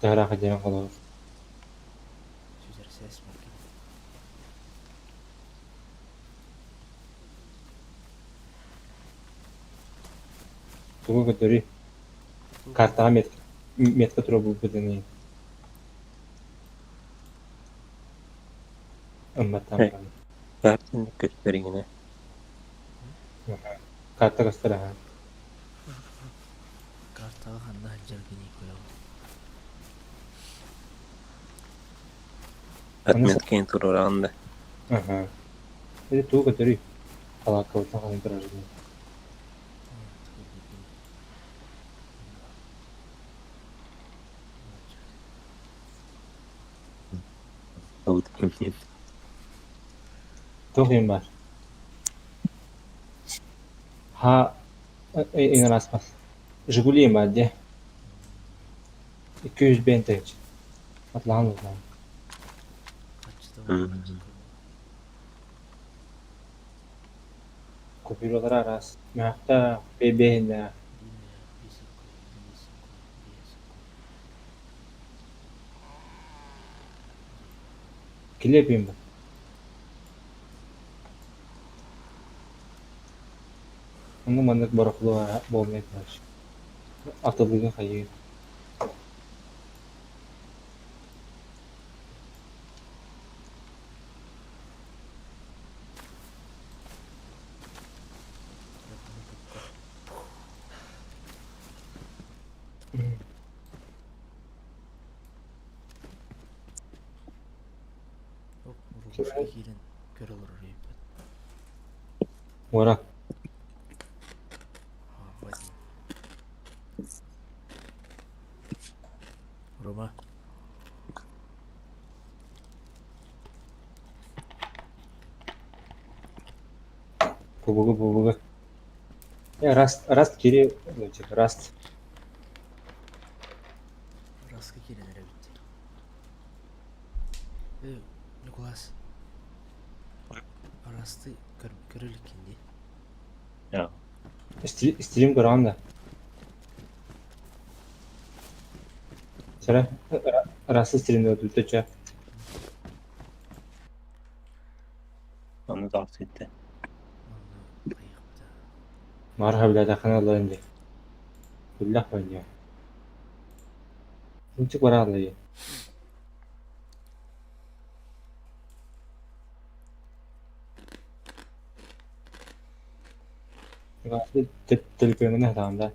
Тараха ден колор. Тугу көтөрү картаға метка метка тура бу бедени. Ымматтан. Картаны көтөрүгүнэ. Карта көстөр аха. Картаға ханна ханжаргини көрөм. Отметкин туруранда. Аха. Эти тугу көтөрү. Алака утан ханын турар. Туох юм бар. Ха эң аспас. Жигули юм бар де. 200 бентеч. Атлаан улаан. Купюралара араас, мөһөхтөөх, бэйбиэһиннээх. Биир биир солкуобай, биир солкуобай, биир солкуобай. Килиэп иһин Онно маннык борохлуо буолмай короче. Атылыгын хайыы. Оп, уруккушка киирэн көрө олорор эбиппит. Уора. Рома. Пубугу пубугу. Раст, раст кири, раст. Раска киирэн эрэбит. Э, Ньукулаас. Расты көрө иликкин дии. Стрим көрөҕүн да? Сэрэ, Расты стримнэ өтүтэ Ону таҕыс итте. Онно хайыахпыта. Марха билээтэххинэ ылларым дии. Биллэх бэнньэ. Инчик барааллайы. Төлөпүөҥҥүн аһатаҕын да?